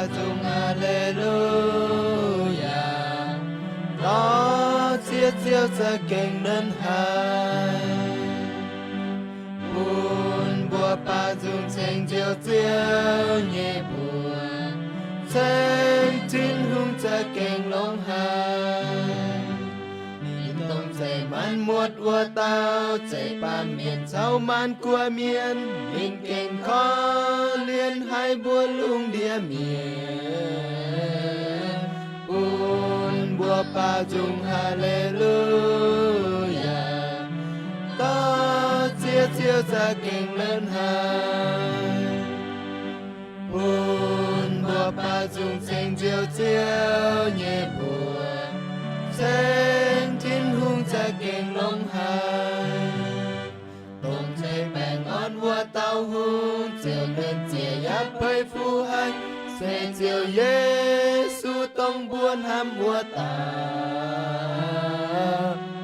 Zungv haleluyaa, dorh ziex Ziouv za'gengh nernh haic, bun mbuo baaux nzung ceng Njoux Ziouv nyei mbuox, ceng Tin-Hungh za'gengh longx haic. Ninh dongh zeiv maanc muotc wuov dauh, zeiv baamh mienh caux maanc guoqv mienh, ninh gengh korv-lienh haic mbuo lungh ndiev mienh, bun mbuo baaux nzung haleluyaa, dorh ziex Ziouv za'gengh nernh haic, bun mbuo baaux nzung ceng Njoux Ziouv nyei mbuox, ceng Tin-Hungh za'gengh longx haic. Dongh zeiv baengh orn wuov dauh hungh, Ziouv nernh jiex yaac peix fuqv haic, se Ziouv Yesu dongh mbuo hnamv wuov dauh,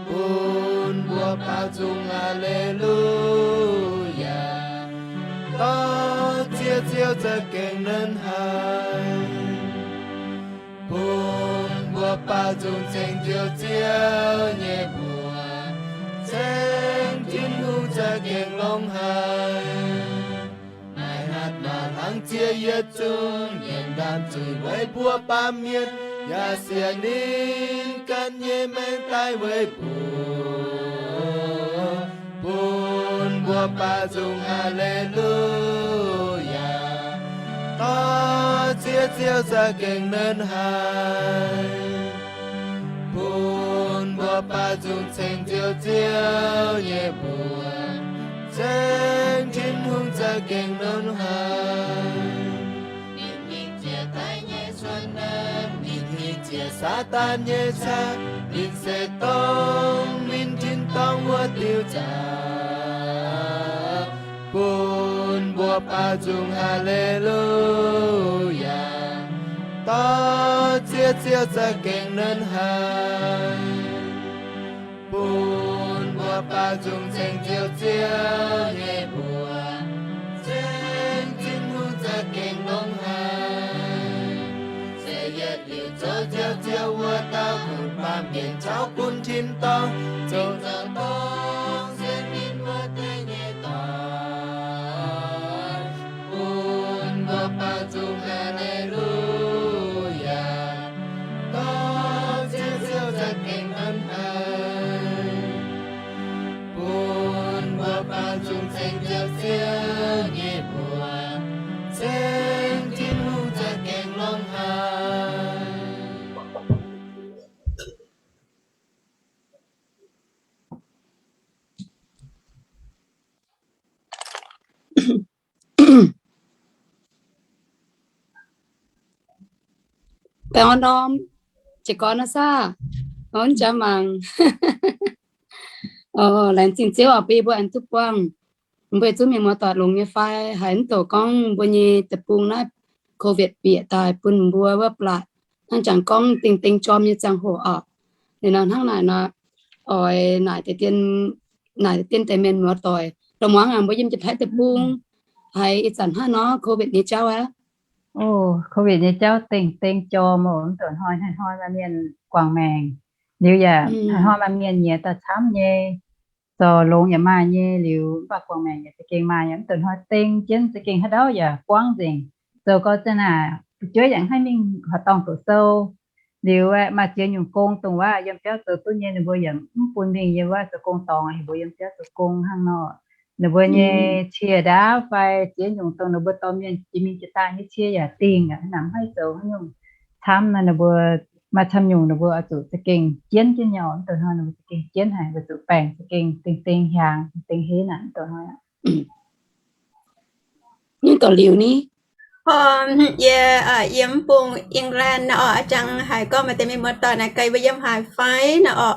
bun mbuo baaux nzung haleluyaa, dorh ziex Ziouv za'gengh nernh haic, bun mbuo baaux nzung ceng Njoux Ziouv nyei mbuox, ceng Tin-Hungh za'gengh longx haic. Naaiv hatc maah hlang ziex yietc zungv mienh ndaamv zuiz weic mbuo baamh mienh, yaac siec ninh ganh nyei maengc daaih weic mbuo, bun mbuo baaux nzung haleluyaa, dorh ziex Ziouv za'gengh nernh haic, bun mbuo baaux nzung ceng Njoux Ziouv nyei mbuox, ceng Tin-Hungh za'gengh nernh haic. Ninh hingh jiex daaih nyei cuotv naaiv, ninh hingh jiex Saadaan nyei caqv, ninh se dongh ninh tin-dorngh wuov diuh zaqc, bun mbuo baaux nzung haleluyaa, dorh ziex Ziouv za'gengh nernh haic, bun mbuo baaux nzung ceng Njoux Ziouv nyei mbuox, ceng Tin-Hungh za'gengh longx haic. Se yietc liuz zoux Njoux Ziouv wuov dauh, gunv baamh mienh caux gunv tin-dorngh, zoux zoux dongh sienx ninh wuov deix nyei doic, bun mbuo baaux nzung haleluyaa, dorh ziex Ziouv za'gengh nernh haic, bun mbuo baaux nzung ceng Njoux Ziouv nyei mbuox, ceng Tin-Hungh za'gengh longx haic. Baengh orn ndorm, jiez gorn nor saah? Orn jaax mangc. Laengz zingh Ziouv oc, bun yie mbuo aengx duqv buangh. Mbuo yietc zungv mienh muoz-doic longx nyei fai? Haiz mv douc gorngv mbuo nyei deic-bung naaiv COVID bieqc daaih bun mbuo wuov blatc hnangv jangx gorngv dingh ding jorm nyei ziangh hoc oc. Liuz nor hnangv naaic nor, oix naaic deix dien, naaic deix dien deix mienh muoz-doic. Longc muangx aqv, mbuo yiem Janx-Taiv deic-bung haiz ih zanc hnangv nor COVID nyei jauv aqv. COVID nyei jauv dingh ding jorm oc. Mv douc hnoi hnoi maaih mienh guangc maengc. Liuz yaac hnoi hnoi maaih mienh nyiex daaih camv nyei, zorc longx yaac maaih nyei. Liuz mv baac guangc maengc yaac za'gengh maaih nyei. Mv douc hnoi ding jienv za'gengh haaix ndau yaac buangv nzengc. Zoux gau za'naaic fu'jueiv yaac mv haih mingh horqc dorngh doqc sou. Liuz aeqv, maaih ziex nyungc gong dongh wuov yiem biauv zoux duqv nyei, ninh mbuo yaac mv bun mingh yiem wuov zoux gong dorngx, heuc mbuo yiem biauv zoux gong hnangv nor. Ninh mbuo nyei cie ndaauv fai ziex nyungc dongh ninh mbuo dorh mienh jiex mingh jiex daaih nyei cie yaac dingh aqv. Hnamv mv haih zoux haaix nyungc camv nor, ninh mbuo maaih camv nyungc ninh mbuo oix zuqc za'gengh jienv jienv nyei oc. Mv douc hnoi ninh mbuo za'gengh jienv haic, weic zuqc baengc za'gengh ding ding hiaangx, ding ding heix naaic, mv douc hnoi aqv. Nyungc doic liuz ni. Yie yiem mv bung England nor oc, a'jangv haiz gorngv maaih deix mienh muoz-doic naaic gaax yie mbuo yiem haaix fai nor oc.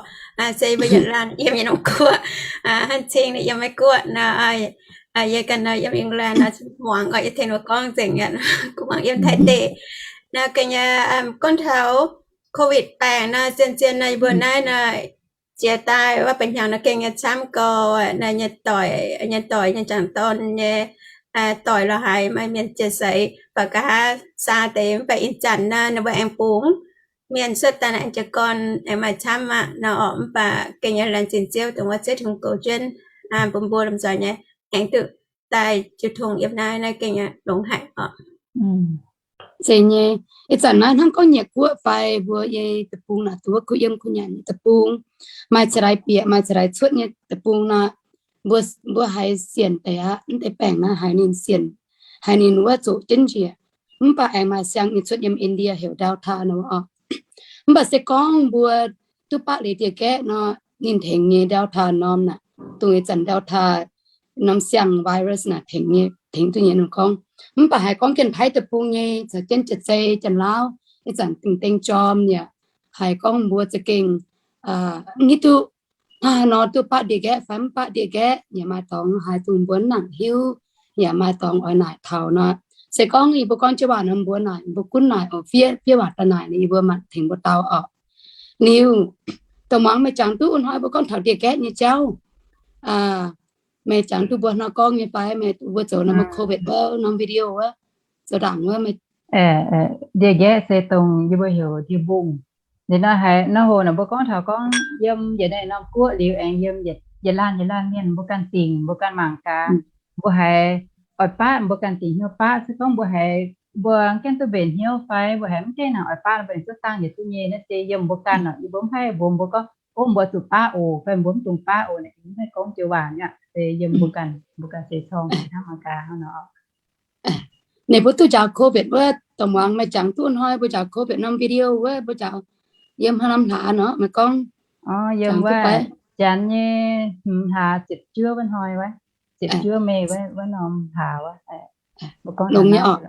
Se yie mbuo yietc laanh yiem yietc norm guoqv, hanc cing ninh yiem Meiv Guoqv nor. Yie ganh nor yiem England nor, muangx oc, yie tengx ninh mbuo gorngv nzengc aqv. Kuv muangx yiem Taiv deic nor ga'naaiv, gorngv taux COVID baengc nor, zien-zien nor yie mbuo naaiv nor jiex daaih wuov ba'hnyangx nor gengh nyei camv gau, nyei doic, nyei doic nyei jangc dorn nyei doic lorz haiz maaih mienh jiex seix, baac nqa'haav saa deix mv baac ih zanc naaiv ninh mbuo aengx bungx mienh cuotv daaih naaiv aengx jiez gorn aengx maaih camv aqv nor orqc. Mv baac gengh nyei laengz zingh Ziouv dongh wuov Ziouv Tin-Hungh goux jienv bun mbuo lomh nzoih nyei aengx duqv daaih jiu tong yiem naaiv, naaiv gengh longx haic orqc. Zeiz nyei, ih zanc naaiv hnangv gorngv nyiec guoqv fai mbuo yiem deic-bung naaic, dongh wuov kuv yiem kuv nyanc nyei deic-bung, maaih cingx daaih bieqc, maaih cingx daaih cuotv nyei deic-bung nor, mbuo, mbuo haiz sienc deix aqv. Mv deix baengc naaiv haiz ninh sienc, haiz ninh wuov zoqc jienv njiec. Mv baac aengx maaih siang ninh cuotv yiem India heuc Delta nor orqc. Mv baac se gorngv mbuo duqv baqv liuz dieh gaeqv nor, ninh tengx nyei Delta norm naaic, dongh ih zanc Delta norm siang virus naaic tengx nyei, tengx duqv nyei ninh gorngv. Mv baac haiz gorngv Janx-Taiv deic-bung nyei caux jienv Janx-Zei, Janx-Lauv, ih zanc dingh deng jorm yaac haiz gorngv mbuo za'gengh hiuv duqv hnangv haaix nor duqv baqv dieh gaeqv fai mv baqv dieh gaeqv, yaac maaih dorngx haiz dongh mbuo mv nangc hiuv, yaac maaih dorngx oix naaic taux nor. Se gorngv yie mbuo gorngv jienv waac nor mbuo naaic, mbuo gunv naaic oc, fiev, fiev waac daaih naaic, yie mbuo mangc tengx mbuo dau orqc. Liuz, dongh muangx meih jangx duqv wuov hnoi mbuo gorngv taux dieh gaeqv nyei jauv, meih jangx duqv mbuo hnoi gorngv nyei fai? Meih mbuo zoux norm COVID wuov norm video wuov, zoux ndaangc wuov. Dieh gaeqv se dongh yie mbuo heuc dieh mbungh. Liuz nor haiz nor hoc naaic mbuo gorngv taux gorngv yiem yietc norm guoqv liuz aengx yiem yietc laanh yietc laanh mienh mbuo ganh dingc, mbuo ganh mangc gaax, mbuo haiz oix baqv mbuo ganh dingc hnyouv baqv. Se gorngv mbuo haiz mbuo gaengh duqv mbenc hnyouv fai mbuo haiz mv gaengh nangc oix baqv, mbuo aengx zuqc dangh yietc duqv nyei naaiv se yiem mbuo ganh nor. Yie mbuo mv haih mbuox mbuo gorngv, ov, mbuo zuqc baqv oc fai mbuo mv dungx baqv oc, naaic mv haih gorngv joux waac nyei aqv. Se yiem mbuo ganh, mbuo ganh se corng hnangv mangc gaax hnangv nor. Ninh mbuo duqv njaaux COVID wuov, dongh muangx meih jangx duqv hnoi mbuo njaaux COVID norm video wuov, mbuo njaaux yiem haaix norm hlaax nor meih gorngv? Yiem wuov Janx nyei hmz hlaax ziepc juov wuov hnoi wuov, ziepc juov May wuov norm hlaax wuov. Longx nyei orqc.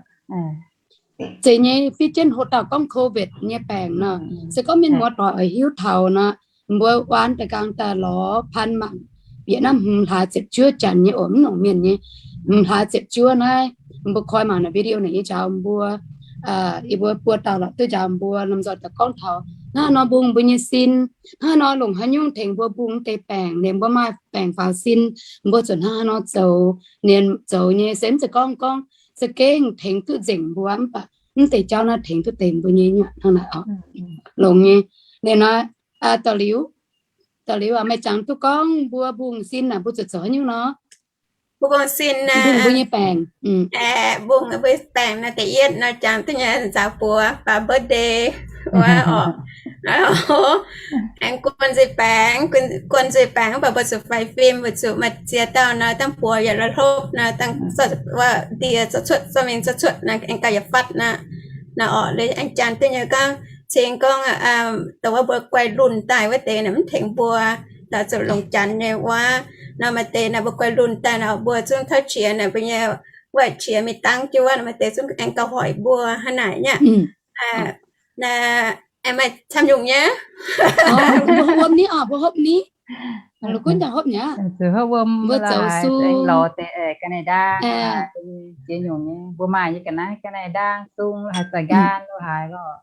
Zeiz nyei, fiev jienv hoc dauh gorngv COVID nyei baengc nor, se gorngv mienh muoz-doic oix hiuv taux nor, mbuo waan daaih nqaang daaih lorz pan mangc, bieqc naaiv hmz hlaax ziepc juov Janx nyei oc, mv nongc mienh nyei. Hmz hlaax ziepc juov naaiv, mbuo koi mangc naaic video naaic yie njaaux mbuo, yie mbuo buo dauh lorqc duqv njaaux mbuo lomh nzoih daaih gorngv taux hnangv haaix nor mbungh mbuo nyei sin, hnangv haaix nor longc haaix nyungc tengx mbuo mbungh mv deix baengc, liemh mbuo maaih baengc faaux sin, mbuo zuqc hnangv haaix nor zoux, ninh zoux nyei se mv zeiz gorngv gorngv za'gengh tengx duqv nzengc mbuo, mv baac mv deix jauv naaiv tengx duqv deix mbuo nyei nyuoqc hnangv naaic orqc. Longx nyei. Liuz nor, dauh liuz, dauh liuz aac, meih jangx duqv gorngv mbuo mbungh sin naaic mbuo zuqc zoux haaix nyungc nor? Mbuo mbungh sin, mbungh mbuo nyei baengc. Mbungh mbuo baengc naaiv da'yietv nor jangx duqv nyei nzaaux buoz, baac birthday wuov orqc. Aengx guon nzuih baengc, guon nzuih baengc mv baac mbuo zuqc faix fim, mbuo zuqc maaih ziex dauh nor, dangh buoz yaac la'hlopv nor, dangh wuov ndie zorqv cuotv, zorqv mingh zorqv cuotv nor, aengx gauh yaac fatv nor. Nor orqc, liuz aengx jangx duqv nyei gorngv cingx gorngv dongh wuov mbuo guai lunh daaih wuov deix naaic mv tengx mbuo, la'zuqc longc Janx nyei wuov. Nor maaih deix naaic mbuo guai lunh daaih nor mbuo zungv tauv qiex naaic mbuo nyei wuov qiex mingh dangv jienv wuov, nor maaih deix zungv aengx gauh hoic mbuo hnangv naaic nyei. Naaiv aengx maaih camv nyungc nyei. Mbuo hopv ni, mbuo hopv ni. La'gunv daaih hopv nyei. Mbuo zoux sung lorz deix ga'naaiv ndaang, ziex nyungc nyei. Mbuo maaih nyei ga'naaiv, ga'naaiv ndaang, sung, haaix zanc nqaang lo haaix lorqc.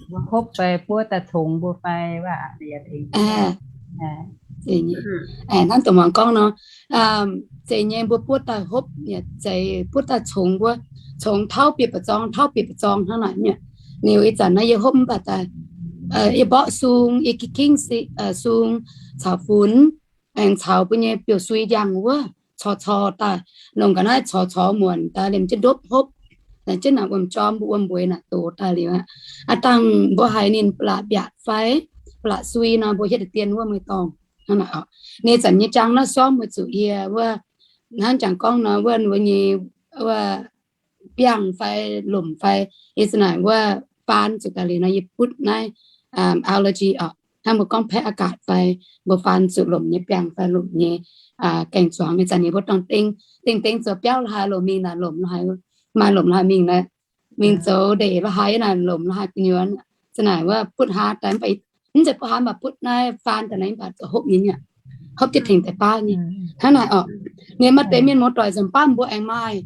Mbuo hopv fai buov daaih congx mbuo fai waac. Hnangv dongh muangx gorngv nor, zeiz nyei mbuo buov daaih hopv, zeiz buov daaih congx mbuo, congx tauv bieqc ba'zorng, tauv bieqc ba'zorng hnangv naaic nyei. Liuz ih zanc naaiv yie hopv mv baac daaih, yie mborqv sung, yie gingv sung caux funx, aengx caux mbuo nyei biouv-sui ndiangx wuov, corc corc daaih, longc ga'naaiv corc corc muonc daaih liemh jienv ndopv hopv, laengz jienv naaic wuom-jorm mbuo wuom-mbueix naaic dox daaih liuz aqv. Aav dangh mbuo haiz ninh ba'laqc mbiaatc fai ba'laqc sui nor, mbuo hietv deix dien wuov mbuo dorngh hnangv naaic orqc. Ninh zanc nyei jaang naaiv sormv mbuo zuqc yie wuov, hnangv jangx gorngv nor wuov, wuov nyei wuov biangh fai lomc fai, ih zanc naaic wuov faan zuqc daaih liuz nor, yie butv naaiv allergy orqc. Hnangv mbuo gorngv แพ้อากาศ fai mbuo faan zuqc lomc nyei biangh fai lomc nyei gaeng-zuangx. Ih zanc ninh mbuo dorngh ding ding ding zoux biauv lo haaix, lomc mingh naaic lomc lo haaix, maaih lomc lo haaix mingh naaic, mingh zoux ndeic lo haaix naaic lomc lo haaix gu'nyuoz. Zanc naaic wuov butv haav daaih mv baac, mv zeiz butv haav mv baac butv naaiv faan daaih naaiv mv baac zoux hopv nyei nyei, hopv jienv tengx deix baav nyei. Hnangv naaic orqc. Ninh maaih deix mienh muoz-doic nzunc baav mbuo aengx maaih,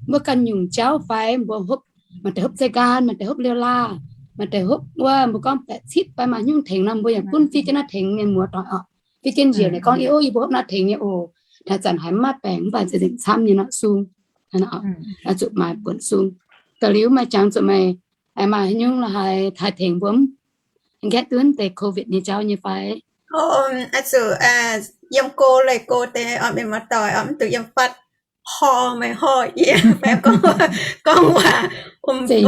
mbuo ganh nyungc jauv fai mbuo hopv, maaih deix hopv zeiv nqaang, maaih deix hopv liouh laah, maaih deix hopv wuov mbuo gorngv baeqc citv fai maaih nyungc tengx nor, mbuo yaac gunv fiev jienv naaiv tengx mienh muoz-doic orqc. Fiev jienv njiec naaic gorngv, ih, ov, yie mbuo hopv naaiv tengx nyei oc. Haaix zanc haiz mv maaih baengc mv baac zinh zinh camv nyei nor sung. Oix zuqc maaih buonc sung. Da'liuz maaih jangx zuqc meih maaih haaix nyungc la'haaix haih tengx mbuo mv, nqaeqv duqv deix COVID nyei jauv nyei fai? Oix zuqc yiem go leih go deix oc, mienh muoz-doic oc, mv duqv yiem fatv horh meih horh yie, gorngv waac, mv zeiz,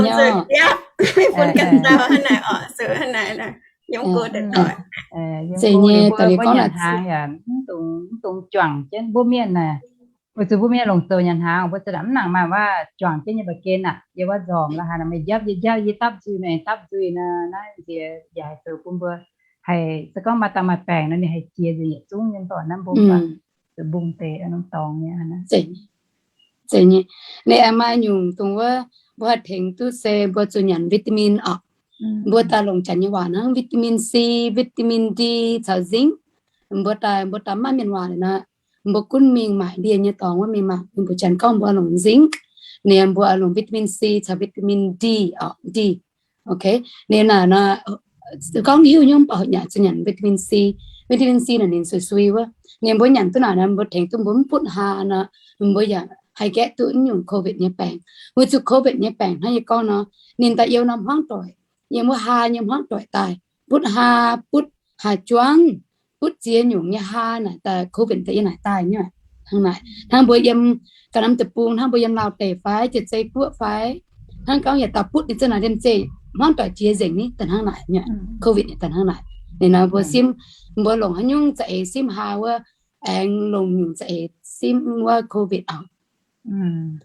bun ganh dau hnangv naaic oc, zuqc hnangv naaic, yiem go deix doic. Zeiz nyei, da'liuz gorngv nyanc hnaangx yaac mv dungx juangc jienv mbuo mienh naaic. Weic zuqc mbuo mienh longc zoux nyanc hnaangx, mbuo za'gengh mv nangc maaih waac juangc jienv nyei mbu'ziex aqv. Yie wuov nzormc la'haaix nor, meih njapv yie njapv, yie dapv nzuih meih dapv nzuih nor, naaiv nziex yaac haiz zoux bun mbuo haih, se gorngv maaih dangh maaih baengc nor, ninh haih jiex nzengc yietc zungv nyei, mv baac naaiv mbuo zuqc mbungh deix norm dorngx nyei. Zeiz nyei. Ninh aengx maaih nyungc dongh wuov mbuo haih tengx duqv se mbuo zuqc nyanc vitamin oc. Mbuo daaih longc janx nyei waac hnangv vitamin C, vitamin D caux zinc. Mbuo daaih, mbuo daaih maiv mienh waac nor, mbuo gunv mingh maaic ndie nyei dorngx wuov mingh maaic, mbuo janx gorngv mbuo longc zinc, ninh mbuo longc vitamin C caux vitamin D oc, D. Ok, ninh naaic nor, gorngv hiuv nyungc mv baac hoqc nyanc zuqc nyanc vitamin C. Vitamin C naaic ninh sui sui wuov. Ninh mbuo nyanc duqv naaic nor, mbuo tengx duqv mbuo mv butv haa nor, mbuo yaac haih nqaeqv duqv nyungc COVID nyei baengc. Weic zuqc COVID nyei baengc hnangv yie gorngv nor, ninh daaih youh norm hmuangv doic, yiem wuov haa nyei hmuangv doic daaih, butv haa, butv haa juangv, butv ziex nyungc nyei haa naaic daaih COVID daaih yiem naaic daaih nyei. Hnangv naaic, hnangv mbuo yiem ga'naaiv deic-bung, hnangv mbuo yiem Laauh deic fai Jiex Zei Guoqv fai, hnangv gorngv yaac dauh butv ninh zunv naaic liemh zeih hmuangv doic jiex nzengc ni daaih hnangv naaic nyei. COVID daaih hnangv naaic. Ninh nor mbuo simv, mbuo longc haaix nyungc za'eix simv haa wuov, aengx longc nyungc za'eix simv wuov COVID oc.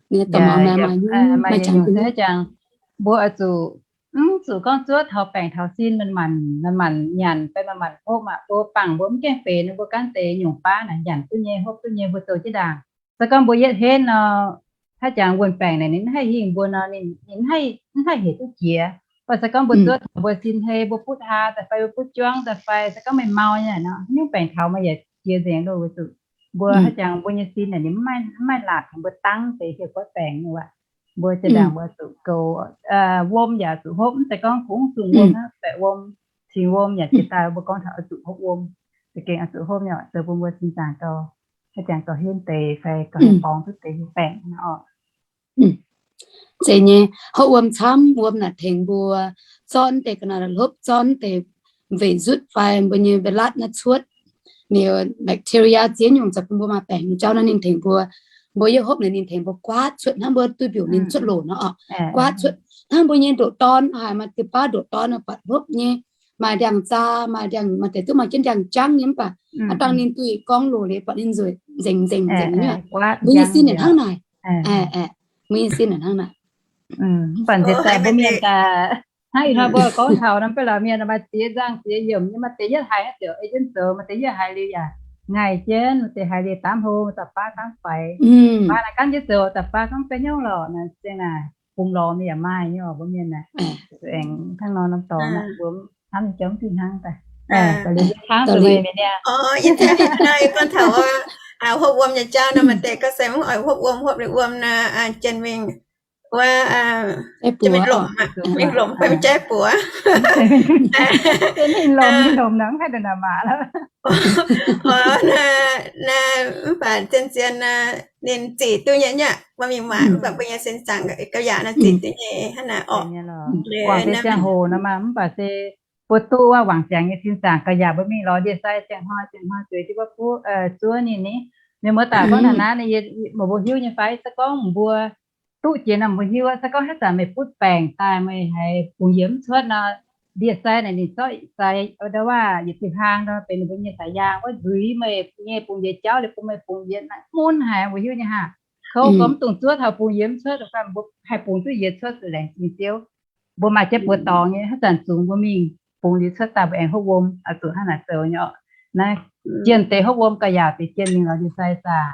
Ninh dorh muangx maaih nyungc, maaih jangx, mbuo oix zuqc, mv zuqc gorngv zuov taux baengc taux sin, manc-manc, manc-manc nyanc fai manc-manc hopv maah. Mbuo bangc mbuo mv gaengh feix nor, mbuo gaanv deix nyungc baav naaic nyanc duqv nyei, hopv duqv nyei, mbuo zoux jienv ndaangc. Se gorngv mbuo yietv henv nor, haaix jangx wuonh baengc naaic ninh mv haih hingh mbuo nor, ninh mv haih hec duqv jiex. Mv baac se gorngv mbuo zuov taux mbuo sin hei, mbuo butv haa daaih fai mbuo butv juangv daaih fai, se gorngv meih mau nyei nor, haaix nyungc baengc taux meih yaac jiex nzengc loh. Weic zuqc mbuo haaix jangx mbuo nyei sin naaic ninh mv maaih laatc, mbuo dangv deix hieh guotv baengc nyei waac. Mbuo jiex ndaangc mbuo zuqc goux, wuom yaac zuqc hopv, mv zeiz gorngv kungx zungh wuom hnangv, baeqc wuom, cingx wuom yaac jiex daaih mbuo gorngv taux oix zuqc hopv wuom. Za'gengh oix zuqc hopv nyei oc, zoux bun mbuo sin zaangc gauh, haaix jangx gauh henv deix fai gauh haih borngz duqv deix hieh baengc nor oc. Zeiz nyei, hopv wuom camv, wuom naaic tengx mbuo zorqv deix ga'naaiv hlopv, zorqv deix weic nzutv fai mbuo nyei virus naaiv cuotv. Ninh bacteria ziex nyungc za'gengh mbuo maaih baengc nyei jauv naaiv ninh tengx mbuo. Mbuo yiem hopv naaic ninh tengx mbuo guaatv cuotv hnangv mbuo duqv mbiungc ninh cuotv loc nor oc. Guaatv cuotv hnangv mbuo nyei ndoqc dorn, haaix maaih diuh baav ndoqc dorn buatc hlopv nyei, maaih ndiangx-zaa, maaih ndiangx, maaih deix duqv maaih jienv ndiangx-jangv nyei mv baac aav dangh ninh duqv gorngv loc liuz buatc ninh nzueic nzengc nzengc nzengc nyei. Mbuo nyei sin naaic hnangv naaic. Mbuo nyei sin naaic hnangv naaic. Mv baac nziex daaih mbuo mienh daaih hnangv ih hnoi mbuo gorngv taux nor, mv baac laaix mienh maaih ziex nzangc ziex yiemc nyei, maaih deix yietv haiz haaix ziouc ei jienv zoux, maaih deix yietv haiz liuz yaac ngaih jienv, maaih deix haiz liuz daav hlo, da'faam daav faix. Baav naaic gaanv jienv zoux, da'faam gorngv fai nyungc lorqc naaic, zinh naaic bungx lorz mingh yaac maaih nyei oc, mbuo mienh naaic. Zuqc aengx hnangv nor norm dorngx naaic, mbuo hnamv nyei jauv mv fih hnangv daaih. Hnangv zuqc meih mi'aqv. Gorngv taux hopv wuom nyei jauv nor, maaih deix gorngv se mv oix hopv wuom, hopv liuz wuom nor, jiex mingh wuov, jiex mingh lomc, mingh lomc fai mv jaiv buoz. Mingh lomc, mingh lomc nor mv haih nduqc naaic maaz. Mv baac zien-zien ninh zic duqv nyei nyei, mbuo mingh maaic mv baac mbuo nyei sin zaangc gauh yaac nor zic duqv nyei hnangv naaic oc. Guangc deix ziangh hoc nor maah, mv baac se mbuo duqv wuov wangc ziangx nyei sin zaangc gauh yaac mbuo mingh lorz ndie-sai ziangh hnoi ziangh hnoi zueiz jienv wuov fuqv zuov ninh ni. Mienh muoz-doic gorngv taux naaiv, meih mbuo hiuv nyei fai? Se gorngv mbuo duqv jiex nor mbuo hiuv. Se gorngv haaix zanc meih butv baengc daaih meih haiz bungx yie mv cuotv nor, ndie-sai naaic ninh zorqv sai ndau waac yietc diuh hlaang nor benx ninh mbuo nyei saaix yaang wuov nzuiz meih nyei bungx yie jauv liuz bun meih bungx yie naaic mun haic, mbuo hiuv nyei haah. Kouv gorngv mv dungx zuov taux bungx yie mv cuotv, fai mbuo haih bungx duqv yie cuotv zuqc laengz zingh Ziouv. Mbuo maaih jienv buoz dorngx nyei, haaix zanc zungx mbuo mingh bungx liuz cuotv daaih mbuo aengx hopv wuom, oix zuqc hnangv naaic zoux nyei oc. Naaiv jienh deix hopv wuom gauh yaac deix jienh mingh lorz ndie-sai zaah.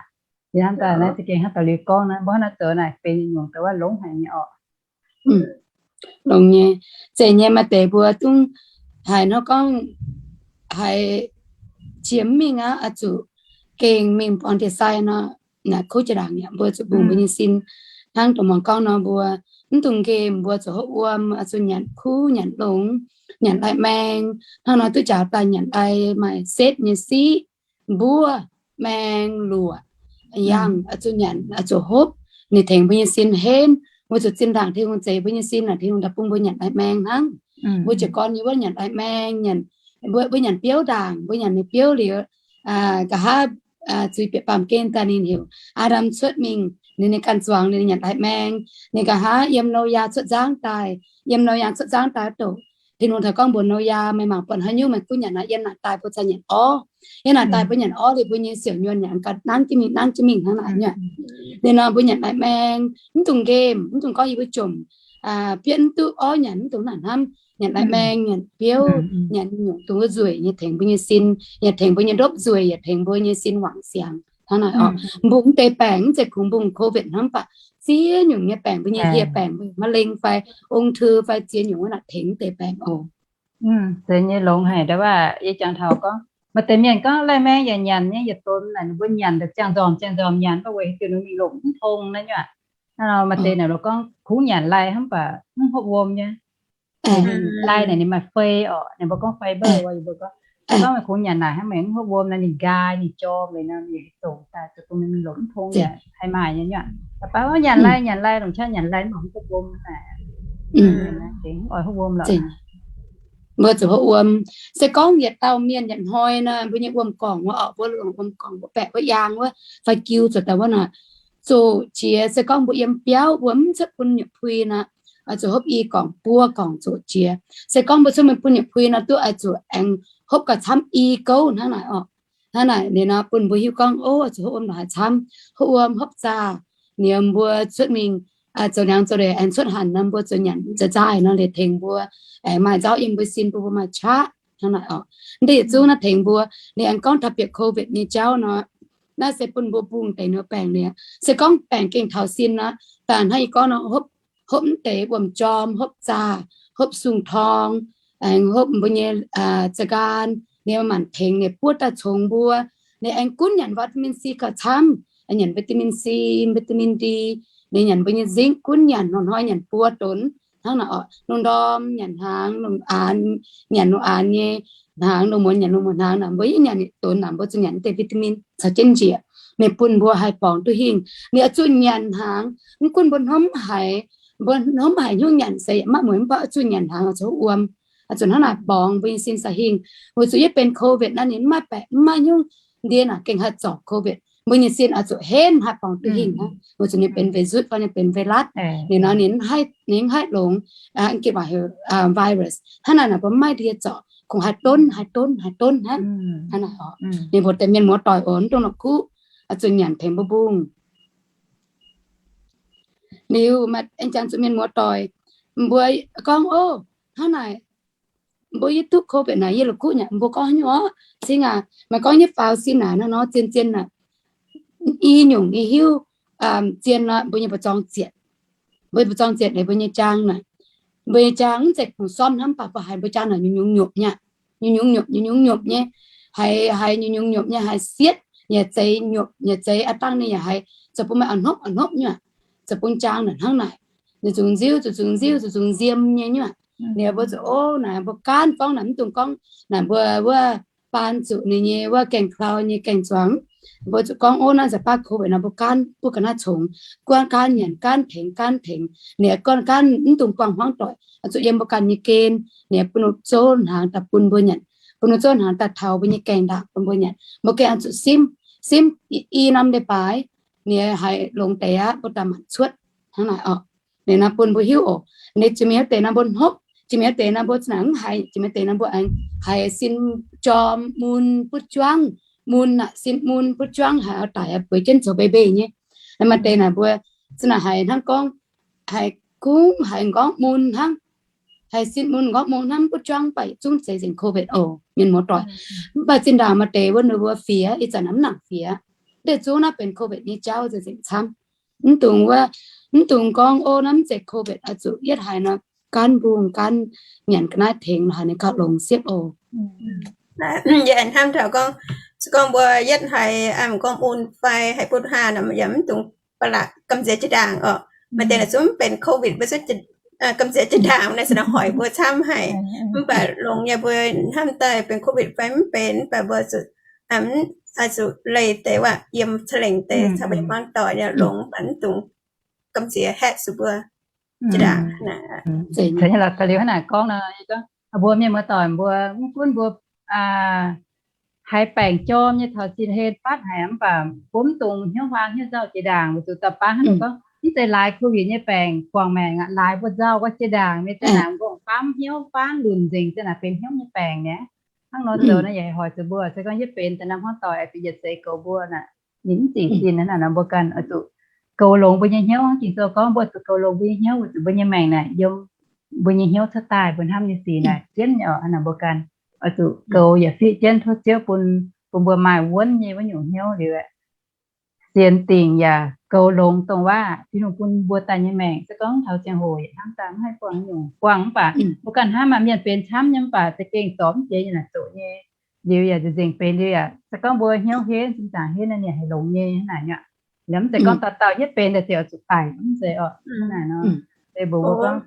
Yie hnamv daaih naaiv za'gengh hnangv doux liuz gorngv naaiv, mbuo hnangv naaiv zoux naaic benx nyungc dongh wuov longx haic nyei oc. Longx nyei. Zeiz nyei, maaih deix mbuo zungv haiz hnangv gorngv haiz qiex mv mingh aqv, oix zuqc gengh mingh buangh ndie-sai nor, naaic kuv jiex ndaangc yaac mbuo zuqc mbungh mbuo nyei sin. Hnangv dongh muangx gorngv nor, mbuo mv dungx nqemh, mbuo zuqc hopv wuom, oix zuqc nyanc kuv nyanc longx, nyanc lai-maeng. Hnangv nor duqv njaaux daaih nyanc lai maaih setv nyei siqv, mbuov, maeng, luoqc, yangh, oix zuqc nyanc, oix zuqc hopv. Ninh tengx mbuo nyei sin henv. Mbuo zuqc zinh ndaangc Tin-Hungh zeix mbuo nyei sin naaic, Tin-Hungh daaih bun mbuo nyanc lai-maeng hnangv. Mbuo jiez gorn yie wuov nyanc lai-maeng, nyanc, mbuo, mbuo nyanc biouv ndaangc, mbuo nyanc nyei biouv liuz, nqa'haav zuiz bieqc baamh gen daaih ninh heuc Aa^ndam cuotv mingh, ninh, ninh ganh zuangx ninh nyanc lai-maeng. Ninh nqa'haav yiem Noyaa cuotv nzangv daaih, yiem Noyaa cuotv nzangv daaih doqc, Tin-Hungh taux gorngv mbuox Noyaa, meih mangc buatc haaix nyungc meih gunv nyanc naaic, yiem naaic daaih mbuo cingx nyanc orv. Yiem naaic daaih mbuo nyanc orv liuz mbuo nyei siouc nyuonh yaac ganh nangv jienv mingh, nangv jienv mingh hnangv naaic nyuoqc. Liuz nor mbuo nyanc lai-maeng mv dungx nqemh, mv dungx gorngv yie mbuo jomc, bietv mv duqv orv nyanc, mv dungx naaic hnamv. Nyanc lai-maeng, nyanc biouv, nyanc nyungc dongh wuov nzueic nyei tengx mbuo nyei sin, yaac tengx mbuo nyei ndopv nzueic, yaac tengx mbuo nyei sin wangc siangx hnangv naaic oc. Mbungh mv deix baengc, mv zeiz kungx mbungh covid hnangv, mv baac ziex nyungc nyei baengc, mbuo nyei hieh baengc, maiv lengh fai ong-tüu fai ziex nyungc wuov naaic tengx mv deix baengc oc. Zeiz nyei, longx haic. Ndau wuov yie jangx taux gorngv maaih deix mienh gorngv lai-maeng yaac nyanc nyei, yietc donx naaic ninh mbuo nyanc daaih ziangh nzormc ziangh nzormc nyanc, mv baac weic haaix diuc ninh mingh longc mv tong naaiv nyuoqc. Maaih deix naaic gorngv kungx nyanc lai hnangv, mv baac mv hopv wuom nyei. Lai naaic ninh maaih fei oc, ninh mbuo gorngv fiber, gorngv meih kungx nyanc naaic hnangv, meih mv hopv wuom nor ninh nqaai ninh jorm liuz nor, ninh yaac haih zoqc daaih, zoux dongh ninh mingh longc mv tong yaac haih maaih nyei nyuoqc. Da'faanh nyanc lai, nyanc lai, longc qaqv nyanc lai mv baac mv hopv wuom naaic, mv oix hopv wuom lorqc. Mbuo zuqc hopv wuom. Se gorngv yietc dauh mienh yietc hnoi nor, mbuo nyei wuom-gorngc wuov oc, mbuo longc wuom-gorngc wuov, baeqc wuov, yaang wuov, fai jiu zoux daaih wuov naaic, zoqc jiex. Se gorngv mbuo yiem biauv mbuo mv cuotv bun nyuoqc pui nor, oix zuqc hopv i gorngc, buo gorngc zoqc jiex. Se gorngv mbuo cuotv mingh bun nyuoqc pui nor, duqv oix zuqc aengx hopv gauh camv i gouv hnangv naaic oc. Hnangv naaic liuz nor bun mbuo hiuv gorngv, ov, oix zuqc hopv wuom ndongc haaix camv, hopv wuom, hopv zaah. Liuz mbuo cuotv mingh zoux liangx zoux ndeic aengx cuotv hanc nor, mbuo zuqc nyanc nzaaih nzaaih nor, liuz tengx mbuo aengx maaih nzauv yiem mbuo sin bun mbuo maaih qaqv hnangv naaic oc. Mv deix yietc zungv naaiv tengx mbuo. Liuz aengx gorngv taux bieqc covid nyei jauv nor, naaiv se bun mbuo mbungh deix ninh mbuo baengc liuz. Se gorngv baengc gengh taux sin nor, daaih hnangv yie gorngv nor, hopv, hopv mv deix wuom-jorm, hopv zaah, hopv sung-torng, aengx hopv mbuo nyei za'nqaan, ninh maanc tengx ninh buov daaih congx mbuo. Ninh aengx gunv nyanc vitamin C gauh camv, nyanc vitamin C, vitamin D, ninh nyanc mbuo nyei zinc, gunv nyanc, hnoi-hnoi nyanc buo donx hnangv naaic oc. Lungh ndorm nyanc hnaangx, lungh aanx nyanc lungh aanx nyei hnaangx, lungh muonz nyanc lungh muonz hnaangx naaic, mbuo yaac nyanc donx naaic, mbuo zuqc nyanc deix vitamin caux jienv njiec, ninh bun mbuo haih borngz duqv hingh. Ninh oix zuqc nyanc hnaangx, mv gunv mbuo hnomv haic, mbuo hnomv haic hnyouv nyanc se yaac maiv mueiz, mv baac oix zuqc nyanc hnaangx, oix zuqc hopv wuom. Oix zuqc hnangv naaic borngz mbuo nyei sin caux hingh. Weic zuqc yie benx covid naaiv ninh mv maaih baeqc, mv maaih hnyouv ndie naaic gengh haih zorc covid. Mbuo nyei sin oix zuqc henv haih borngz duqv hingh hnangv. Weic zuqc ninh benx virus fai ninh benx virus, ninh nor ninh mv haih longx, gengh waac heuc virus. Hnangv naaic naaic mbuo mv maaih ndie zorc, kungx haih donv, haih donv, haih donv hnangv. Hnangv naaic oc. Ninh mbuo deix mienh muoz-doic oc, mv dungx la'kuqv, oix zuqc nyanc tengx mbuo mbungh. Liuz maaih aengx jangx zuqc mienh muoz-doic, mbuo gorngv, ov, hnangv naaic, mbuo yie duqv covid naaic yie la'kuqv nyanc. Mbuo gorngv haaix nyungc orqc? Cingx aac, meih gorngv nyei faaux sin naaic nor, zien-zien naaic, i nyungc yie hiuv, zien nor mbuo nyei mba'zorng zietc. Mbuo mba'zorng zietc liuz mbuo nyei jaang naaic, mbuo nyei jaang mv zeiz kungx sormv hnangv, mv baac mbuo haiz mbuo jaang naaic nyungc-nyungc nyopc nyei aqv. Nyungc-nyungc nyopc, nyungc-nyungc nyopc nyei, haiz, haiz nyungc-nyungc nyopc nyei, haiz sietv, yaac zeix nyopc, yaac zeix a'dangh ninh yaac haiz zoux bun meih a'hnopv a'hnopv nyei aqv. Zoux bun jaang naaic hnangv naaic, ninh zungx nziuv, zuqc zungx nziuv, zuqc zungx nziem nyei nyuoqc. Liuz mbuo zuqc, ov, naaic mbuo gaanv gorngv naaic, mv dungx gorngv naaic mbuo wuov baan zuqc ninh nyei wuov gaeng-klau nyei gaeng-zuangx. Mbuo zuqc gorngv, ov, naaiv nzaac baav covid nor mbuo gaanv buov ga'naaiv congx, gaanv nyanc, gaanv tengx, gaanv tengx. Ninh gorngv gaanv mv dungx buangh hmuangv doic, zuqc yiem mbuo ganh nyei gen. Ninh bun zouv hnaangx daaih bun mbuo nyanc, bun zouv hnaangx daaih taux mbuo nyei gaengh ndaangc bun mbuo nyanc. Mbuo gengh oix zuqc simv, simv i norm leiz-baaix, ninh haiz longx deix aqv, mbuo daaih maanc cuotv hnangv naaic oc. Ninh nor bun mbuo hiuv oc, ninh jiex mi'aqv deix nor mbuo hnopv, jiex mi'aqv deix nor mbuo za'naaic mv haiz, jiex mi'aqv deix nor mbuo aengx haiz sin jorm mun butv juangv, mun aqv, sin mun butv juangv, haiz oix daic bueix jienv zoux mbei mbei nyei. Maaih deix naaic mbuo za'naaic haiz hnangv gorngv haiz kungx haiz nqorngv mun hnangv, haiz sin mun nqorngv mun hnangv, mv butv juangv, mv baac yietc zungv zeiz nzengc covid oc, mienh muoz-doic. Mv baac zinh ndaangc maaih deix wuov ninh mbuo fiex, ih zanc mv nangc fiex. Deix zungv naaiv benx covid nyei jauv nzengc camv. Mv dungx wuov, mv dungx gorngv, ov, naaiv mv zeiz covid, oix zuqc yietv haiz nor, gaanv mbungh gaanv nyanc ga'naaiv tengx, haiz ninh gauh longx siepv oc. Yie aengx hnamv taux gorngv, se gorngv mbuo yietv haiz, mv gorngv mun fai haiz butv haa nor, yaac mv dungx ba'laqc gamh nziex jiex ndaangc oc. Maaih deix naaic zungv mv benx covid, mbuo gamh nziex jiex ndaangc naaic, se nor hoic mbuo camv haic. Mv baac longx nyei, mbuo hnamv daaih benx covid fai mv benx, mv baac mbuo zuqc, zuqc leih deix waac yiem ca'lengc deix caux mbuo nyei hmuangv doic longx, mv baac mv dungx gamh nziex haeqv zuqc mbuo. Ceix dangh liuz hnangv naaic gorngv nor, mbuo mienh muoz-doic mbuo mv gunv mbuo haiz baengc jorm nyei taux zinh hlen fatv haic mv baac mbuo mv dungx hnyouv huaang hnyouv nzauh jiex ndaangc. Weic zuqc dauh baav hnangv gorngv mv zeiz laaix COVID nyei baengc guangc maengc aqv, laaix mbuo nzauh gorngv jiex ndaangc mingh daaih naaic mbuo gorngv famv hnyouv, famv lunc nzengc, zinh naaic benx hnyouv nyei baengc mi'aqv. Hnangv nor zoux naaiv yaac haih hoic zuqc mbuo, se gorngv yietv benx daaih naaiv hmuangv doic aengx bieqc yietc seix goux mbuo naaic, ninh mv zingc zinh hnangv naaic nor mbuo ganh oix zuqc goux longx mbuo nyei hnyouv. Ging-Sou gorngv mbuo zuqc goux longx mbuo nyei hnyouv weic zuqc mbuo nyei maengc naaic yiem mbuo nyei hnyouv cuotv daaih mbuo hnamv nyei sic naaic jienv nyei oc. Hnangv naaic mbuo ganh oix zuqc goux yaac fiqv jienv tov Ziouv bun, bun mbuo maaih wuonv nyei wuov nyungc hnyouv liuz aeqv, sienx dingc yaac goux longx dongh waac Tin-Hungh bun mbuo daaih nyei maengc. Se gorngv taux ziangh hoc yietc hnamv daaih mv haih buangh nyungc buangh mv baac mbuo ganh hnamv maaih mienh benx camv nyei mv baac za'gengh zorc mv jiex nyei naaic zoqc nyei. Liuz yaac nzengc benx liuz yaac se gorngv mbuo hnyouv henv, zinh ndaangc henv naaiv ninh haiz longx nyei hnangv naaic nyei. Liuz mv zeiz gorngv dauh dauh yietv benx daaih ziouc oix zuqc daic, mv zeiz oc. Hnangv naaic nor, mbuo mbuo gorngv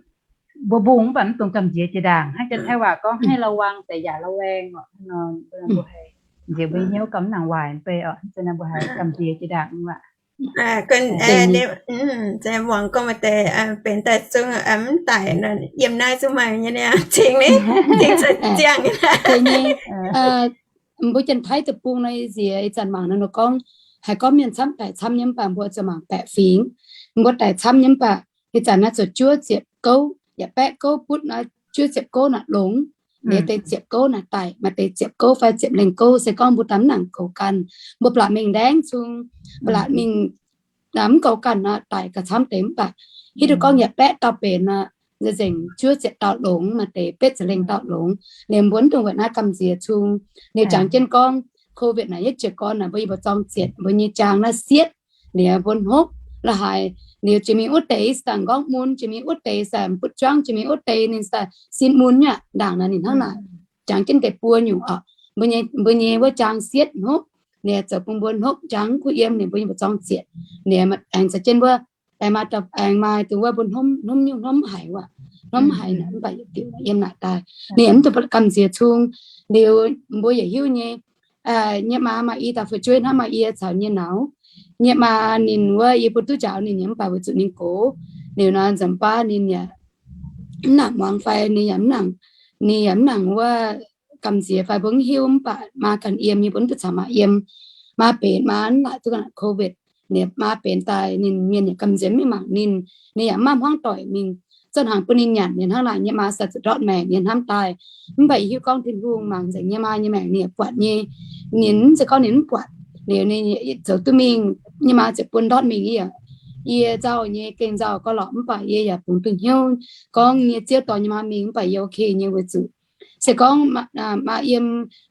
mbuo mbungh mv baac mv dungx gamh nziex jiex ndaangc. Hnangv janx-taiv waac gorngv ให้ระวังแต่อย่าระแวง oc. Hnangv nor mbuo haiz nziex mbuo nyei hnyouv gamh mv nangc waaic mv bei oc. Hnangv nor mbuo haiz gamh nziex jiex ndaangc waac. Muangx gorngv maaih deix benx daaih zungv mv daic, yiem naaiv zungv maaih nyei niaa, cingx ni, cingx ziangh nyei. Mbuo Janx-Taiv deic-bung nor, nziex ih zanc mangc nor, nor gorngv haiz gorngv mienh camv daic camv nyei mv baac mbuo zuqc mangc baeqc fingx. Mbuo daic camv nyei mv baac ih zanc naaiv zuqc juov ziepc gouv, yaac baeqv gouv butv naaiv juov ziepc gouv naaic longx. Liuz deix ziepc gouv naaic daic, maaih deix ziepc gouv fai ziepc lengh gouv se gorngv mbuo daaih mv nangc goux ganh. Mbuo blatc mingh ndaengv cung, blatc mingh mv goux ganh nor daic gauh camv deix mv baac hiuv duqv gorngv yaac baeqv dauh benx nor, nzengc juov ziepc dauh longx, maaih deix betv ziepc lengh dauh longx. Liuz mbuo mv dungx weic naaiv gamh nziex cung. Liuz jangx jienv gorngv COVID naaic yietv jiez gorn naaic mbuo yie mbuo zorng zietc mbuo nyei jaang naaiv sietv. Liuz mbuo hnopv la'haaix, liuz jiex mingh wuov deix se daaih nqorngv mun, jiex mingh wuov deix se daaih butv juangv, jiex mingh wuov deix ninh se daaih sin mun nyei aqv. Ndaangc naaic ninh hnangv naaic jangx jienv deix buo nyungc oc. Mbuo nyei, mbuo nyei wuov jaang sietv hnopv, liuz zoux bun mbuo hnopv jangx kuv yiem, liuz mbuo nyei mbuo zorng zietc, liuz aengx za'jienv wuov, aengx maaih, aengx maaih dongh wuov mbuo hnopv, hnopv nyungc hnopv mv haiz wuov, hnopv mv haiz naaic mv baac yietc diuc yiem naaic daaih. Liuz mv dungx gamh nziex cung. Liuz mbuo yietc hiuv nyei, nyei maa maaih i dauh fu'jueiv hnangv maaih yie caux nyei nauz. Nyei maa ninh wuov yie mbuo duqv njaaux ninh nyei mv baac weic zuqc ninh gox. Liuz nor nzunc baav ninh yaac mv nangc muangx fai ninh yaac mv nangc, ninh yaac mv nangc wuov gamh nziex fai mbuo mv hiuv mv baac maa ganh yiem, yie mbuo mv duqv caux maa yiem. Maa benx maa mv laaic duqv ganh COVID. Liuz maa benx daaih ninh mienh yaac gamh nziex mv mangc ninh, ninh yaac mv maaih hmuangv doic mingh. Zorqv hnaangx bun ninh nyanc, ninh hnangv naaic nyei maa se zuqc ndortv maengc nyei hnamv daaih. Mv baac yie hiuv gorngv Tin-Hungh mangc nzengc nyei maa nyei maengc ninh yaac buatc nyei. Ninh mv zeiz gorngv ninh mv buatc. Liuz ninh zoux duqv mingh, nyei maa ziouc bun ndortv mingh yie. Yie nzauh nyei gengh nzauh gauh lorqc mv baac yie yaac bungx duqv hnyouv gorngv nyei Ziouv dorh nyei maa mingh mv baac yie okay nyei weic zuqc se gorngv maa yiem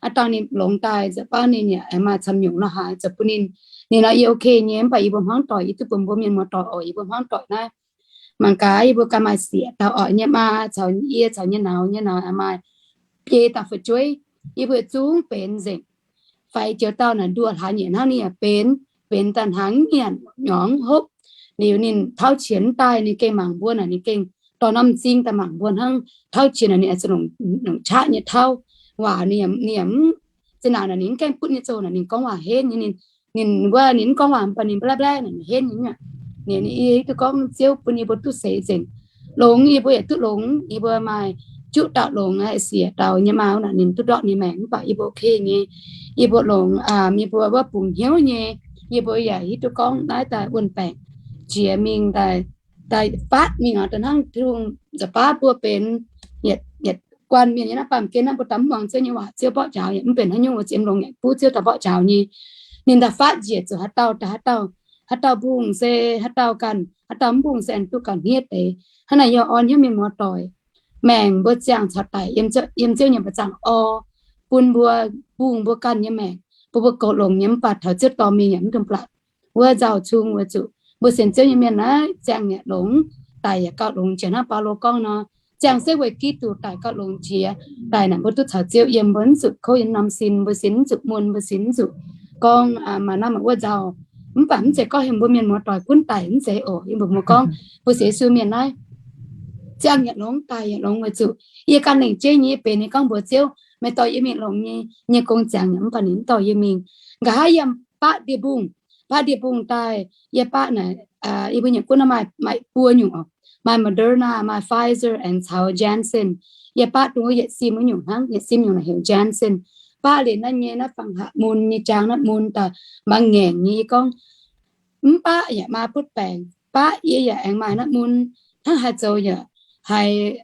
aa dangh ninh longx daaih nzunc baav ninh yaac maaih camv nyungc nor haaix zoux bun ninh. Ninh nor yie okay nyei mv baac yie mbuo hmuangv doic, yie duqv bun mbuo mienh muoz-doic oc, yie mbuo hmuangv doic naaiv mangc gaax yie mbuo ganh maaih sieqv dauh orqc nyei maa caux yie caux nyei nauz, nyei nauz maaih biei dauh fu'jueiv, yie mbuo zungv benx nzengc. Fai joux dauh naaic nduoh hlaax nyeic hnangv ninh yaac benx, benx daaih hnaangx nyanc nyorngx hopv. Liuz ninh tauv qiex daaih ninh gengh mangc mbuo naaic ninh gengh dorh norm m'zing daaih mangc mbuo hnangv tauv qiex naaic ninh zuqc longc qaqv nyei tauv. Waac ninh yaac mv, zinh ndaangc naaic ninh mv gaengh butv nyei zoh naaic ninh gorngv waac henv nyei. Ninh, ninh wuov ninh mv gorngv waac mv baac ninh mblav mblav naaic ninh henv nyei aqv. Ninh, yie hiuv duqv gorngv Ziouv bun yie mbuo duqv seix nzengc. Longx yie mbuo yaac duqv longx, yie mbuo maaih juqv dauh longx sieqv dauh nyei maa naaic ninh duqv ndortv ninh maengc mv baac yie mbuo okay nyei. Yie mbuo longx, yie mbuo wuov bungx hnyouv nyei. Yie mbuo yaac hiuv duqv gorngv naaiv daaih wuonh baengc jiex mingh daaih, daaih faatv mingh oc, daaih hnangv Tin-Hungh nza'baav mbuo benx yietc guanh mienh nyei naaiv baamh gen naaiv mbuo daaih mv muangx Ziouv nyei waac, Ziouv mborqv njaaux yaac mv benx haaix nyungc, mbuo ziex mlongx yaac buv Ziouv daaih mborqv njaaux nyei. Ninh daaih faatv njiec zuqc haaix dauh daaih haaix dauh, haaix dauh mbungh se haaix dauh ganh, haaix dauh mv mbungh se aengx duqv ganh hniev deix. Hnangv naaic yie orn hnyouv mienh muoz-doic, maengc mbuo ziangh caux daic yiem Ziouv nyei mbuo zaangc orv, bun mbuo mbungh mbuo ganh nyei maengc, bun mbuo goux longx nyei mv baac taux Ziouv dorh mingh yaac mv dungx blatc wuov nzauh cung weic zuqc mbuo sienx Ziouv nyei mienh naaiv ziangh yaac longx, daic yaac gauh longx jiex hnangv Baulo gorngv nor, ziangh se weic Giduc daic gauh longx jiex. Daic naaic mbuo duqv caux Ziouv yiem, mbuo mv zuqc kouv yiem norm sin, mbuo sin mv zuqc muon, mbuo sin mv zuqc gorngv maaih naaiv maaih wuov nzauh. Mv baac mv zeiz gorngv heuc mbuo mienh muoz-doic gunv daic, mv zeiz oc. Yie mbuo muoz gorngv mbuo sienx Yesu mienh naaiv ziangh yaac longx, daic yaac longx weic zuqc yie ganh lengc jeiv nyei benx nyei gorngv mbuox Ziouv, meih dorh yie mingh longx nyei, nyei gong ziangx yaac mv baac ninh mv dorh yie mingh. Nqa'haav yiem baqv ndie-mbungh, Baav ndie-bung daaih, yie baav naaic, yie mbuo nyanc gunv naaiv maaih, maaih buo nyungc oc. Maaih Moderna, maaih Pfizer, and caux Janssen. Yie baav dongh wuov yietc sim wuov nyungc hnangv, yietc sim nyungc naaic heuc Janssen. Baav liuz naaiv nyei naaiv fangx haac mun nyei jaang naaiv mun daaih mangc ngaengc nyei yie gorngv, mv baac yaac maaih butv baengc, baav yie yaac aengx maaih naaiv mun, hnangv haaix zoux yaac haiz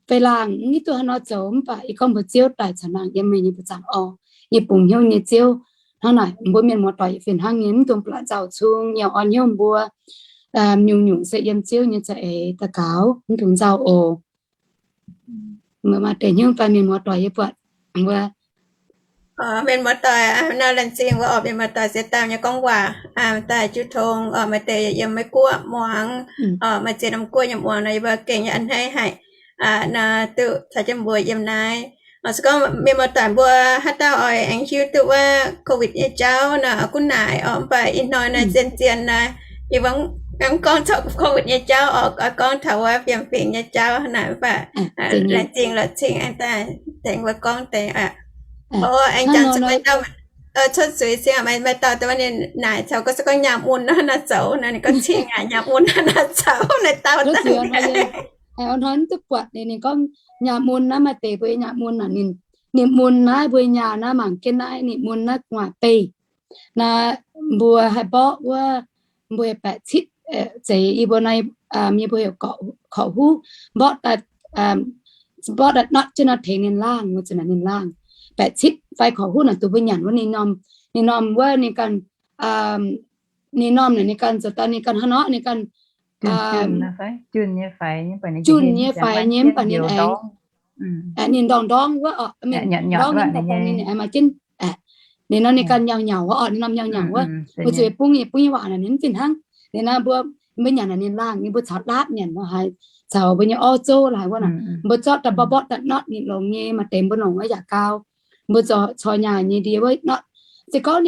fei laangh, mv hiuv duqv haaix nor zoux. Mv baac yie gorngv mbuox Ziouv daaih caux naang yiem meih nyei mbuo zaangc orv, yie bungx hnyouv nyei Ziouv. Hnangv naaic mbuo mienh muoz-doic fih hnangv nyei, mv dungx blatc nzauh cung, nyei orn hnyouv mbuo nyungc-nyungc se yiem Ziouv nyei za'eix daux gaux, mv dungx nzauh oc. Meih maaih deix hnyouv fai mienh muoz-doic yie buatc mbuo mienh muoz-doic nor, laengz zingh mbuo oc, mienh muoz-doic ziex dauh nyei gorngv waac daaih jiu tong oc. Maaih deix yiem Meiv Guoqv muangx oc, maaih ziex norm guoqv nyei muangx nor, yie mbuo gengh nyei a'hneiv haic nor, duqv caux jienv mbuo yiem naaiv. Se gorngv mienh muoz-doic mbuo haaix dauh oix aengx hiuv duqv wuov COVID nyei jauv nor, gunv naaic oc. Mv baac ih hnoi nor zien-zien nor, yie mv gorngv taux COVID nyei jauv oc, oix gorngv taux wuov fiem-fingx nyei jauv naaic. Mv baac laengz zingh lorqc, cingx aengx daaih tengx mbuo gorngv deix aqv. Aengx jangx cuotv zuiz cingx maaih dauh dongh ninh naaic caux gorngv, se gorngv nyaah mun nor zoux nor, ninh gorngv cingx aqv, nyaah mun nor zoux naaic dauh daaih. Hnoi mv duqv buatc ninh, ninh gorngv nyaah mun naaiv, maaih deix mbuo nyaah mun naaic, ninh, ninh mun naaiv, mbuo nyaah naaiv mangc jienv naaiv, ninh mun naaiv gu'nguaaic beih. Naaiv mbuo haih mborqv wuov, mbuo haih baeqc citv zeiz yie mbuo naaiv, yie mbuo heuc korqv-huv, mborqv daaih, mborqv daaih notv jienv nor tengx ninh laangh, mbuo zuqc naaic ninh laangh. Baeqc citv fai korqv-huv naaic dongh mbuo nyanc wuov ninh norm, ninh norm wuov ninh ganh, ninh norm naaic ninh ganh zoux daaih ninh ganh hnangv nor ninh ganh junh nyei fai nyei, mv baac ninh aengx ninh ndorngc ndorngc wuov, ninh maaih jienv, ninh nor ninh ganh nyauc nyauc wuov oc, ninh norm nyauc nyauc wuov. Mbuo zuqc bungx, bungx nyei waac naaic ninh mv fih hnangv. Ninh nor mbuo, mbuo nyanc naaic ninh laangh, ninh mbuo caux laapv nyanc lorqc haaix, caux mbuo nyei orv zouv lorqc haaix wuov naaic, mbuo zorqv daaih mborqv mborqv daaih notv ninh longx nyei, maaih deix mbuo longc wuov yaac gau. Mbuo cor nyaah nyei ndie wuov notv. Se gorngv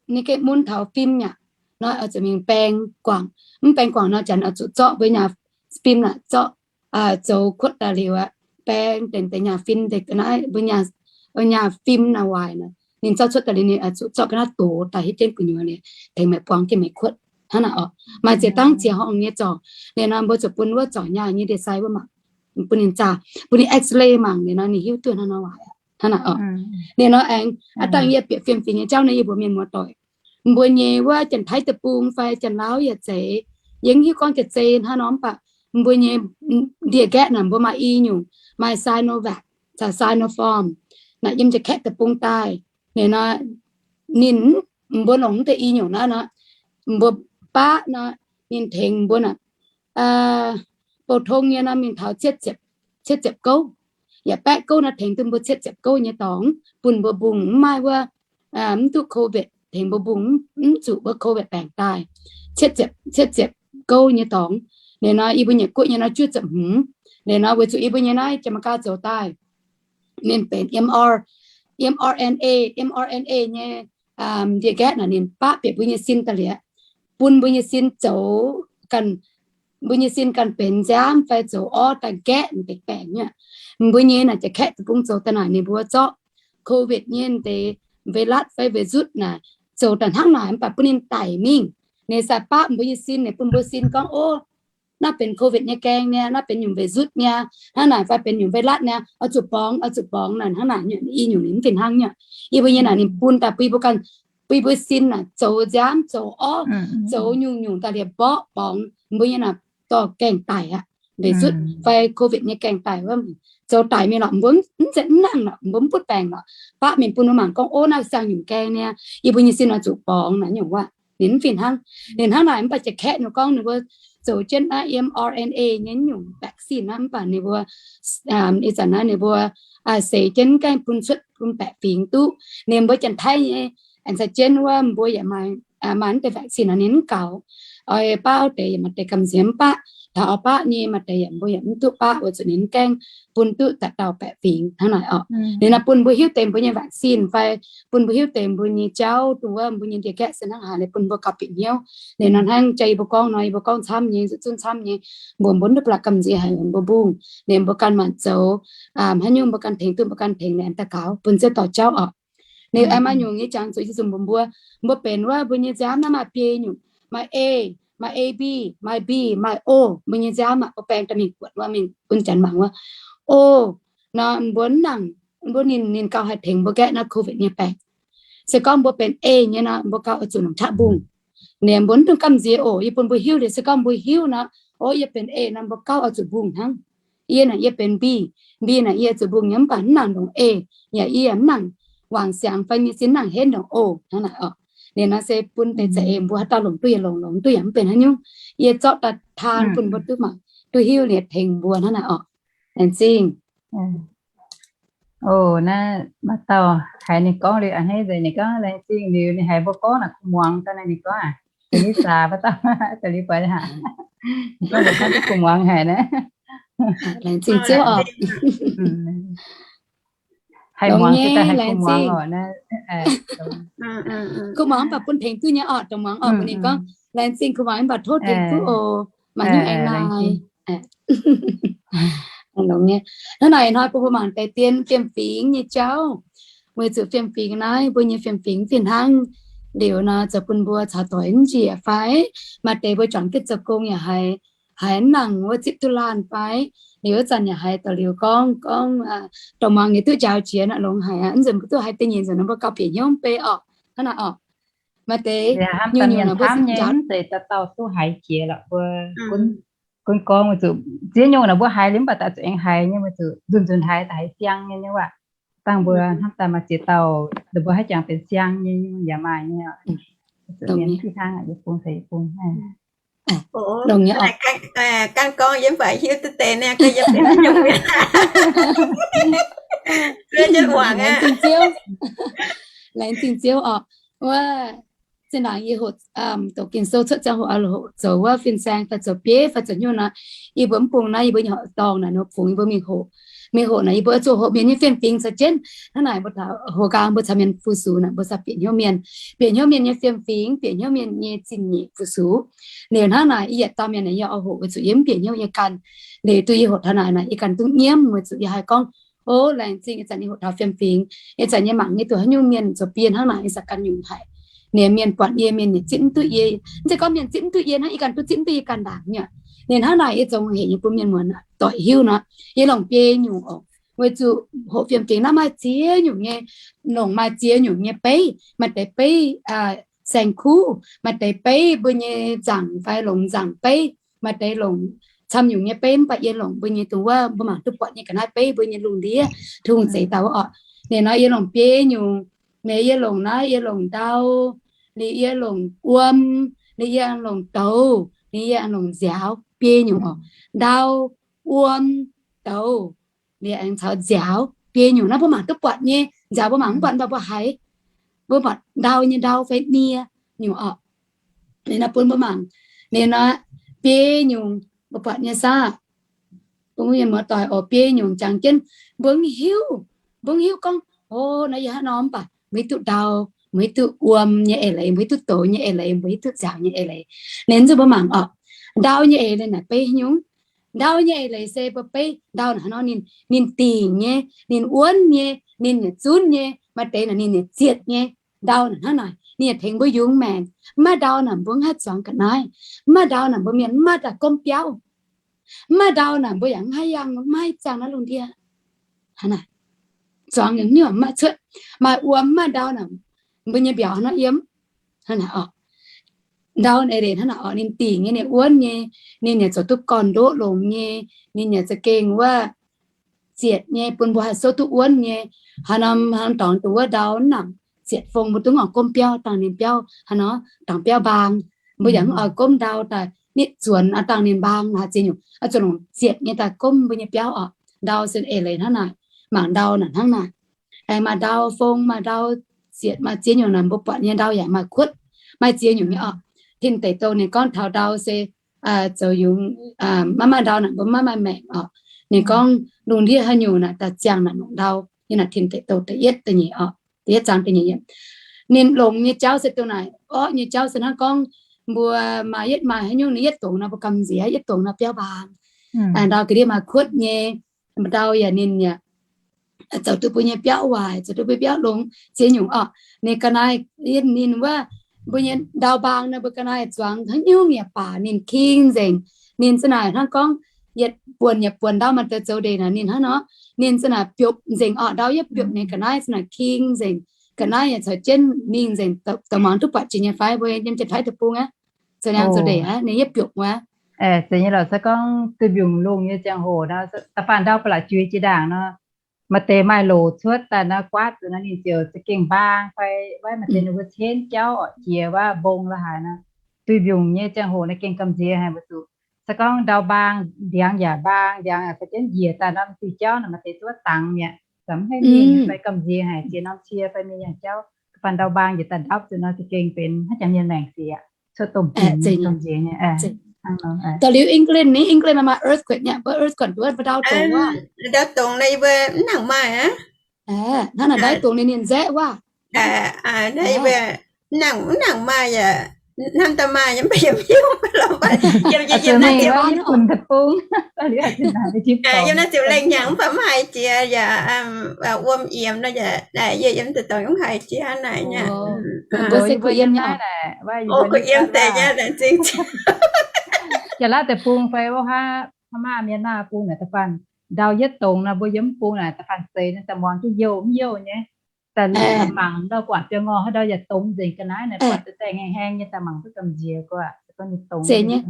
ninh gengh mun taux fim yaac nor, oix zuqc mingh baeng guangc. Mv baeng guangc nor janx oix zuqc zorqv mbuo nyaah fim naaic zorqv, zoux kuotv daaih liuz aqv, baeng deix deix nyaah fim deix ga'naaiv, mbuo nyaah fim naaic waaic naaic, ninh zorqv cuotv daaih liuz ninh oix zuqc zorqv ga'naaiv dox daaih hietv jienv gu'nyuoz liuz tengx meih buangv jienv meih kuotv hnangv naaic oc. Maaih ziex dangv ziex horngh nyei zorc. Liuz nor mbuo zuqc bun wuov zorc nyaah nyei ndie-sai wuov mangc, bun ninh zaah, bun ninh X-ray mangc liuz nor ninh hiuv duqv hnangv nor waaic aqv hnangv naaic oc. Liuz nor aengx aav dangh yie bieqc fiem-fingx nyei jauv naaiv yie mbuox mienh muoz-doic, mbuo nyei wuov Janx-Taiv deic-bung fai Janx-Lauv yaac zeiz, yie mv hiuv gorngv jiex zei hnangv nor mv baac mbuo nyei ndie-nqaeqv naaic mbuo maaih i nyungc, maaih Sinovac caux Sinopharm naaic yiem Janx-Kaeqv deic-bung daaih. Liuz nor ninh, mbuo longc mv deix i nyungc naaiv nor, mbuo baqv nor, ninh tengx mbuo naaic, bou tong nyei nor mingh taux cietv ziepc gouv, yaac baeqv gouv nor tengx duqv mbuo cietv ziepc gouv nyei dorngx, bun mbuo mbungh mv maaih wuov, mv duqv COVID, tengx mbuo mbungh mv zuqc wuov COVID baengc daaih. Cietv ziepc, cietv ziepc gouv nyei dorngx. Liuz nor yie mbuo nyei guoqv nyei nor juov ziepc hmz. Liuz nor weic zuqc yie mbuo nyei naaiv Janx-Meigaa zoux daaih, ninh benx mR, mRNA, mRNA nyei ndie-nqaeqv naaic ninh baqv bieqc mbuo nyei sin daaih liuz, bun mbuo nyei sin zoux ganh, mbuo nyei sin ganh benx nziaamv fai zoux orv daaih nqaeqv m'deix baengc nyei. Mbuo nyei naaic Janx-Kaeqv deic-bung zoux daaih naaic ninh mbuo zorqv COVID nyei deix virus fai virus naaic zoux daaih hnangv naaic mv baac bun ninh daic mingh. Ninh sai baqv mbuo nyei sin, ninh bun mbuo sin gorngv, ov, naaiv benx COVID nyei gaeng niaa, naaiv benx nyungc virus niaa, hnangv naaic fai benx nyungc virus niaa, oix zuqc borngz, oix zuqc borngz naaic, hnangv naaic nyungc i nyungc ninh mv fih hnangv nyei. Yie mbuo nyei naaic ninh bun daaih bun yie mbuo ganh, bun yie mbuo sin naaic zoux nziaamv, zoux orv, zoux nyungc-nyungc daaih liuz mborqv borngz mbuo nyei naaic dorh gaengh daic aqv. Virus fai COVID nyei gaengh daic wuov, zoux daic mingh lorqc, mbuo mv zeiz mv nangh lorqc, mbuo mv butv baengc lorqc. Baqv mingh bun mbuo mangc gorngv, ov, naaiv siang nyungc gaeng niaa, yie mbuo nyei sin oix zuqc borngz naaic nyungc wuov. Ninh mv fih hnangv. Ninh hnangv naaic mv baac Janx-Kaeqv ninh gorngv ninh mbuo zoux jienv naaiv mRNA nyei nyungc vaccine naaiv mv baac ninh mbuo ih zanc naaiv ninh mbuo seix jienv gaengh bun cuotv bun baeqc fingx duqv. Ninh mbuo Janx-Taiv nyei aengx caux jienv wuov mbuo yaac maaih, maaih mv deix vaccine nor ninh mv gaux. Oix baav deix yaac maaih deix gamh nziex mv baac, taux oix baav nyei maaih deix yaac mbuo yaac mv duqv baav weic zuqc ninh mv gaengh bun duqv daaih dauh baeqc fingx hnangv naaic orqc. Ninh nor bun mbuo hiuv deix mbuo nyei vaccine fai bun mbuo hiuv deix mbuo nyei jauv dongh wuov mbuo nyei ndie-nqaeqv se hnangv haaix, ninh bun mbuo gauh bieqc hnyouv. Ninh nor hnangv jaa yie mbuo gorngv nor, yie mbuo gorngv camv nyei, zuqc zunv camv nyei, mbuo mbuo mv duqv blatc gamh nziex haic mbuo mbungh. Ninh mbuo ganh maanc zoux haaix nyungc mbuo ganh tengx duqv mbuo ganh tengx, ninh daaih gaux bun Ziouv dorh jauv orqc. Ninh aengx maaih nyungc nyei jangx zuqc yie zuqc mbuox mbuo, mbuo benx wuov mbuo nyei nziaamv naaiv maaih biei nyungc, maaih A, maaih A B, maaih B, maaih O, mbuo nyei nziaamv aqv. Mbuo baeng daaih mingh buatc wuov, mingh bun janx mangc wuov. O, nor mbuo mv nangc, mbuo ninh, ninh gauh haih tengx mbuo gaeqv naaiv COVID nyei baengc. Se gorngv mbuo benx A nyei nor, mbuo gauh oix zuqc nongc qaqv mbungh. Ninh mbuo mv dungx gamh nziex oc. Yie bun mbuo hiuv liuz, se gorngv mbuo hiuv nor, o, yie benx A nor, mbuo gauh oix zuqc mbungh hnangv. Yie naaic yie benx B, B naaic yie zuqc mbungh nyei, mv baac mv nangc ndongc A, yaac yie mv nangc wangc siangx fai nyei sin nangc henv ndongc O hnangv naaic oc. Ninh nor se bun deix za'eix mbuo haaix dauh longc duqv yaac longc, longc duqv yaac mv benx haaix nyungc. Yie zorqv daaih taan bun mbuo duqv mangc, duqv hiuv liuz tengx mbuo hnangv naaic oc. Laengz zingh. O, naaiv maaih dauh haiz ninh gorngv liuz a'hneiv nzengc. Ninh gorngv laengz zingh liuz ninh haiz mbuo gorngv naaic kuv muangx daaih naaic ninh gorngv aqv. Deix Lisa wuov dauh, deix liuz buatc aqv. Ninh gorngv mbuo gorngv duqv kuv muangx haic naaiv. Laengz zingh Ziouv oc. Haih muangx daaih haih kuv muangx oc. Kuv muangx mv baac bun tengx duqv nyei oc, dongh muangx oc, bun ninh gorngv laengz zingh kuv muangx mv baac tov tengx duqv oc. Maaih nyungc aengx naaic. Hnangv naaic hnoi bun mbuo mangc deix dien fiem-fingx nyei jauv. Weic zuqc fiem-fingx naaiv, mbuo nyei fiem-fingx fih hnangv liuz nor, zoux bun mbuo caux doix mv njiec fai maaih deix mbuo juangc jienv zoux gong yaac haiz, haiz mv nangc wuov zipv duqv laanh fai. Liuz wuov zanc yaac haiz daux liuz gorngv, gorngv dongh muangx nyei duqv njaaux jiex naaic longx haic aqv. Mv nzunc mbuo duqv haiz da'nyeic nzunc nor mbuo gauh bieqc hnyouv mv bei oc. Hnangv naaic oc. Maaih deix nyungc-nyungc naaic mbuo camv nyei mv zeiz dauh dauh duqv haiz jiex lorqc. Mbuo gunv gorngv weic zuqc ziex nyungc naaic mbuo haiz liuz mv baac daaih zuqc aengx haiz nyei, weic zuqc nzunc nzunc haiz daaih haiz siang nyei nyei waac. Dangh mbuo hnamv daaih maaih ziex dauh, mbuo haaix jangx benx siang nyei nyungc yaac maaih nyei. Zuqc mienh fih hnangv yietc bung fai yietc bung. Dongh nyei oc. Ganh gorngv yie mv baac hiuv duqv deix naaiv, yie benx nyungc mienh. Laengz zingh Ziouv. Laengz zingh Ziouv oc. Wuov zinh ndaangc yie hoqc doqc Ging-Sou cuotv ziangh hoc, hoqc zoux wuov fin-saeng fai zoux bieiv fai zoux hnyouv nor, yie mbuo mv bung naaiv yie mbuo nyei horqc dorngh naaic nor fungx yie mbuo mingh hoqc. Mingh hoqc naaic yie mbuo zuqc hoqc mienh nyei fiem-fingx caux jienv. Hnangv naaic mbuo taux hoqc nqaang mbuo caux mienh fu-sux naaic mbuo cingx bieqc hnyouv mienh, bieqc hnyouv mienh nyei fiem-fingx, bieqc hnyouv mienh nyei zingh nyeic fu-sux. Liuz hnangv naaic yie yietc dauh mienh naaic yie oix hoqc weic zuqc yie mv bieqc hnyouv yie ganh. Liuz duqv yie hoqc taux naaic naaic yie ganh duqv nyiemv weic zuqc yie haih gorngv, o, laengz zingh ih zanc yie hoqc taux fiem-fingx, ih zanc yie mangc nyei duqv haaix nyungc mienh zoux bun yie hnangv naaic yie za'ganh nyungc haic. Ninh mienh buatc yie, mienh yietc zipv mv duqv yie. Mv zeiz gorngv mienh zipv mv duqv yie hnangv, yie ganh duqv zipv mv duqv yie ganh ndaangc nyei. Ninh hnangv naaic yie zoux hec nyei bun mienh muonz doic hiuv nor, yie longc biei nyungc oc. Weic zuqc hoqc fiem-fingx naaiv maaih ziex nyungc nyei, longc maaih ziex nyungc nyei beiv. Maaih deix beiv saeng-kuv, maaih deix beiv mbuo nyei nzaangc fai longc nzaangc beiv, maaih deix longc camv nyungc nyei beiv, mv baac yie longc mbuo nyei dongh wuov mbuo mangc duqv buatc nyei ga'naaiv beiv, mbuo nyei lungh ndiev, tungh zeix dauh oc. Ninh nor yie longc biei nyungc. Ninh yie longc naaiv, yie longc ndau, ninh yie longc wuom, ninh yie longc douz, ninh yie longc nziaaux, biei nyungc oc. Ndau, wuom, douz, liuz aengx caux nziaaux, biei nyungc naaiv mbuo mangc duqv buatc nyei. Nziaaux mbuo mangc mv buatc, mv baac mbuo haiz, mbuo buatc ndau nyei ndau fai nie nyungc oc. Ninh naaiv bun mbuo mangc, ninh naaiv biei nyungc mbuo buatc nyei saah. Bun mbuo mienh muoz-doic oc, biei nyungc jangx jienv mbuo mv hiuv, mbuo mv hiuv gorngv, o, naaiv yie hnangv nor, mv baac mbuo hiuv duqv ndau, mbuo hiuv duqv wuom nyei eix leiz, mbuo hiuv duqv douz nyei eix leiz, mbuo hiuv duqv nziaaux nyei eix leiz. Ninh zuqc mbuo mangc oc, ndau nyei eix leiz naaic beiv nyungc. Ndau nyei eix leiz se mbuo beiv ndau naaic hnangv nor, ninh, ninh dingc nyei, ninh wuonv nyei, ninh yietc zunv nyei, maaih deix naaic ninh yietc zietc nyei. Ndau naaic hnangv naaic ninh yietc tengx mbuo yungz maengc. Mv maaih ndau naaic mbuo mv haih zuangx ga'naaiv. Mv maaih ndau naaic mbuo mienh mv maaih daaih gomv biauv. Mv maaih ndau naaic mbuo yaac mv haih yangh, mv haih ziangh naaiv lungh ndiev. Hnangv naaic, zuangx yaac mv maaih cuotv. Maaih wuom mv maaih ndau naaic mbuo nyei mbiauz hnangv nor yiem. Hnangv naaic oc. Ndau eix leiz hnangv naaic oc, ninh dingc nyei, ninh wuonv nyei, ninh yaac zoux duqv gorn-ndoqv longx nyei, ninh yaac za'gengh wuov zietc nyei, bun mbuo haih souv duqv wuonv nyei. Haaix norm, haaix norm dorngx dongh wuov ndau mv nangc zietc fong, mbuo duqv ngorc gomv biauv, dangh ninh biauv haaix nor, dangh biauv mbaang. Mbuo yaac mv oix gomv ndau daaih nitv zuonx, dangh ninh mbaang haaix ziex nyungc, oix zuqc longc zietc nyei daaih gomv mbuo nyei biauv oc. Ndau se eix leiz hnangv naaic, mangc ndau naaic hnangv naaic. Aengx maaih ndau fong, maaih ndau zietc, maaih ziex nyungc naaic mbuo buatc nyei ndau yaac maaih kuotv, maaih ziex nyungc nyei oc. Tin Deic Douh ninh gorngv taux ndau se zoux yungz maiv maaih ndau naaic mbuo maiv maaih maengc oc. Ninh gorngv lungh ndiev haaix nyungc naaic daaih ziangh naaic longc ndau. Yie naaic Tin Deic Douh da'yietv da'nyeic oc, da'yietv zaang da'nyeic yiemc. Ninh longc nyei jauv se dongh naaic, orqv nyei jauv se hnangv gorngv mbuo maaih yietv maaih haaix nyungc ninh yietv dongz nor mbuo gamh nziex, yietv dongz nor biauv mbaang. Ndau ga'ndiev maaih kuotv nyei, ndau yaac ninh yaac zoux duqv mbuo nyei biauv waaic, zoux duqv mbuo biauv longx ziex nyungc orqc. Ninh ga'naaiv, ninh wuov, mbuo nyei ndau mbaang nor mbuo ga'naaiv zuangx haaix nyungc yaac baac ninh king nzengc. Ninh za'naaic hnangv gorngv yietc buonc yietc buonc ndau maaih deix zoux ndeic naaic ninh hnangv nor, ninh za'naaic biopv nzengc orqc. Ndau yietv biopv ninh ga'naaiv za'naaic king nzengc. Ga'naaiv yaac caux jienv mingh nzengc, da'muangx duqv buatc jiex nyei fai? Mbuo yiem Janx-Taiv deic-bung aqv, zoux liangx zoux ndeic aqv, ninh yietv biopv wuov. Zeiz nyei lorqc, se gorngv duih mbiungc lungh nyei ziangh hoc nor, da'faanh ndau ba'laqc juiz jiex ndaangc nor, maaih deix maaih loc cuotv daaih nor, guaatv zuqc nor ninh ziouc za'gengh mbaang fai wuov, maaih deix ninh mbuo cenv jauv orqc, jiex wuov mbong la'haaix nor, duih mbiungc nyei ziangh hoc naaiv gengh gamh nziex haic mbuo zuqc. Se gorngv ndau mbaang, ndiangx yaac mbaang, ndiangx yaac za'gengh njiec daaih nor, duih jauv naaic maaih deix zuov dangx mi'aqv, za'gengh mv haih mingh fai gamh nziex haic, jiex norm cie fai mingh yangh jauv. Da'faanh ndau mbaang njiec daaih ndapv zuqc nor, za'gengh benx haaix jangx mienh maengc siec, cuotv domh ginx gamh nziex nyei. Da'liuz England ni, England maaih earthquake nyei, mbuo earthquake wuov ndau dongz wuov. Ndau dongz naaiv yie mbuo mv nangc maaih aqv. Hnangv naaic ndau dongz ninh ninh nzaeqv wuov. Naaiv yie mbuo mv nangc, mv nangc maaih yaac hnamv daaih maaih yaac mv baac yaac mv hiuv lorqc. Yiem naaiv ziouc lengh hnyangx mv baac mv haiz jiex yaac wuom yiemx nor yaac yie yiem deix dorngx mv haiz jiex naaic nyei. Mbuo se kuh yiem naaiv, kuh yiem deix nyei nzingh. Jaax-Laauv deic-bung fai wuov haav, Myanmar bung naaic da'faanh ndau yietv dongz nor, mbuo yiem mv bung naaic da'faanh seix naaiv daaih muangx jienv youh mv youh nyei. Daaih mangc ndau guatc biauv ngorh haaix ndau yaac dongz nzengc ga'naaiv naaic, buatc deix daaih haeng haeng nyei daaih mangc duqv gamh nziex gu'nguaaic, se gorngv ninh dongz nzengc.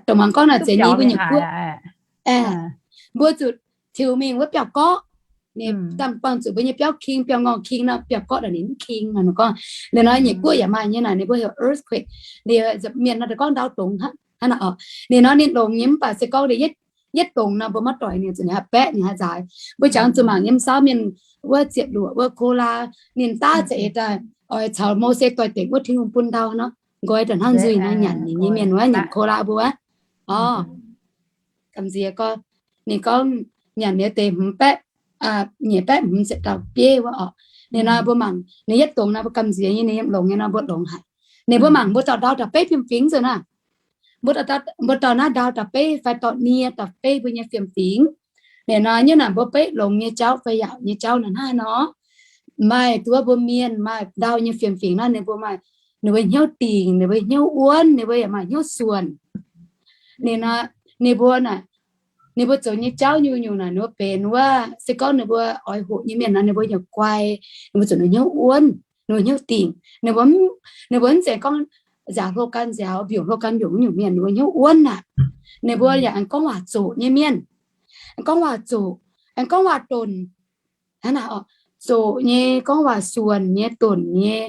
Dongh mangc gorngv naaic zeiz nyei mbuo nyei guoqv. Mbuo zuqc tiux mingh wuov biauv-gorqv, ninh dangh buangh zuqc mbuo nyei biauv king, biauv ngorh king nor, biauv-gorqv naaic ninh mv king nor. Ninh gorngv liuz nor nyei guoqv yaac maaih nyei naaic, ninh mbuo heuc earthquake. Liuz mienh nor deix gorngv ndau dongz hnangv naaic orqc. Ninh nor ninh longx nyei mv baac se gorngv yietv dongz nor mbuo maiv doic ninh zuqc ninh haih baeqv, ninh haih nzaaix. Mbuo jangx zuqc mangc yiem saauv mienh wuov ziepc luoqc wuov kolaa, ninh daav za'eix daaih oix caux Mose doix-dekc wuov Tin-Hungh bun ndau nor, nqoi daaih hnangv nzuih nor nyanc ninh nyei mienh wuov, nyanc kolaa mbuo wuov. Orqc, gamh nziex gorx. Ninh gorngv nyanc liuz deix hmz baeqv, nyiec baeqv hmz ziepc dauh bieiv wuov orqc. Ninh nor mbuo mangc ninh yietv dongz nor mbuo gamh nziex nyei, ninh yiem longx nyei nor mbuo longx haic. Ninh mbuo mangc mbuo dauh ndau da'beiv fiem-fingx nzunc naaiv. Mbuo dauh naaiv ndau da'beiv fai dorh nie da'beiv mbuo nyei fiem-fingx. Liuz nor nyungc naaic mbuo beiv longx nyei jauv fai yaauc nyei jauv naaic hnangv nor, maaih duqv mbuo mienh maaih ndau nyei fiem-fingx naaiv, ninh mbuo maaih, ninh mbuo hnyouv dingc, ninh mbuo hnyouv wuonv, ninh mbuo yaac maaih hnyouv suonc. Ninh, ninh mbuo naaic, ninh mbuo zoux nyei jauv nyungc-nyungc naaic ninh mbuo benx wuov, se gorngv ninh mbuo oix hoqc nyei mienh nor ninh mbuo yaac guai, ninh mbuo zuqc ninh hnyouv wuonv, ninh mbuo hnyouv dingc, ninh mbuo, ninh mbuo mv zeiz gorngv nziaaux hlo gan nziaaux, mbiungc hlo gan mbiungc nyungc mienh, ninh mbuo hnyouv wuonv aqv. Ninh mbuo yaac aengx gorngv waac zoqc nyei mienh, aengx gorngv waac zoqc, aengx gorngv waac donc, hnangv naaic orqc, zoqc nyei, gorngv waac suonc nyei, donc nyei.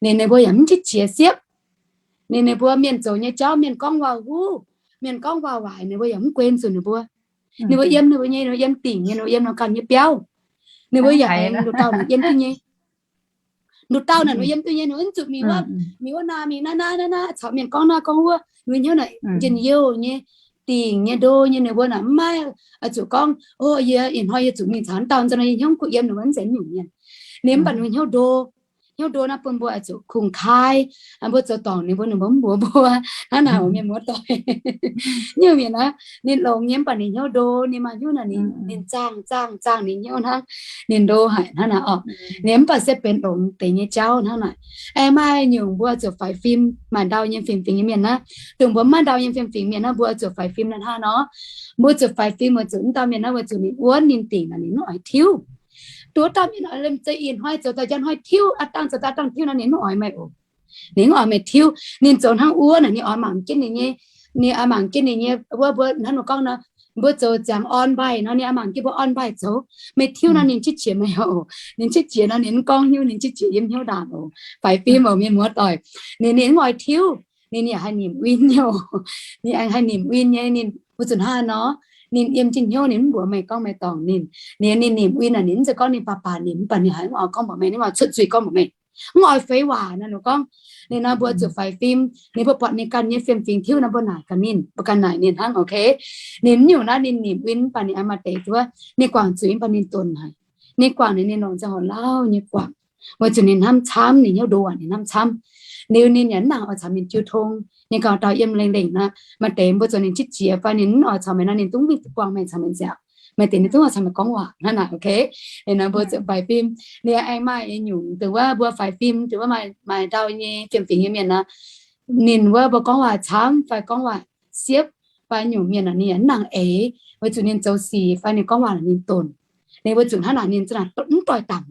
Ninh, ninh mbuo yaac mv qiex jiez siepv. Ninh, ninh mbuo mienh zoux nyei jauv, mienh gorngv waac-huv, mienh gorngv waac-waaic, ninh mbuo yaac mv guen zuqc ninh mbuo. Ninh mbuo yiem ninh mbuo nyei, ninh mbuo yiem dingc nyei, ninh mbuo yiem norm ganh nyei biauv. Ninh mbuo yaac aengx nduqc dauh naaic yiem duqv nyei. Nduqc dauh naaic ninh mbuo yiem duqv nyei, ninh mbuo mv zuqc mingh wuov, mingh wuov naaic, mingh naaiv naaiv naaiv naaiv caux mienh gorngv naaiv gorngv wuov. Ninh mbuo hnyouv naaic njien-youh nyei, dingc nyei, ndo nyei. Ninh mbuo naaic mv maaih oix zuqc gorngv, o, yie ih hnoi yie zuqc mingh caux dauh nzunc nor yie hnyouv kuh yiem, ninh mbuo mv zeiz nyungc mienh. Ninh mv baac ninh mbuo hnyouv ndo, hnyouv ndo naaiv bun mbuo oix zuqc kungx kaaix. Mbuo zoux dorngc ninh mbuo, ninh mbuo mv mbuox mbuo. Hnangv naaic oc, mienh muoz-doic. Nyungc mienh naaiv ninh longx nyei mv baac ninh hnyouv ndo, ninh maaih hnyouv naaic ninh zaangh zaangh zaangh ninh hnyouv hnangv. Ninh ndo haic hnangv naaic orqc. Ninh mv baac se benx longx deix nyei jauv hnangv naaic. Aengx maaih nyungc mbuo zuqc faix fim, maaih ndau nyei fiem-fingx nyei mienh naaiv. Dongh mbuo mv maaih ndau nyei fiem-fingx mienh naaiv, mbuo zuqc faix fim naaiv hnangv nor. Mbuo zuqc faix fim weic zuqc mv dauh mienh naaiv weic zuqc ninh wuonv ninh dingc naaic ninh mv oix tiuv. Duqv dauh mienh oix lem zeiz ih hnoi zoux daaih njang hnoi tiuv, aa dangh zoux daaih aa dangh tiuv nor ninh mv oix meih oc. Ninh mv oix meih tiuv. Ninh zoux hnangv wuov naaic ninh oix mangc jienv ninh nyei, ninh oix mangc jienv ninh nyei wuov, mbuo hnangv nor gorngv nor, mbuo zoux ziangx on mbaih nor ninh oix mangc jienv mbuo on mbaih zoux. Meih tiuv nor ninh qiex jiez meih oc. Ninh qiex jiez nor ninh mv gorngv hnyouv, ninh qiex jiez yiem hnyouv ndaangc oc. Faix fim oc, mienh muoz-doic. Ninh, ninh mv oix tiuv. Ninh yaac haih nimc win nyei oc. Ninh aengx haih nimc win nyei. Ninh mbuo zuqc hnangv nor, ninh yiem jienv hnyouv ninh mv mbuox meih gorngv meih dorngc ninh. Ninh, ninh nimc win naaic ninh mv zeiz gorngv ninh baac baac nimc, mv baac ninh haiz mv oix gorngv mbuox meih, mv oix cuotv zuiz gorngv mbuox meih. Mv oix feix waac naaic, ninh gorngv, ninh nor mbuo zuqc faix fim, ninh mbuo buatc ninh ganh nyei fiem-fingx tiuv nor mbuo naaic gaax ninh, mbuo ganh naaic ninh hnangv, ok. Ninh mv nyungc naaiv ninh nimc win mv baac ninh aengx maaih deix duqv, ninh guangc zuiz mv baac ninh donc haic. Ninh guangc naaic ninh longc ziangh hoc lauh nyei guangc, weic zuqc ninh hnamv camv, ninh hnyouv ndo aac ninh hnamv camv. Liuz ninh yaac mv nangc oix caux mienh jiu tong. Ninh gauh dauh yiem lengh lengh nor, maaih deix mbuo zoux ninh qiex jiez fai ninh mv oix caux meih nor ninh dungv mingh buangh meih caux meih nziaauc. Maaih deix ninh zungv oix camv gorngv waac hnangv naaic, ok. Ninh nor mbuo zuqc faix fim. Ninh aengx maaih nyungc dongh wuov mbuo faix fim dongh wuov maaih ndau nyei fiem-fingx nyei mienh nor, ninh wuov mbuo gorngv waac camv fai gorngv waac siepv fai nyungc mienh ninh mv nangc eix, weic zuqc ninh zoux sic fai ninh gorngv waac ninh donc. Ninh weic zuqc hnangv naaic ninh za'naaic mv doix dangc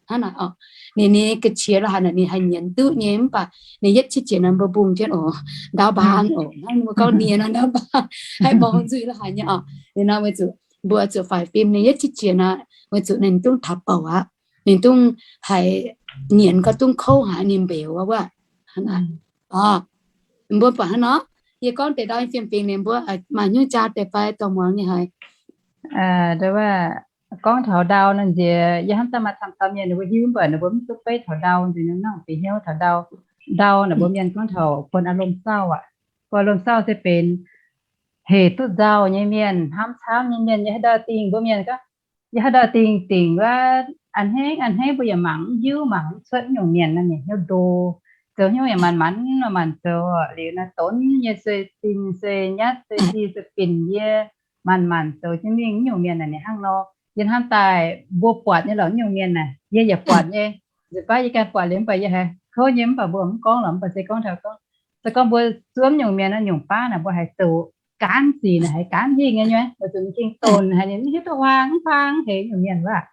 hnangv naaic oc. Ninh, ninh ga'qiex la'haaix ninh haih nyienz duqv nyei, mv baac ninh yietv qiex jiez nor mbuo mbungh jienv oc, ndaauv mbaang oc, hnangv mbuo gorngv nie nor ndaauv mbaang, haih borngz nzuih la'haaix nyei oc. Ninh nor weic zuqc mbuo zuqc faix fim ninh yietv qiex jiez nor, weic zuqc ninh dungv taux bouc aqv. Ninh dungv haiz nyienz gau dungv kouv haic ninh mbeux wuov. Mbuo buatc hnangv nor, yie gorngv deix ndau fiem-fingx ninh mbuo maaih hnyouv jaa deix fai dorh muangx nyei haic. Gorngv taux ndau nor nziex yie hnamv daaih maaih camv dauh mienh ninh mbuo hiuv, mv baac ninh mbuo mv duqv beiv taux ndau nziex nor, nangc bieqc hnyouv taux ndau. Ndau naaic mbuo mienh gorngv taux buonc อารมณ์เศร้า aqv. Buonc อารมณ์เศร้า se benx hec duqv nzauh nyei mienh, hnamv camv nyei mienh, yiem haaix ndau dingh mbuo mienh gorngv, yiem haaix ndau dingh dingc wuov, a'hneiv a'hneiv mbuo yaac mangc mv hiuv, mangc mv cuotv nyungc mienh naaiv, mienh hnyouv ndo, zoux hnyouv yaac manc-manc manc-manc zoux liuz naaiv donx nyei sueih zinh sueih nyatv sueih di sueih binc yie manc-manc zoux jienv mingh nyungc mienh naaic ninh hnangv nor. Yie hnamv daaih mbuo buatc nyei lorqc nyungc mienh naaic, yie yaac buatc nyei. Nzunc baav yie ganh buatc liuz mv baac yie haiz kouv nyei, mv baac mbuo mv gorngv lorqc, mv baac se gorngv taux gorngv, se gorngv mbuo zuov nyungc mienh naaiv nyungc baav naaic mbuo haiz zoux gaanv sic naaic haiz gaanv hingh nyei nyuv, weic zuqc ninh gengh donc haiz ninh mv hiuv duqv huaang mv huaang heix nyungc mienh wuov.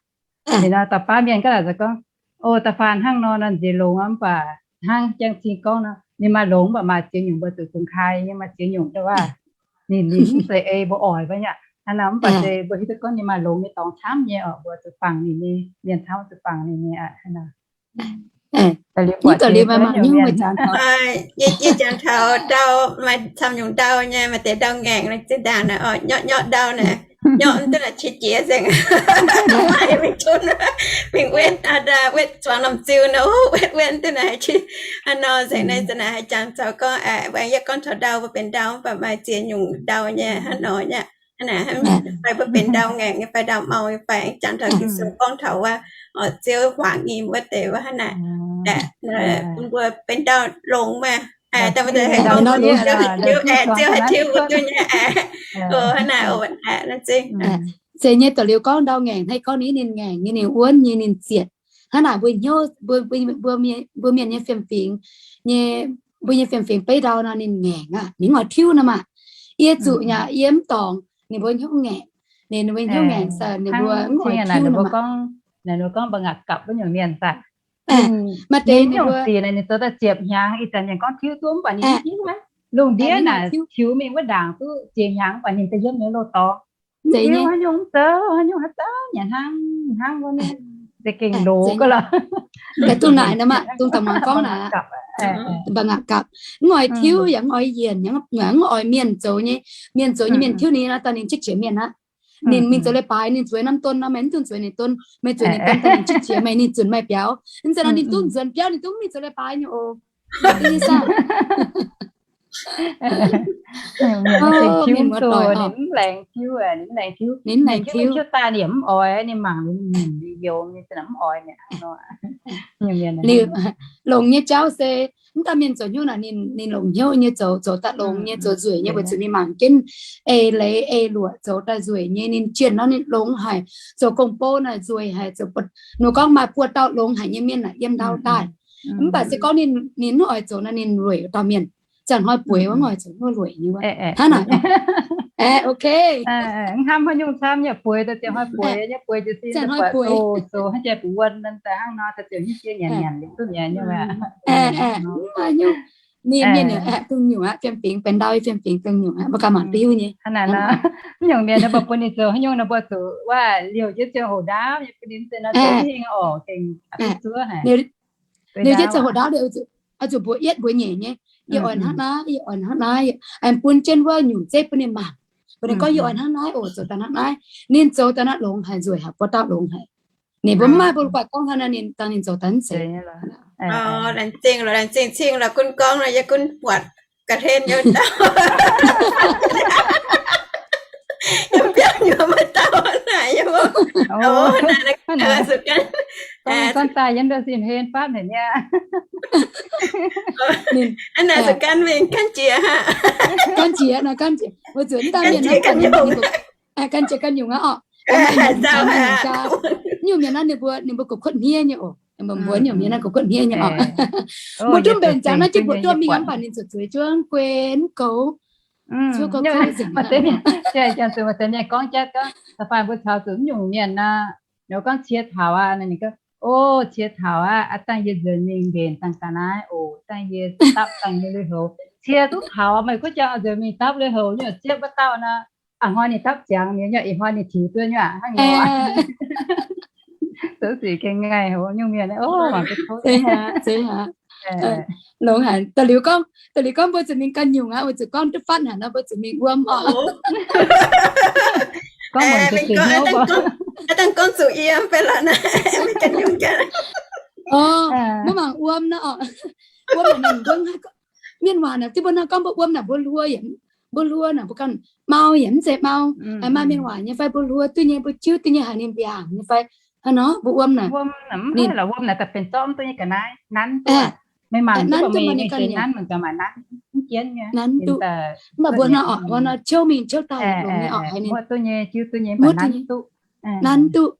Ninh nor da'faanh mienh gaav laaic se gorngv, o, da'faanh hnangv nor nor nziex longx aqv, mv baac hnangv jangv cing gorngv nor ninh maaih longx mv baac maaih ziex nyungc mbuo zuqc kungx kai nyei, maaih ziex nyungc wuov. Ninh, ninh mv zeiz ei mbuo oix wuov nyei aqv. Hnangv nor mv baac se mbuo hiuv duqv gorngv ninh maaih longx nyei dorngx camv nyei oc, mbuo zuqc fangx ninh nyei, mienh camv zuqc fangx ninh nyei aqv. Yie jangx taux ndau, maaih camv nyungc ndau nyei, maaih deix ndau ngaengc naaic zinh ndaangc naaic, nyorqv nyorqv ndau naaic, nyorqv duqv naaic qiex jiez nzengc. Mingh gunv, mingh wetv, wetv zuangx norm ziu nor, wetv wetv duqv naaic, hnangv nor nzengc naaiv zinh naaic haih jangx taux gorngv, aengx yie gorngv taux ndau, mbuo benx ndau mv baac maaih ziex nyungc ndau nyei hnangv nor nyei. Fai mbuo benx ndau ngaengc nyei fai ndau mau nyei fai, jangx taux Ging-Sou gorngv taux wuov, ziouv huaangx nyim wuov deix wuov hnangv naaic. Mbuo benx ndau longx maah, ziouv haih tiuv mbuo duqv nyei. Hnangv naaic, se nyei da'liuz gorngv ndau ngaengc hnangv gorngv ninh, ninh ngaengc nyei, ninh wuonv nyei, ninh zietc. Hnangv naaic mbuo hnyouv, mbuo mienh nyei fiem-fingx nyei, mbuo nyei fiem-fingx beiv ndau nor ninh ngaengc aqv, ninh mv oix tiuv nor maah. Yie zuqc yaac yie mv dorngc ninh mbuo hnyouv ngaengc, ninh mbuo hnyouv ngaengc se ninh mbuo mv oix tiuv nor maah. Naaic ninh mbuo gorngv mba'ngaapc gapv wuov nyungc mienh daaih. Maaih deix nyungc sic naaic ninh zoux daaih ziepc hnyangx, ih zanc mienh gorngv tiuv duqv mv baac ninh mv hiuv aqv. Lungh ndiev naaic tiuv mingh wuov ndaangc duqv ziepc hnyangx mv baac ninh da'yietv nyei loz-dorngx. Tiuv haaix nyungc zoux haaix nyungc haaix dauh nyanc hnangv hnangv wuov, se gengh loz ga'lorqc. Dongh naaic nor maah, dongh da'muangx gorngv naaic, mba'ngaapc gapv, mv oix tiuv yaac mv oix yienc, mv oix mienh zoux nyei, mienh zoux nyei mienh tiuv ninh nor daaih ninh qiex jiez mienh aqv. Ninh mingh zoux leiz-baaix ninh zueiz norm don nor meih mv dungx zueiz ninh don, meih zueiz ninh don daaih ninh qiex jiez meih, ninh zunc meih biaux. Mv zeiz nor ninh dungx nzuonx biauv, ninh dungx mingh zoux leiz-baaix nyei oc. Ninh mv laengz tiuv, ninh mv laengz tiuv, tiuv daaih ninh yaac mv oix, ninh mangc ninh youz nyei, mv oix. Liuz, longx nyei jauv se, mv dauh mienh zoux hnyouv naaic ninh longx hnyouv nyei zoux, zoux daaih longx nyei, zoux nzueic nyei, weic zuqc ninh mangc jienv eix leiz eix luoqc zoux daaih nzueic nyei, ninh jienh nor ninh longx haic, zoux gong-bou naaic nzueic haic, zoux, ninh gorngv maaih buo dauh longx haic nyei mienh naaic yiem ndau daaih. Mv baac se gorngv ninh mv oix zoux nor ninh lueic dauh mienh. Zanc hnoi bueix wuov oix zoux hnyouv lueic nyei wuov. Hnangv naaic. Ok. Hnamv haaix nyungc camv nyei bueix, da'ziouc hnoi bueix nyei bueix jiez sin, zanc hnoi bueix zoux hnangv jai bueix wuonh daaih hnangv nor, da'ziouc hiuv jiex nyanc nyanc liuz duqv mi'aqv nyei. Mv maaih nyungc. Ninh mienh aeqv, dongh nyungc aqv, fiem-fingx benx ndau, fiem-fingx dongh nyungc aqv, mbuo ganh mangc duqv hiuv nyei. Hnangv naaic nor, nyungc mienh nor mbuo bun ninh zoux haaix nyungc nor mbuo zuqc waac liouh jienv ziangh hoc ndaauv nyei, bun ninh se nor zoux hingh oc, gengh zuov haic. Liouh jienv ziangh hoc ndaauv liouh, oix zuqc mbuox yietv mbuox nyeic nyei. Yie oix hnangv naaiv, yie oix hnangv naaiv, aengx bun jienv wuov nyungc zeiv bun ninh mangc. Bun ninh gorngv yie oix hnangv naaiv oc, zoux daaih hnangv naaiv. Ninh zoux daaih naaiv longx haic, nzueic haic, buo dauh longx haic. Ninh mbuo mv maaih mbuo guaix gorngv hnangv naaiv, ninh dangh ninh zoux daaih mv zeiz. Laengz zingh, laengz zingh cing lorqc, gunv gorngv nor yie gunv buatc ga'hlen nyei dauh. Yiem biauv nyuoz maaih dauh naaic yie mbuo. Gorngv daaih yiem ndau sin hlen fatv haic nyei. Aa, naaic se gan mingh gan jiex aqv. Gan jiex nor, gan jiex. Weic zuqc mv daan mienh nor, gan jiex gan nyungc aqv oc. Nyungc mienh naaiv ninh mbuo, ninh mbuo goux kuotv hniev nyei oc. Mbuo nyungc mienh naaiv goux kuotv hniev nyei oc. Mbuo duqv mbenc jangx naaiv jienv mbuoqc duqv mingh, mv baac ninh zuqc zueiz juangv guenx goux. Mbuo gorngv jatv gorngv, da'faanh mbuo caux zuqc mv nyungc mienh nor, ninh gorngv cie taux aqv, ninh gorngv, o, cie taux aqv, a'dangh yie nzuonx mingh mbenc dangh ga'naaiv oc, dangh yie dapv dangh yie lui-houx. Cie duqv taux, meih guov jangx nzuonx mingh dapv lui-houx nyei, ziepv wuov dauh nor, a'hnoi ninh dapv ziangx mi'aqv, ih hnoi ninh tiux duqv nyei aqv, hnangv nor. Zoux sic gengh ngaih hoc nyungc mienh, o, mangc duqv tov. Longx haic. Da'liuz gorngv, da'liuz gorngv mbuo zuqc mingh ganh nyungc aqv, mbuo zuqc gorngv duqv fatv haic nor, mbuo zuqc mingh wuom oc. Gorngv, a'dangh gorngv zuqc yiem fai lorqc naaiv, mingh ganh nyungc ganh. O, mbuo mangc wuom nor oc. Wuom naaic ninh mbuo, mienh waac naaic, diuh mbuo nor gorngv mbuo wuom naaic mbuo hluo yaac, mbuo hluo naaic mbuo ganh mau yaac mv zeiz mau. Maaih mienh waac nyei fai mbuo hluo duqv nyei, mbuo jiuv duqv nyei, haiz ninh mbiaangc nyei fai hnangv nor mbuo wuom naaic. Wuom naaic mv haih lorqc, wuom naaic daaih benx zorqv mv duqv nyei ga'naaiv, nanv duqv. Meih mangc duqv mbuo mingh ga'naaiv mangc gaax maaih nanv, mv jienv nyei, nanv duqv. Mv baac mbuo nor oc, mbuo nor ciouv mingh ciouv daaih longx nyei oc, haiz ninh muotv duqv nyei, jiuv duqv nyei, nanv duqv. Nanv duqv.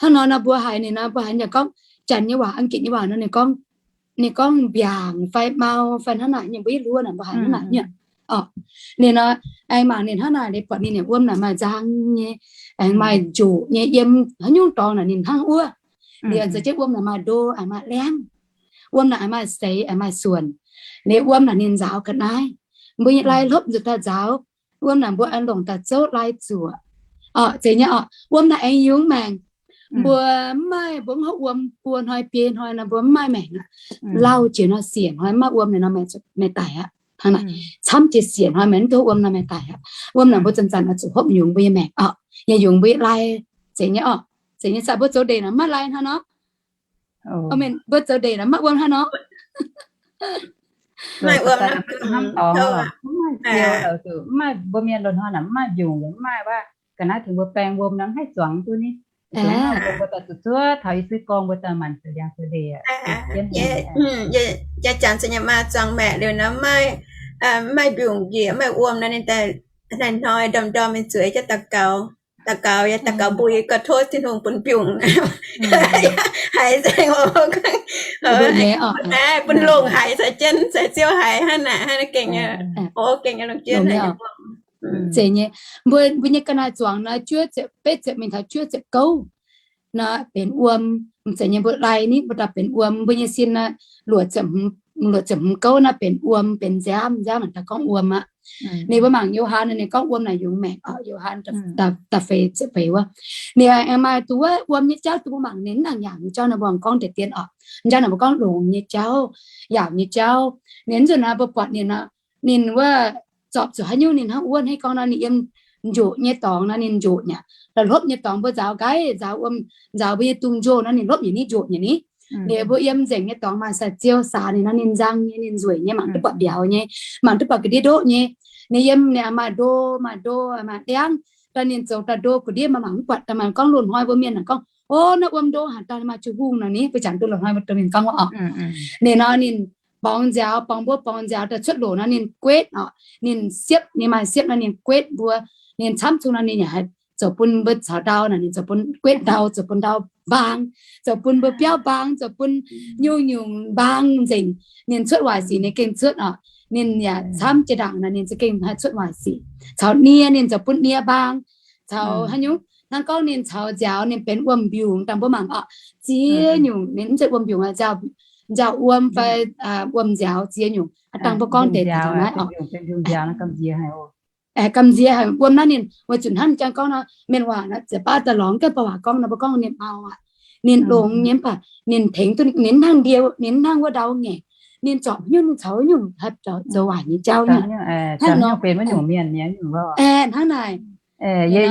Hnangv nor nor mbuo haiz ninh nor, mbuo haaix nyungc gorngv Janx nyei waac, Aengx Gitc nyei waac nor ninh gorngv, ninh gorngv mbiaangc fai mau fai hnangv naaic nyei, mbuo yietv hluo naaic mbuo haiz hnangv naaic nyei. Oc, ninh nor, aengx mangc ninh hnangv naaic, ninh buatc ninh nyei wuom naaic maaih nzang nyei, aengx maaih njoqc nyei, yiem haaix nyungc dorngx naaic ninh hnangv wuov. Liuz aengx zoux jienv wuom naaic maaih ndo, aengx maaih liangv. Wuom naaic aengx maaih seix, aengx maaih suonc. Liuz wuom naaic ninh nzaaux ga'naaiv. Mbuo nyei lai hlopv nzuqc daaih nzaaux. Wuom naaic mbuo aengx longc daaih zouv lai zuoqc. Oc, zeiz nyei oc. Wuom naaic aengx yungz maengc. Mbuo mv maaih, mbuo mv hopv wuom buo hnoi biei hnoi nor mbuo mv maaih maengc aqv. Lauh jiex nor siec hnoi mv maaih wuom naaic nor meih daic aqv. Hnangv naaic, camv jiex siec hnoi meih mv duqv wuom nor meih daic aqv. Wuom naaic mbuo zanc-zanc oix zuqc hopv yungz mbuo nyei maengc oc. Yaac yungz mbuo nyei lai. Zeiz nyei oc. Zeiz nyei, mbuo zoux ndeic naaic mv maaih lai hnangv nor. Mbuo zoux ndeic naaic mv maaih wuom hnangv nor. Mv maaih wuom, mv maaih, mbuo mienh loz-hnoi naaic mv maaih mbiungc, mv maaih wuov ga'naaiv tengx mbuo baeng wuom nor mv haih zuangx duqv ni. Mbuo daaih zuqc zuov taux i suiv gorngv mbuo daaih maanc zoux liangx zoux ndeic. Jaa-jangx caux ninh maa zuangx maeqc liuz nor, mv maaih mbiungc njiec, mv maaih wuom nor, ninh daaih hnoi-hnoi ndorm-ndorm mingh zueiz jienv daux gaux. Daux gaux, yaac daux gaux mbui gauh tov Tin-Hungh bun mbiungc. Haiz nzengc, bun longc haiz caux jienv caux Ziouv haiz hnangv naaic, hnangv naaic gengh, o, gengh longc jienv haiz. Zeiz nyei, mbuo, mbuo nyei ga'naaiv zuangx nor, juov ziepc betv ziepc mingh taux juov ziepc gouv nor benx wuom. Zeiz nyei, mbuo lai nitv mbuo daaih benx wuom. Mbuo nyei sin nor, luoqc ziepc hmz gouv nor benx wuom, benx nziaamv, nziaamv naaic daaih gorngv wuom aqv. Ninh mbuo mangc Yo^han, ninh gorngv wuom naaic yungz maengc oc. Yo^han da'feix ziepc feix wuov, ninh aengx maaih duqv wuov wuom nyei jauv, duqv mbuo mangc ninh mv nangc yaauc nyei jauv nor, mbuo gorngv deix dien oc. Njang naaic mbuo gorngv longx nyei jauv, yaauc nyei jauv. Ninh nzunc naaic mbuo buatc ninh, ninh wuov zorpc zuqc haaix nyungc ninh hnangv wuov hnangv gorngv nor, ninh yiem njoqc nyei dorngx nor ninh njoqc nyei. La'hlopv nyei dorngx mbuo nzaaux nqaiv, nzaaux wuom, nzaaux mbuo nyei dungz-njoh nor ninh hlopv nyei ni, njoqc nyei ni. Liuz mbuo yiem nzengc nyei dorngx maaih sai-ziou saax ninh nor ninh nzang nyei, ninh nzueic nyei, mangc duqv buatc mbiauz nyei, mangc duqv buatc ga'ndiev ndoqv nyei. Ninh yiem ninh maaih ndo, maaih ndo, maaih ndiangv. Daaih ninh zoux daaih ndo ga'ndiev, mangc mv buatc. Daaih mangc gorngv loz-hnoi mbuo mienh naaic gorngv, o, naaiv wuom ndo haic, daaih maaih jiu hungh nor ni, mbuo jangx duqv loz-hnoi mbuo domh mienh gorngv wuov oc. Ninh nor ninh borngz nziaaux, borngz mbuov borngz nziaaux daaih cuotv loc nor ninh guetv oc. Ninh siepv, ninh maaih siepv nor ninh guetv mbuo. Ninh camv zungv nor ninh yaac haih zoux bun mbuo caux ndau naaic, ninh zoux bun guetv ndau, zoux bun ndau mbaang, zoux bun mbuo biauv mbaang, zoux bun nyungc-nyungc mbaang nzengc. Ninh cuotv waaic sic ninh gengh cuotv oc. Ninh yaac camv jiex ndaangc naaic ninh za'gengh haih cuotv waaic sic. Caux nie ninh zoux bun nie mbaang, caux haaix nyungc hnangv gorngv ninh caux nziaaux ninh benx wuom-mbiungc dangh mbuo mangc oc. Ziex nyungc, ninh mv zeiz wuom-mbiungc, nziaaux wuom fai wuom-nziaaux ziex nyungc. Aa, dangh mbuo gorngv deix naaiv oc. Gamh nziex haic wuom naaiv ninh weic zuqc hnangv jang gorngv nor, mienh waac naaiv ziouc baav daaih lorngx ga'bauh waac gorngv nor, mbuo gorngv ninh mau aqv. Ninh longx nyei mv baac ninh tengx duqv ninh hnangv ndie, ninh hnangv wuov ndau ngaengc. Ninh zorpc nyungc, ninh caux nyungc haih zoux waaic nyei jauv nyei. Hnangv nor, hnangv naaic. Yie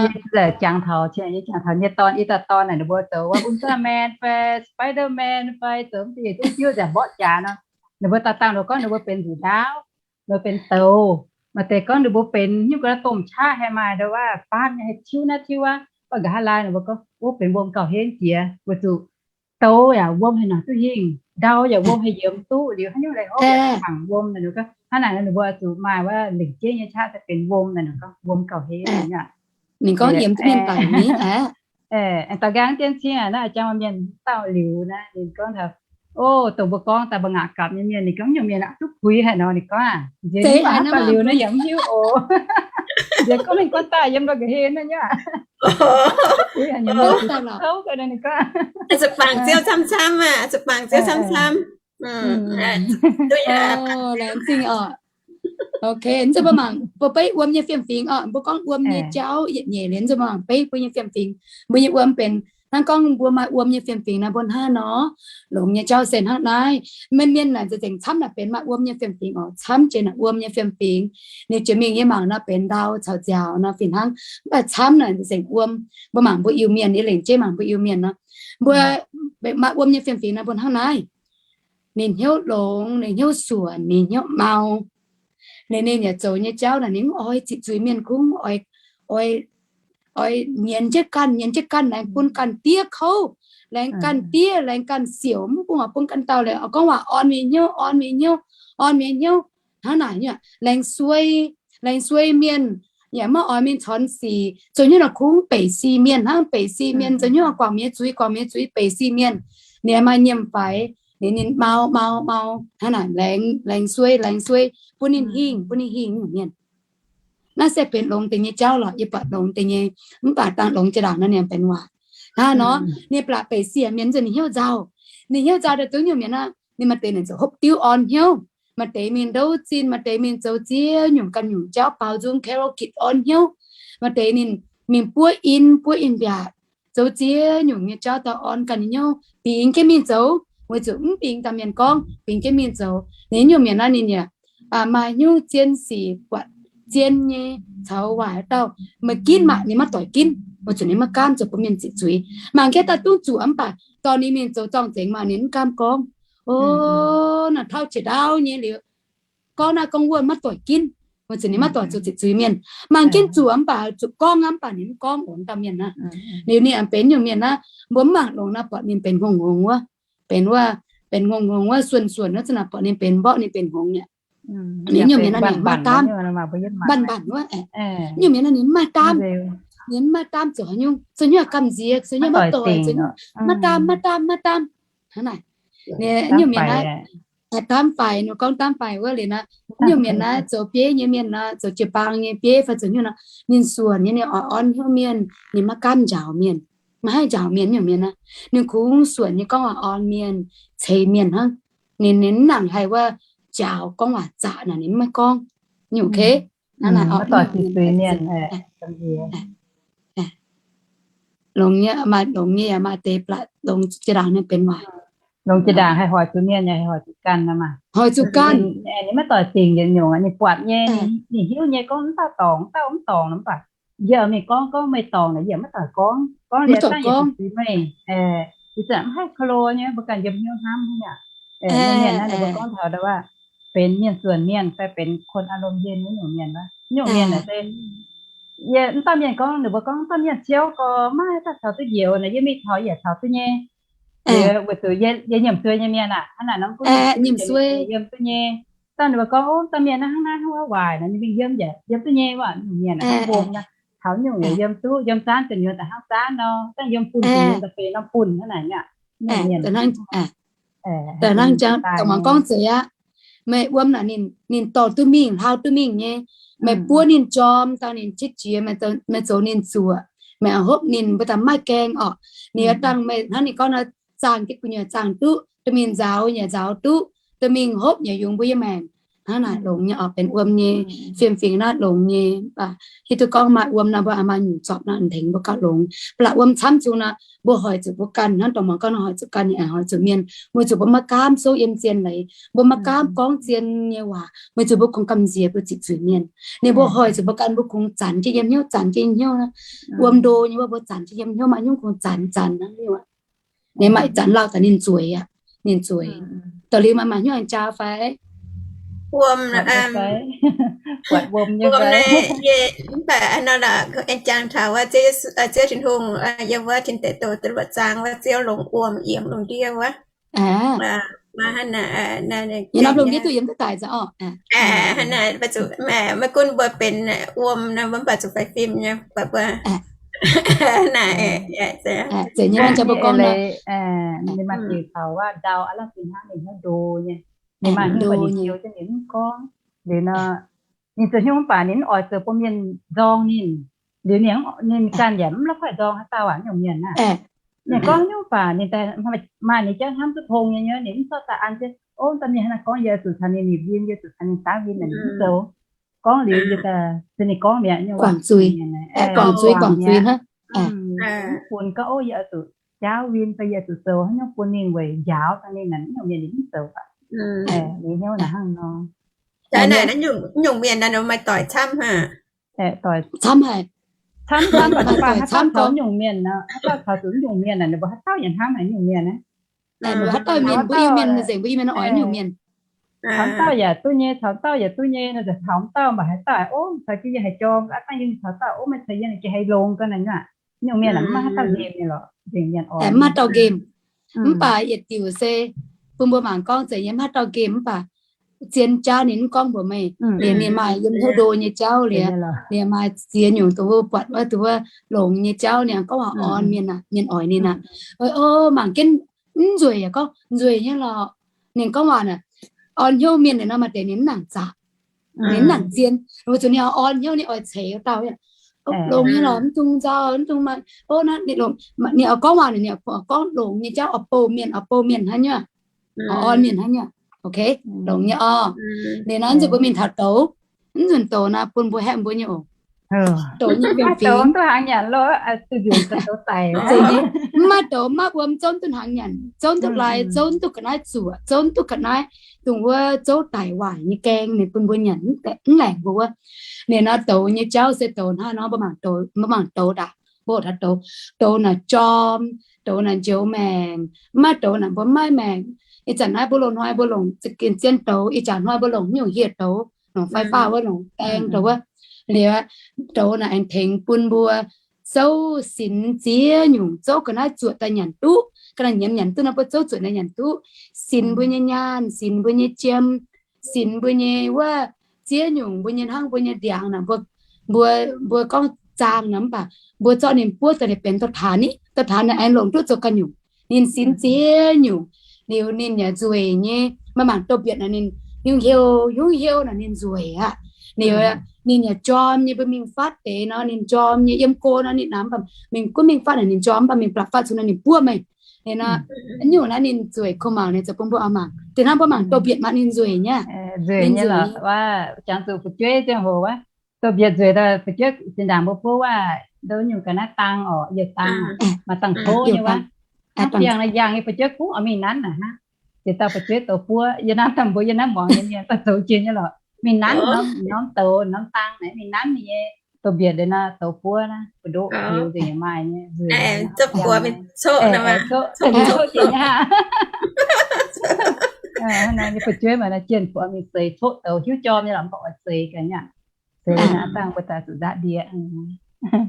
jangx taux, yie jangx taux nyei dorn, i dauh dorn naaic ninh mbuo zoux wuov Ultraman fai Spiderman fai zoux mv baac yie duqv hiuv nzengc mborqv jaax nor, ninh mbuo daaih dangh ninh gorngv ninh mbuo benx nzuqc ndaauv, ninh mbuo benx douz. Maaih deix gorngv ninh mbuo benx nyungc ga'naaiv domh qaqv, haih maaih ndau wuov faatv nyei, haih tiuv naaiv tiuv wuov. Mv baac nqa'haav laai ninh mbuo gorngv wuov benx wuom gauh henv jiex, weic zuqc douz yaac wuom haih nangc duqv hingh, ndau yaac wuom haih yiemx duqv, liuz haaix nyungc lai hopv yaac kangx wuom. Hnangv naaic ninh mbuo zuqc maaih wuov lengc jeiv nyei qaqv daaih benx wuom, ninh gorngv wuom gauh henv aqv. Ninh gorngv yiem duqv mienh daic ni aqv. Da'nqaang jienv cingv naaiv jang mienh dauh liuz naaiv ninh gorngv taux, o, dongh mbuo gorngv daaih mbuo ngaatc gapc nyei mienh, ninh gorngv nyungc mienh aqc duqv puix haic nor, ninh gorngv aqv. Nziex nyei mv baac liuz naaiv yaac mv hiuv oc. Nziex gorngv ninh gorngv daaih yiem ndau ga'hlen naaiv nyei aqc. Puix haic nyei mienh, kouv ninh gorngv. Zuqc bangc Ziouv camv-camv aqv, zuqc bangc Ziouv camv-camv. Laengz zingh oc. Ok, mv zeiz mbuo mangc mbuo beiv wuom nyei fiem-fingx oc, mbuo gorngv wuom nyei jauv yietc nyeic liuz, mv zeiz mbuo mangc beiv mbuo nyei fiem-fingx, mbuo nyei wuom benx hnangv gorngv mbuo maaih wuom nyei fiem-fingx naaiv mbuo hnangv nor, longx nyei jauv se hnangv naaiv. Mienh, mienh naaic nzengc camv naaic benx maaih wuom nyei fiem-fingx oc. Camv jiex naaic wuom nyei fiem-fingx, ninh jiex mingh yie mangc nor benx ndau caux nziaaux nor fih hnangv. Mv baac camv naaic nzengc wuom, mbuo mangc mbuo Iu-Mienh, yie lengc jeiv mangc mbuo Iu-Mienh nor, mbuo maaih wuom nyei fiem-fingx naaiv mbuo hnangv naaiv. Ninh hnyouv longx, ninh hnyouv suonc, ninh hnyouv mau. Ninh, ninh yaac zoux nyei jauv naaic ninh mv oix ziqc zuiz mienh kungx, oix, oix, oix nyienz jienv ganh, nyienz jienv ganh, laengz bun ganh diev kouv, laengz ganh diev, laengz ganh siouc, mv bun, bun ganh dauh liuz gorngv waac orn mienh hnyouv, orn mienh hnyouv, orn mienh hnyouv hnangv naaic, laengz suei, laengz suei mienh, yaac maiv oix mingh corn sic, zoux hnyouv naaic kungx beic si mienh hnangv, beic si mienh, zoux hnyouv guangc mienh zuiz, guangc mienh zuiz, beic si mienh. Ninh maaih nyiemc faix, ninh, ninh mau, mau, mau hnangv naaic, laengz, laengz suei, laengz suei, bun ninh hingh, bun ninh hingh nyungc mienh. Naaiv se benx longx deix nyei jauv lorqc. Yie buatc longx deix nyei, mv baac dangh longx jiex ndaangc nor ninh benx waaic. Hnangv nor, ninh blatc beic sieqv mienh nzunc ninh hnyouv nzauh. Ninh hnyouv nzauh daaih duqv nyungc mienh aqv, ninh maaih deix ninh ziouc hopv diuv orn hnyouv. Maaih deix mingh ndouv zinh, maaih deix mingh zoux ziex nyungc ganh nyungc jauv, baaux nzung, karaoke, orn hnyouv. Maaih deix ninh mingh buov in, buov in-mbiaatc, zoux ziex nyungc nyei jauv daaih orn ganh nyei hnyouv, bingx jienv mingh zoux, weic zuqc mv bingx daaih mienh gorngv, bingx jienv mingh zoux. Ninh nyungc mienh naaiv ninh yaac maaih hnyouv zien sic, buatc zien nyei caux waaic dauh, meih ginv maah, ninh maiv doic ginv, weic zuqc ninh maiv gaamv zoux bun mienh ziqc zuiz. Mangc jienv daaih duqv zuqc mv baac dorh ninh mingh zoux zorng-zengx maah, ninh mv gaamv gorngv. O, naaic tauv jiex ndaauv nyei liuz, gorngv naaiv gorngv wuov maiv doic ginv, weic zuqc ninh maiv doic zoux ziqc zuiz mienh. Mangc jienv zuqc mv baac zuqc gorngv aqv, mv baac ninh mv gorngv orn dauh mienh naaiv. Liuz ninh benx nyungc mienh naaiv, mbuo mv mangc longx naaiv buatc ninh benx hngongx-hngongx wuov, benx wuov, benx hngongx-hngongx wuov, suonc-suonc wuov, za'naaic buatc ninh benx mborqv, ninh benx hngongx nyei. Ninh nyungc mienh naaiv ninh maiv gaamv, mbanc-mbanc wuov, nyungc mienh naaiv ninh maiv gaamv, ninh maiv gaamv zoux haaix nyungc, zoux nyungc gamh nziex, zoux nyungc maiv doic, zoux nyungc maiv gaamv, maiv gaamv, maiv gaamv. Hnangv naaic, nyungc mienh naaiv, gaamv faix, ninh gorngv gaamv faix wuov liuz naaiv, nyungc mienh naaiv zoux bieiv nyei mienh nor, zoux jiu-baang nyei bieiv fai zoux nyungc nor, ninh suonc nyei, ninh oix orn hnyouv mienh, ninh maiv gaamv njaaux mienh, maiv haih njaaux mienh nyungc mienh naaiv. Ninh kungx suonc nyei gorngv waac orn mienh, ceix mienh hnangv. Ninh, ninh mv nangc haih wuov njaaux gorngv waac zaqc naaic ninh maiv gorngv. Nyungc, ok. Longx nyei, maaih longx nyei yaac maaih deix blatc longx jiex ndaangc ninh benx waaic. Longx jiex ndaangc haih hoic zuqc mienh, haih hoic zuqc ganh, hoic zuqc ganh. Ninh maiv doic dingc yietc nyungc, ninh buatc nyei, ninh hiuv nyei gorngv mv dauh dorngc, mv dauh mv dorngc mv baac yie mingh gorngv, gorngv meih dorngc naaic yie maiv doic gorngv. Gorngv liuz dangh yie zuqc meih, ih zanc mv haih klo nyei, mbuo ganh yiem hnyouv hnamv hnangv aqv. Mienh naaiv ninh mbuo gorngv taux wuov, benx mienh suonc mienh fai benx คนอารมณ์เย็น nyungc mienh wuov, nyungc mienh naaic se yie mv dauh mienh gorngv, ninh mbuo gorngv dauh mienh ciouv gorx maiv daaih caux duqv njoux naaic, yie mingh taux yaac caux duqv nyei. Weic zuqc yie nyiemc suei nyei mienh aqv, hnangv naaic norm gunv yiem duqv nyei. Dauh ninh mbuo gorngv, o, dauh mienh naaiv hnangv naaiv hnangv wuov waaic nor, ninh mingh yiem yaac yiem duqv nyei wuov, nyungc mienh aqv, hnangv mbong nor, taux nyungc yaac yiem duqv, yiem zaanv gu'nyuoz daaih hnangv zaanv nor, dangh yiem bun gu'nyuoz daaih benx norm bun hnangv naaic aqv. Nyungc mienh hnangv, da'hnangv jangx dongh mangc gorngv zeiz aqv. Meih wuom naaic ninh dorh duqv mingh, hlauv duqv mingh nyei. Meih buov ninh jorm, dangh ninh qiex jiez, meih zoux ninh zuoqc, meih hopv ninh, mbuo daaih maiv gaengh orqc. Ninh dangh meih hnangv ninh gorngv nor, zaangh jienv gu'nyuoz zaangh duqv, dorh mingh nzaaux yaac nzaaux duqv, dorh mingh hopv yaac yungz mbuo yiem maengc. Hnangv naaic longx nyei orqc, benx wuom nyei fiem-fingx naaiv longx nyei. Hiuv duqv gorngv maaih wuom nor, mbuo maaih nyungc zorpc nor tengx mbuo gauh longx. Ba'laqc wuom camv zungv nor, mbuo hoic zuqc mbuo ganh, hnangv dongh mangc gorngv nor hoic zuqc ganh, hoic zuqc mienh, weic zuqc mbuo maiv gaamv souv yiem zien leiz, mbuo maiv gaamv gorngv zien nyei waac, weic zuqc mbuo kungx gamh nziex mbuo ziqc zuiz mienh. Ninh mbuo hoic zuqc mbuo ganh, mbuo kungx zanc jienv yiem hnyouv, zanc jienv hnyouv. Wuom ndo nyei wuov, mbuo zanc jienv yiem hnyouv, maaih hnyouv kungx zanc zanc hnangv nyungc. Ninh maaih zanc lauh daaih ninh zueiz aqv, ninh zueiz. Da'liuz maaih maaih hnyouv aengx jaa fai? Wuom, wuom naaiv, mv baac nor lorqc, aengx jangx taux wuov Ziouv Tin-Hungh yiem wuov Tin Deic Douh duqv luoqc zaang wuov, Ziouv longx wuom, yiemx lungh ndiev wuov. Hnangv naaic, maiv gunv mbuo benx wuom nor, mbuo mv baac zuqc faix fim nyei, mbuo naaic, zeiz nyei, mbuo gorngv ninh maaih diuc taux wuov ndau aav lorh fih hnangv ninh hnyouv ndo nyei. Ninh maaih hnyouv baac ninh siou jienv ninh mv gorngv. Liuz nor, ninh zoux hnyouv mv baac ninh mv oix zoux bun mienh nzorng ninh. Liuz ninh, ninh ganh yaac mv la'kuaih nzorng haaix dauh aqv, nyungc mienh aqv. Ninh gorngv hnyouv mv baac ninh maaih ninh jauv hnamv duqv tong nyei, ninh mv zorqv daaih an jienv, ov, da'mienh hnangv naaiv gorngv, yie zuqc caux ninh nipc win, yie zuqc caux ninh daav win, ninh mv zoux. Gorngv liuz yie daaih se ninh gorngv mi'aqv, guangc zuiz, guangc zuiz, guangc zuiz hnangv. Mv bun gorngv, ov, yie oix zuqc jaauv win fai yie oix zuqc zoux haaix nyungc bun ninh weic njaaux daaih ninh naaic, nyungc mienh ninh mv zoux aqv. Liuz hnyouv naaic hnangv nor. Nyungc mienh naaic maaih doic camv haic. Camv haic. Camv, camv, maaih doic camv gorngv nyungc mienh nor, haaix dauh caux zuqc nyungc mienh naaic, ninh mbuo haaix dauh yaac hnamv haic nyungc mienh naaic. Haaix dauh mienh mbuo Iu-Mienh nzengc, mbuo Iu-Mienh oix nyungc mienh. Caux dauh yaac duqv nyei, caux dauh yaac duqv nyei nor, caux dauh mv baac haaix dauh, ov, caux jienv yie haiz jorm, aav dangh yie caux dauh, ov, maiv caux yie naaic jiex haiz longx ga'naaiv. Nyungc mienh mv maaih haaix dauh nqemh nyei lorqc, nzengc mienh oix, mv maaih dauh nqemh. Mv baac yietc diuc se bun mbuo mangc gorngv zeiz nyei mv maaih haaix dauh nqemh, mv baac zien jaav ninh mv gorngv mbuox meih, ninh, ninh maaih yiem hnyouv ndo nyei jauv liuz, ninh maaih ziex nyungc dongh wuov buatc wuov, dongh wuov longx nyei jauv, ninh gorngv waac orn mienh aqv, mienh oix ninh aqv. Ov, mangc jienv mv nzueic yaac gorngv nzueic nyei lorqc. Ninh gorngv waac naaic, orn hnyouv mienh naaic nor maaih deix ninh mv nangc zaqc, ninh mv nangc zien. Weic zuqc ninh oix orn hnyouv, ninh oix ceix dauh, gorngv longx nyei lorqc, mv dungx nzauh, mv dungx maaih, ov, naaiv ninh oix gorngv waac naaic, ninh gorngv longx nyei jauv, oix bouh mienh, oix bouh mienh hnangv nyei, oix orn mienh hnangv nyei. Ok, longx nyei orqc. Ninh naaiv nzunc mbuo mingh taux douz, mv nzunc douz naaiv bun mbuo haeqv mbuo nyei oc. Douz nyei fiem-fingx, mv maaih douz maiv wuom zouv duqv hnaangx nyanc, zouv duqv lai, zouv duqv ga'naaiv zuoqc, zouv duqv ga'naaiv dongh wuov zouv daic waaic nyei gaeng ninh bun mbuo nyanc, mv laengc mbuo wuov. Ninh nor douz nyei jauv se douz hnangv nor, mbuo mangc douz, mbuo mangc douz daaih, mbuo taux douz, douz naaic jorm, douz naaic njoux maengc, mv maaih douz naaic mbuo mv maaih maengc. Ih zanc naaiv mbuo loz-hnoi mbuo longc za'gengh zien douz, ih jaax hnoi mbuo longc nyungc hieh douz, longc fai faah wuov, longc baeng douz wuov. Liuz douz naaic aengx tengx bun mbuo zouv sinx ziex nyungc, zouv ga'naaiv zuoqc daaih nyanc duqv, ga'naaiv nyiemz nyanc duqv nor, mbuo zouv zuoqc daaih nyanc duqv. Sinx mbuo nyei nyaanh, sinx mbuo nyei jiem, sinx mbuo nyei wuov ziex nyungc, mbuo nyei hnangv mbuo nyei ndiangx naaic, mbuo, mbuo, mbuo gorngv zaang naaic mv baac mbuo zorqv ninh buov daaih ninh benx douz-taanx ni, douz-taanx naaic aengx longc duqv zoux ganh nyungc. Ninh sinx ziex nyungc, liuz ninh yaac nzueic nyei. Maaih mangc douz-mbietc naaic ninh hiuv heuc, hiuv heuc naaic ninh nzueic aqv. Liuz ninh yaac jorm nyei, mbuo mingh fatv deix nor ninh jorm nyei, yiem go nor ninh namx baac mingh gunv mingh fatv naaic ninh jorm, mv baac mingh blatc fatv cun nor ninh buov meih. Ninh nor, nyungc naaiv ninh nzueic kuh mangc, ninh zoux bun mbuo oix mangc. Deix hnangv mbuo mangc douz-mbietc maaih ninh nzueic nyei. Nzueic nyei lorqc. Jangx zuqc fu'jueiv ziangh hoc wuov, douz-mbietc nzueic daaih fu'jueiv zinh ndaangc mbuo buov wuov, ndoh nyungc ga'naaiv dang orqc, yietc dang, maaih dang tov nyei wuov. Hnangv biangh naaiv yangh nyei fu'jueiv kungx oix mingh nanv naaic hnangv. Yietc dauh fu'jueiv douz buov, yie nanv daaih mbuo yie nanv muangx nyei mienh daaih zoux jiex nyei lorqc. Mingh nanv norm douz norm dang naaic, mingh nanv ninh nyei douz-mbietc liuz nor douz buov naaiv, mbu'ndoqv liuz nzengc yaac maaih nyei. Fu'jueiv maaih naaiv jienh fu'jueiv mingh zeix coqv douz, hiuv jorm nyei lorqc, mv baac oix zeix ga'nyaah. Zeix naaiv dangh mbuo daaih zuqc nzaqv ndie.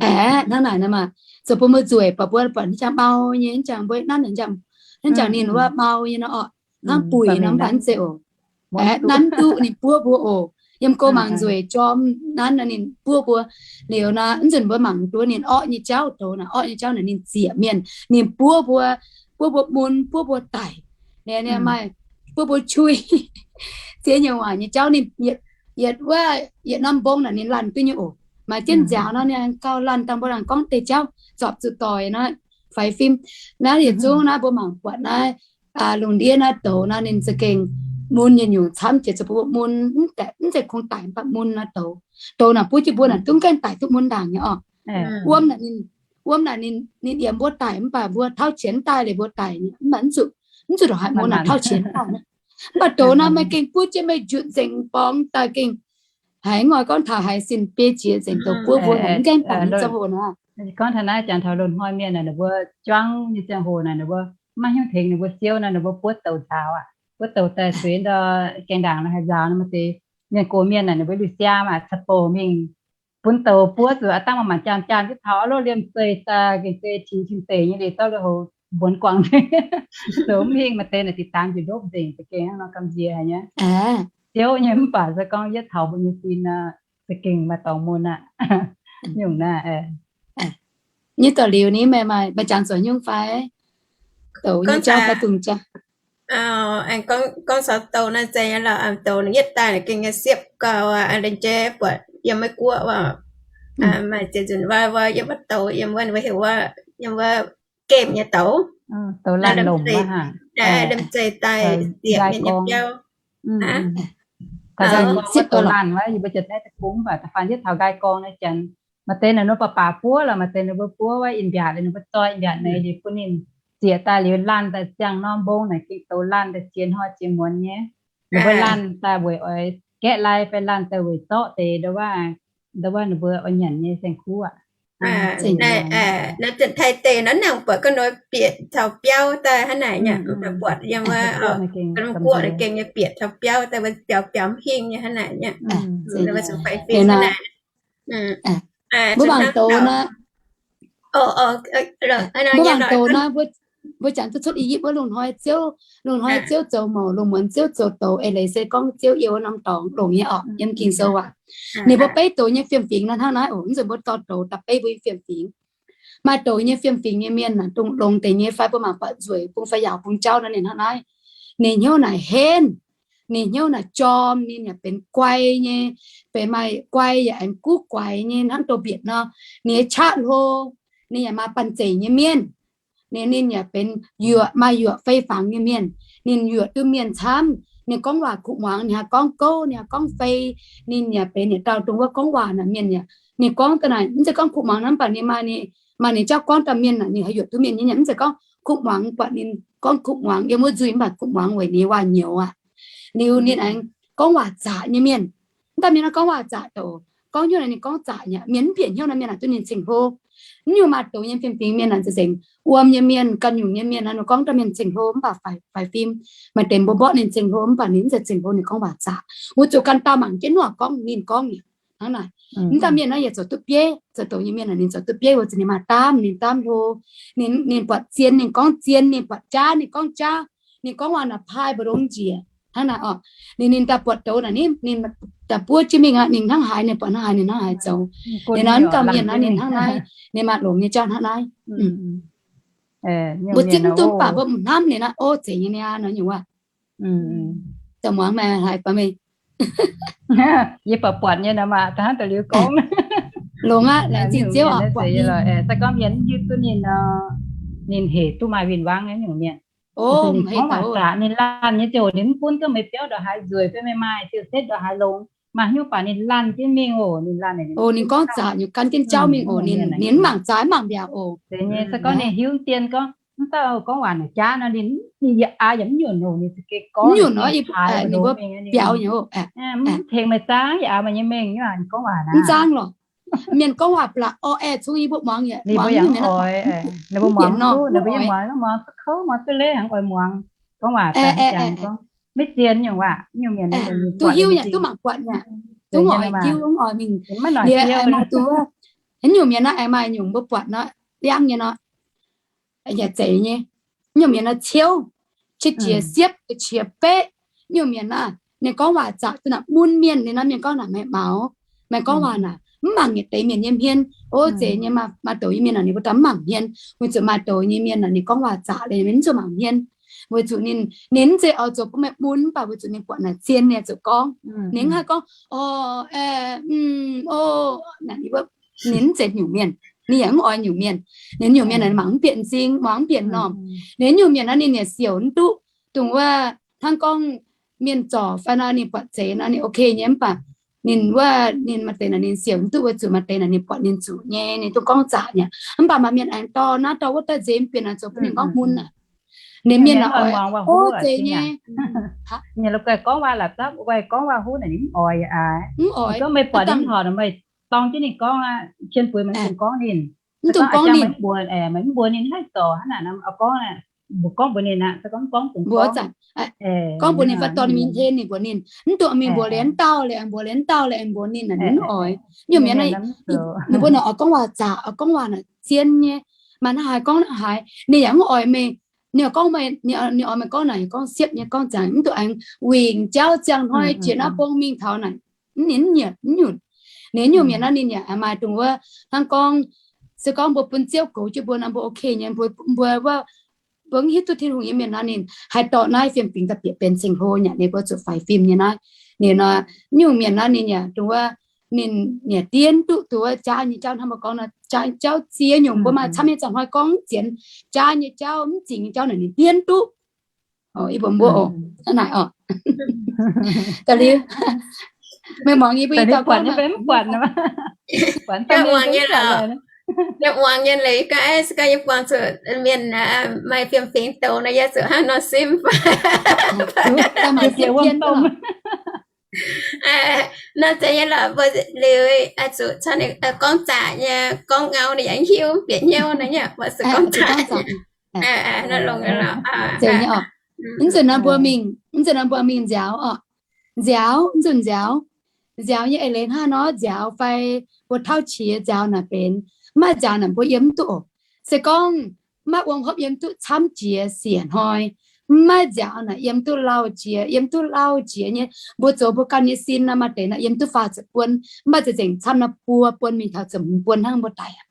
Aeqv, hnangv naaic nor maah, zoux bun mbuo nzueic, baac mbuo buatc ninh jangx mau nyei, ninh jangx mbuo nanv ninh jangx, ninh jangx ninh wuov mau nyei nor orqc, hnangv buic nor mv baac mv zeiz oc. Aeqv, nanv duqv ninh buov mbuo oc. Yiem go mangc nzueic jorm nanv nor ninh buov mbuo. Liuz nor, mv nzunc mbuo mangc duqv ninh orqv nyei jauv douz naaic, orqv nyei jauv naaic ninh ziec mienh, ninh buov mbuo, buov mbuo mun, buov mbuo daic. Ninh maaih buov mbuo cui. Ziex nyungc waac nyei jauv ninh yietc, yietc wuov, yietc norm mbong naaic ninh laanh duqv nyei oc. Maaih jienv nziaaux nor ninh gauh laanh dangh mbuo laanh gorngv deix jauv zorpc zuqc doic nor, faix fim. Naaiv yietc zungv naaiv mbuo mangc buatc naaiv lungh ndiev naaiv douz nor ninh za'gengh mun nyei nyungc camv jiex zoux bun mbuo mun, mv zeiz kungx daic mv baac mun naaiv douz. Douz naaic buov jienv mbuo naaic duqv gaengh daic duqv mun ndaangc nyei orqc. Wuom naaic ninh, wuom naaic ninh, ninh yiem mbuo daic mv baac mbuo tauv qienx daaih liuz mbuo daic mv baac mv zuqc, mv zuqc ndongc haaix mun naaic tauv qienx daaih. Mv baac douz naaiv meih gengh buov jienv meih njutc nzengc borngz daaih gengh haiz ngoi gorngv taux haiz sin biei jiex nzengc douz buov mbuo naaic mv gaengh daic nyei ziangh hoc naaic. Gorngv taux naaiv jangx taux loz-hnoi mienh naaic, ninh mbuo juangv nyei ziangh hoc naaic, ninh mbuo maiv hiuv tengx ninh mbuo siou nor, ninh mbuo buov douz nzaaux aqv. Buov douz daaih zueiz ndau gaengh ndaangc nor haih nzaaux nor, maaih deix mienh gox mienh naaic, ninh mbuo lui-siaa maah, caux bouc mingh bun douz buov zuqc aqv, dangh maaih mangc jaam jaam jienv taux orqc, liemh zeih daaih gengh zeih tiux tin-deic nyei liuz dorh lui-houx mbuonx guangc, zoux mv hingh. Maaih deix naaic deix daan njiec ndopv nzengc, za'gengh hnangv nor gamh nziex haic nyei. Ziouv nyei, mv baac se gorngv yietv taux mbuo nyei sin nor, za'gengh maaih dorngx mun aqv. Nyungc naaiv, nyei douz-liuz ni, meih maaih, meih jangx zuqc nyungc fai? Douz nyei jauv fai dungz jauv? Aengx gorngv caux douz naaiv zeiz nyei lorqc. Douz yietv daaih gengh nyei siepv gau aqv. Lengc jeiv buatc yiem Meiv Guoqv wuov, maaih ziex nzunc wuov, wuov yiem wuov douz, yiem wuov, ninh mbuo heuc wuov, yiem wuov gemh nyei douz, douz laanh lomc, liemh zeih daaih ziepc mienh nyei biauv. Siepv douz laanh wuov, yie mbuo jiex naaiv deic-bung mv baac da'faanh yietv taux nqaai gorngv naaiv janx, maaih deix naaic ninh mbuo baac baac buov lorqc, maaih deix ninh mbuo buov wuov in-mbiaatc, ninh mbuo zoi in-mbiaatc naaic, liuz bun ninh zieqc daaih liuz laanh daaih ziangh norm mbong naaic, gengh douz laanh daaih ziex hnoi ziex muonz nyei. Ninh mbuo laanh daaih weic oix gaeqv lai fai laanh daaih weic zorqv deix ndo wuov, ndo wuov ninh mbuo oix nyanc nyei saeng-kuv aqv. Naaiv Janx-Taiv deic nor, nangc buatc ga'naaiv bieqc caux biauv daaih hnangv naaic nyei. Buatc yiem wuov, Meiv Guoqv naaic gengh nyei bieqc caux biauv daaih, biaux biaux mv hingh nyei hnangv naaic nyei. Mbuo mangc douz naaiv, mbuo mangc douz naaiv, mbuo jangx duqv cuotv I^yipv wuov lungh hnoi Ziouv, lungh hnoi Ziouv zoux mouc, lungh muonz Ziouv zoux douz, eix leiz se gorngv Ziouv yiem wuov norm dorngx longx nyei orqc, yiem Ging-Sou aac. Ninh mbuo beiv douz nyei fiem-fingx nor hnangv naaiv oc. Mv nzunc mbuo dorh douz daaih beiv mbuo nyei fiem-fingx. Maaih douz nyei fiem-fingx nyei mienh aah, dongh longx deix nyei fai mbuo mangc buatc nzueic bung fai yaauc bung jauv nor, ninh hnangv naaiv. Ninh hnyouv naaic henv, ninh hnyouv naaic jorm, ninh yaac benx guai nyei, benx maaih guai yaac aengx guv guaix nyei hnangv douz-mbietc nor. Ninh nyei qaqv hlo, ninh yaac maaih banh zeic nyei mienh. Ninh, ninh yaac benx yuoqc, maaih yuoqc fei fangx nyei mienh. Ninh yuoqc duqv mienh camv. Ninh gorngv waac kuv muangx, ninh haih gorngv gouv, ninh haih gorngv fei. Ninh yaac benx yietc dauh dongh wuov gorngv waac naaic mienh yaac, ninh gorngv daaih naaic mv zeiz gorngv kuv muangx hnangv, mv baac ninh maaih, maaih ninh jauv gorngv daaih mienh naaic ninh haih yuoqc duqv mienh nyei. Mv zeiz gorngv kuv muangx buatc ninh gorngv kuv muangx yiem wuov nzuih, mv baac kuv muangx weic ninh waac-nyouz aqv. Liuz ninh aengx gorngv waac zaqc nyei mienh. Mv dauh mienh naaiv gorngv waac zaqc douz, gorngv hnyouv naaic ninh gorngv zaqc nyei, mienh mv bieqc hnyouv naaiv mienh aah, duqv ninh ceng-hlo. Mv nyungc maaih douz nyei fiem-fingx mienh aah, za'gengh wuom nyei mienh, ganh nyungc nyei mienh naaiv, ninh gorngv daaih mienh ceng-hlo mv baac faix, faix fim. Maaih deix mbuo mborqv ninh ceng-hlo mv baac ninh mv zeiz ceng-hlo, ninh gorngv waac zaqc. Wuov zuqc ganh dauh mangc jienv nor gorngv ninh gorngv nyei hnangv naaic. Mv dauh mienh naaiv yaac zoux duqv bieiv, zoux douz nyei mienh naaic ninh zoux duqv bieiv, wuov zuqc ninh maaih daamv, ninh daamv hlo, ninh, ninh buatc zien ninh gorngv zien, ninh buatc jaav ninh gorngv jaav, ninh gorngv waac naaic paaiv mbu'ndongx njiec hnangv naaic orqc. Ninh, ninh daaih buatc douz naaic, ninh, ninh daaih buov jienv mingh aqv, ninh hnangv haaix ninh buatc hnangv haaix, ninh hnangv haaix zoux. Ninh nor mv dauh mienh naaiv ninh hnangv naaiv, ninh maaih longx nyei jauv hnangv naaiv. Mbuo zipv mv duqv mv baac mbuo m'hnamv ninh naaiv, o, zeiz nyei niaa nor nyungc waac. Zoux muangx meih haiz baac meih, yie buatc buatc nyei nor maah, da'hnangv da'liuz gorngv. Longx aqv, laengz zingh Ziouv oc, buatc nyei. Se gorngv mienh mv hiuv duqv ninh nor, ninh hec duqv maaih win-wangv nyei nyungc mienh. O, ninh gorngv waac zaqc, ninh laanh nyei ziouc ninh mv gunv duqv meih biauv ndongc haaix nzueic fai meih maaih ziouc setv ndongc haaix longx, maaih hnyouv baac ninh laanh jienv mingh oc. Ninh laanh, ninh gorngv zaqc nyei gan jienv jauv mingh oc. Ninh, ninh mv mangc zaaix mv mangc mbiaauc oc. Zeiz nyei, se gorngv ninh hiuv dien gorngv mv dauh gorngv waac naaic jaav nor, ninh, ninh yaac aav yaac mv nyunc oc. Ninh za'gengh gorngv nyunc oc, ninh mbuo biaux nyei oc. Mv tengx meih zaangv yaac aav meih nyei mengh nyei, ninh gorngv waac naaic mv zaangv lorqc. Mienh gorngv waac blatc orv aeqv, zungv yie mbuo muangx yaac, mbuo yaac mv oix, ninh mbuo muangx duqv, ninh mbuo yaac muangx, muangx duqv kouv, muangx duqv leiz, hnangv oix muangx. Gorngv waac maiv zien nyungc waac, nyungc mienh duqv hiuv nyei, duqv mangc buatc nyei, duqv oix hiuv, mv oix mingh. Mv noic dieu. Nyungc mienh naaiv aengx maaih nyungc mbuo buatc nor, liangv nyei nor, yaac zeiz nyei. Nyungc mienh naaiv ciouv, qiex jiez siepv, qiex beqv. Nyungc mienh naaiv, ninh gorngv waac zaqc duqv naaic mun mienh, ninh naaiv mienh gorngv naaic meih maux, meih gorngv waac naaic mv mangc yietc deix mienh nyei hmien. O, zeiz nyei, maaih douz nyei mienh naaic ninh mbuo daaih mv mangc hmien. Weic zuqc maaih douz nyei mienh naaic ninh gorngv waac zaqc liuz mv zuqc mangc hmien. Weic zuqc ninh, ninh mv zeiz oix zoux bun meih mun, mv baac weic zuqc ninh buatc naaic zien ninh zuqc gorngv. Ninh mv haih gorngv, o, o, ninh mv zeiz nyungc mienh. Ninh yaac mv oix nyungc mienh. Ninh nyungc mienh naaic mangc mv bieqc m'zing, muangx mv bieqc m'normh. Ninh nyungc mienh naaiv ninh yaac siouc mv duqv, dongh wuov hnangv gorngv mienh zorc fai nor, ninh buatc zeiz nor ninh ok nyei, mv baac ninh wuov ninh maaih deix naaic ninh siouc mv duqv, weic zuqc maaih deix naaic ninh buatc ninh zuqc nyei, ninh dongh gorngv zaqc nyei. Mv baac maaih mienh aengx dorh naaiv dorh wuov daaih nzemx bieqc naaic zoux bun ninh gorngv mun aqv. Ninh mienh naaic oix, o, zeiz nyei. Ninh gorngv waac la'zapv, gorngv waac huv naaic ninh mv oix aqv. Mv oix. Gorngv meih buatc ninh horpc, meih dorng jienv ninh gorngv aqv, cien bueix meih dongh gorngv ninh. Mv dungx gorngv ninh. Meih mv mbuox ninh haih zorc hnangv naaic, gorngv, mbuo gorngv mbuox ninh aqv, gorngv, gorngv dongh mbuo gorngv. Gorngv mbuox ninh fai dorh ninh mingh hlen ninh mbuox ninh. Mv dungx mingh mbuox liuz dauh liuz aengx mbuox liuz dauh liuz aengx mbuox ninh naaic, ninh mv oix. Nyungc mienh naaiv, ninh mbuo naaic oix gorngv waac zaqc, oix gorngv waac naaic zien nyei. Maaih naaiv haaix gorngv naaiv haaix, ninh yaac mv oix meih. Ninh gorngv meih, ninh oix meih gorngv naaic, gorngv siepv nyei, gorngv ziangx mv duqv aengx wingc jauv ziangh hnoi jiex naaiv bung mingh taux naaic, mv nyunc, mv nyunc. Ninh nyungc mienh naaiv ninh yaac maaih dongh wuov hnangv gorngv, se gorngv mbuo bun Ziouv goux jienv mbuo nor, mbuo ok nyei, mbuo, mbuo, mbuo mv hiuv duqv Tin-Hungh nyei mienh nor, ninh haih dorh naaiv fiem-fingx daaih bieqc benx ceng-hlo nyei, ninh mbuo zuqc faix fim nyei naaiv. Ninh nor, nyungc mienh naaiv ninh yaac dongh wuov, ninh yaac dien duqv dongh wuov jaav nyei jauv hnangv mbuo gorngv nor, jaav jauv ziex nyungc mbuo maaih camv nyei ziangh hnoi gorngv zienx jaav nyei jauv, mv zingx nyei jauv naaic ninh dien duqv. Yie mbuo mbuo oc, naaic oc. Da'liuz, meih muangx yie mbuo buatc, buatc nyei lorqc. Yie muangx nyei leiz gaax, se gorngv yie buangh zuqc mienh maaih fiem-fingx douz nor, yie zuqc hnangv nor simv fai. Nor zeiz nyei lorqc, mbuo liuz zuqc gorngv zaqc nyei, gorngv ngau ninh yaac mv hiuv, bieqc hnyouv nor nyei, mbuo zuqc gorngv zaqc nyei. Mv nzunc nor mbuo mingh, mv nzunc nor mbuo mingh nziaaux oc. Nziaaux, mv nzunc nziaaux, nziaaux nyei eix leiz hnangv nor, nziaaux fai mbuo tauv qiex nziaaux naaic benx, mv maaih nziaaux naaic mbuo yiem mv duqv oc. Se gorngv maiv wuom hopv yiem duqv camv jiex siec hnoi, mv maaih nziaaux naaic yiem duqv lauh jiex, yiem duqv lauh jiex nyei, mbuo zoux mbuo ganh nyei sin nor, maaih deix naaic yiem duqv faah ziepc buon, mv maaih za'gengh camv nor buo buon mingh taux ziepc hmz buon hnangv mbuo daic aqv.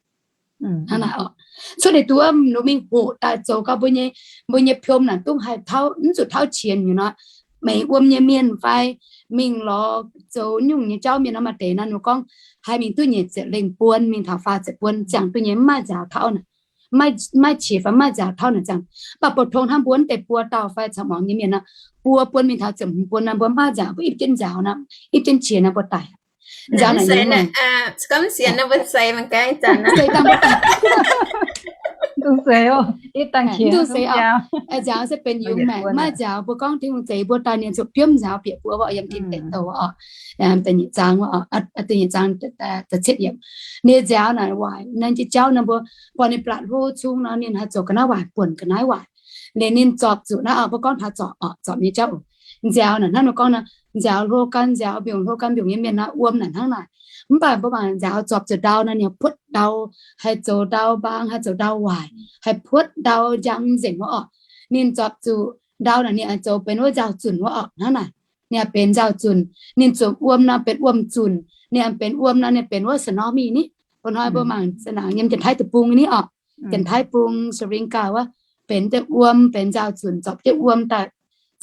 Hnangv naaic oc. Cuotv deix duqv wuov, ninh mingh hoqc daaih zoux gau mbuo nyei, mbuo nyei piom naaic dungv haih tauv, mv zuqc tauv qiex nyungc nor. Meix wuom nyei mienh fai mingh lorz zoux nyungc nyei jauv mienh nor, maaih deix naaic ninh gorngv haih mingh duqv nyic ziepc lengh buon mingh taux faah ziepc buon ziangh duqv nyei, mv maaih nziaaux tauv naaic. Mv maaih qiex fai mv maaih nziaaux tauv naaic ziangh. Mv baac bouc tong hnangv mbuo wuov deix buo dauh fai caux muangx nyei mienh nor, buo buon mingh taux ziepc hmz buon nor, mbuo mv maaih nziaaux, mbuo ipv jienv nziaaux nor, ipv jienv qiex nor mbuo daic. Nziaaux naaic, gorngv sienx nor mbuo seix mangc gaax, mv duqv seix oc. Nziaaux se benx yungz maengc, mv maaih nziaaux mbuo gorngv Tin-Hungh zeix mbuo daaih ninh zuqc biomv nziaaux bieqc mbuo oc, yiem tin deic douh oc. Da'nyeic zaang, da'nyeic zaang, da'cietv yiemc. Ninh nziaaux naaic waaic, naaiv jiex jauv nor mbuo buatc ninh blatc hlo cung nor, ninh haih zoux ga'naaiv waaic, buonc ga'naaiv waaic. Liuz ninh zorpc zuqc naaiv oc, mbuo gorngv taux zorpc oc, zorpc nyei jauv. Nziaaux naaic hnangv mbuo gorngv nor, nziaaux hlo gan nziaaux, mbiungc hlo gan mbiungc nyei mienh nor, wuom naaic hnangv naaic. Mv baac mbuo mangc nziaaux zorpc zuqc ndau nor, ninh puotv ndau, haih zoux ndau mbaang, haih zoux ndau waaic, haih puotv ndau njang nzengc wuov oc. Ninh zorpc zuqc ndau naaic ninh haih zoux benx wuov nziaaux zunc wuov oc, hnangv naaic. Ninh haih benx nziaaux zunc, ninh zuqc wuom nor benx wuom zunc, ninh haih benx wuom nor ninh benx wuov tsunami ni. Bun hnoi mbuo mangc za'nanc yiem Janx-Taiv deic-bung ni oc. Janx-Taiv bung Sri Lanka wuov, benx deix wuom, benx nziaaux zunc, zorpc jienv wuom daaih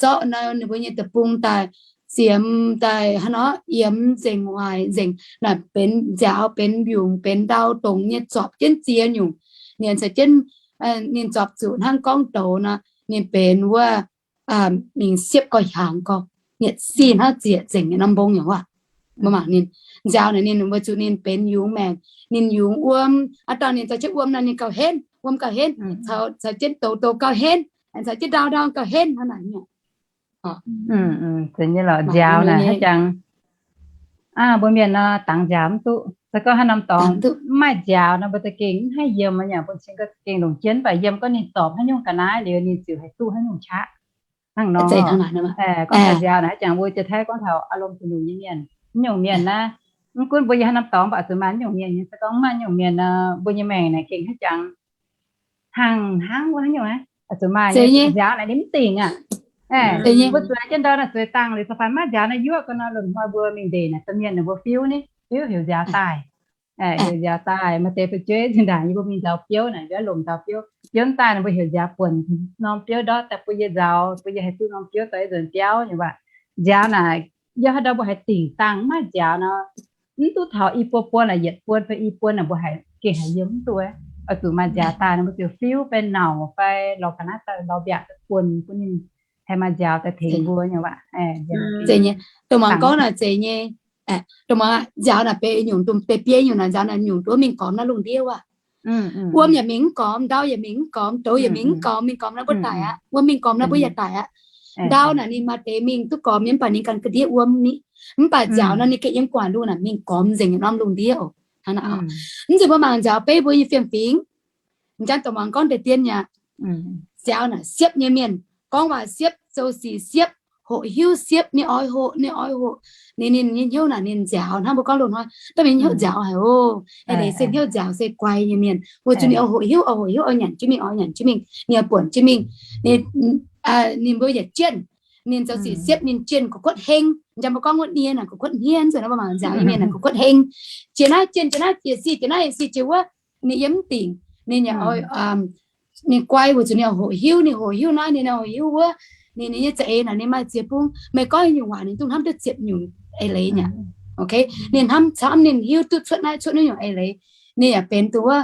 zorqv nor ninh mbuo nyei deic-bung daaih ziemx daaih hnangv nor, yiemx nzengc waaic nzengc naaic, benx nziaaux, benx mbiungc, benx ndau dongz nyei, zorpc jienv ziex nyungc. Ninh caux jienv, ninh zorpc zuqc hnangv gorngv douz nor, ninh benx wuov mingh siepv gau hiaangx gau, nietc sin hnangv zieqc nzengc nyei norm mbong yaac waac. Mbuo mangc ninh nziaaux naaic ninh weic zuqc ninh benx yungz maengc, ninh yungz wuom, a'dangh ninh caux jienv wuom nor ninh gauh henv, wuom gauh henv, caux jienv douz, douz gauh henv, caux jienv ndau, ndau gauh henv hnangv naaic. Zeiz nyei lorqc, nziaaux naaic haaix jangx, mbuo mienh nor dangx nziaaux mv duqv. Se gorngv haaix norm dorngx mv maaih nziaaux nor mbuo za'gengh mv haih yiem aqv. Yaac bun cing gengh longc jienv, mv baac yiem gorngv ninh zorpc haaix nyungc ga'naaiv liuz ninh ziouc haih duqv haaix nyungc qaqv. Hnangv nor, gorngv taux nziaaux naaic haaix jangx mbuo jiex taiv gorngv taux aav lomh zuqc nyungc nyei mienh, mv nyungc mienh naaiv, mv gunv mbuo yiem haaix norm dorngx mv baac zuqc maaih mv nyungc mienh nyei. Se gorngv mv maaih mv nyungc mienh nor mbuo nyei maengc naaic gengh haaix jangx hnangv hnangv wuov haaix nyungc aqv. Zuqc maaih nziaaux naaic ninh mv dingc aqv. Mbuo zueiz jienv ndau naaic zueiz dangh liuz caux fai maiv nziaaux naaiv yuoqv ga'naaiv, lomh nzoih mbuo mingh ndeic naaic domh mienh naaic mbuo fiuv ni, fiuv heuc nziaaux daaih. Heuc nziaaux daaih, maaih deix fu'jueiv zinh ndaangc yie mbuo mingh nziaaux biouv naaic, mbuo lomc nziaaux biouv, biouv daaih naaic mbuo heuc nziaaux buonc norm biouv ndortv daaih bun yie nziaaux, bun yie haih duqv norm biouv dorh yie nzuonx biauv nyei waac. Nziaaux naaic, yie haaix ndau mbuo haiz dingc dangh maiv nziaaux nor, mv duqv taux i buo buon laaix yietc buon fai i buon naaic mbuo haiz gengh haiz yiem mv duqv. Oix zuqc maaih nziaaux daaih nor mbuo ziouc fiuv fai nauc fai lorz ga'naaiv daaih lorz mbiaauc daaih buonc bun ninh haih maaih nziaaux daaih tengx mbuo nyei waac. Zeiz nyei, dongh muangx gorngv naaic zeiz nyei. Dongh muangx nziaaux naaic benx nyungc, dongh deix biei nyungc naaic nziaaux naaic nyungc duqv mingh gormx naaiv lungh ndiev waac. Wuom yaac mingh mv gormx, ndau yaac mingh mv gormx, douz yaac mingh mv gormx, mingh gormx naaiv mbuo daic aqv. Wuom mingh gormx naaiv mbuo yaac daic aqv. Ndau naaic ninh maaih deix mingh duqv gormx nyei, mv baac ninh ganh ga'ndiev wuom ni. Mv baac nziaaux nor ninh gengh yiem guangc lungh naaic mingh gormx nzengc nyei norm lungh ndiev oc. Hnangv naaic oc. Mv nzunc mbuo mangc nziaaux beiv mbuo nyei fiem-fingx, m'jangc dongh muangx gorngv deix dien yaac nziaaux naaic siepv nyei mienh, gorngv waac siepv, zoux sic siepv, hoqc hiuv siepv, ninh oix hoqc, ninh oix hoqc. Ninh, ninh nyei hnyouv naaic ninh nziaaux hnangv mbuo gorngv loz-hnoi, da'mingh hnyouv nziaaux haic oc. Eix leiz se hnyouv nziaaux se guai nyei mienh, weic zuqc ninh oix hoqc hiuv, oix hoqc hiuv, oix nyanc jienv mingh, oix nyanc jienv mingh, ninh oix buonc jienv mingh. Ninh, ninh mbuo yietc jienv, ninh zoux sic siepv, ninh jienv gu'kuotv heng. Njang mbuo gorngv wuov nie naaic gu'kuotv hniev, nzunc naaiv mbuo mangc nziaaux nyei mienh naaic gu'kuotv heng. Jiex naaiv jienv, jiex naaiv jiex sic, jiex naaiv jiex sic, jiex wuov, ninh yiem mv dingc. Ninh yaac oix, ninh guai weic zuqc ninh oix hoqc hiuv, ninh hoqc hiuv naaiv, ninh hoqc hiuv wuov. Ninh, ninh nyei za'eix naaic ninh maaih ziex bung, meih gorngv nyungc waac ninh dungx hnamv duqv ziepc nyungc eix leiz nyei. Ok, ninh hnamv camv, ninh hiuv duqv cuotv naaiv cuotv naaiv nyungc eix leiz. Ninh yaac benx duqv wuov,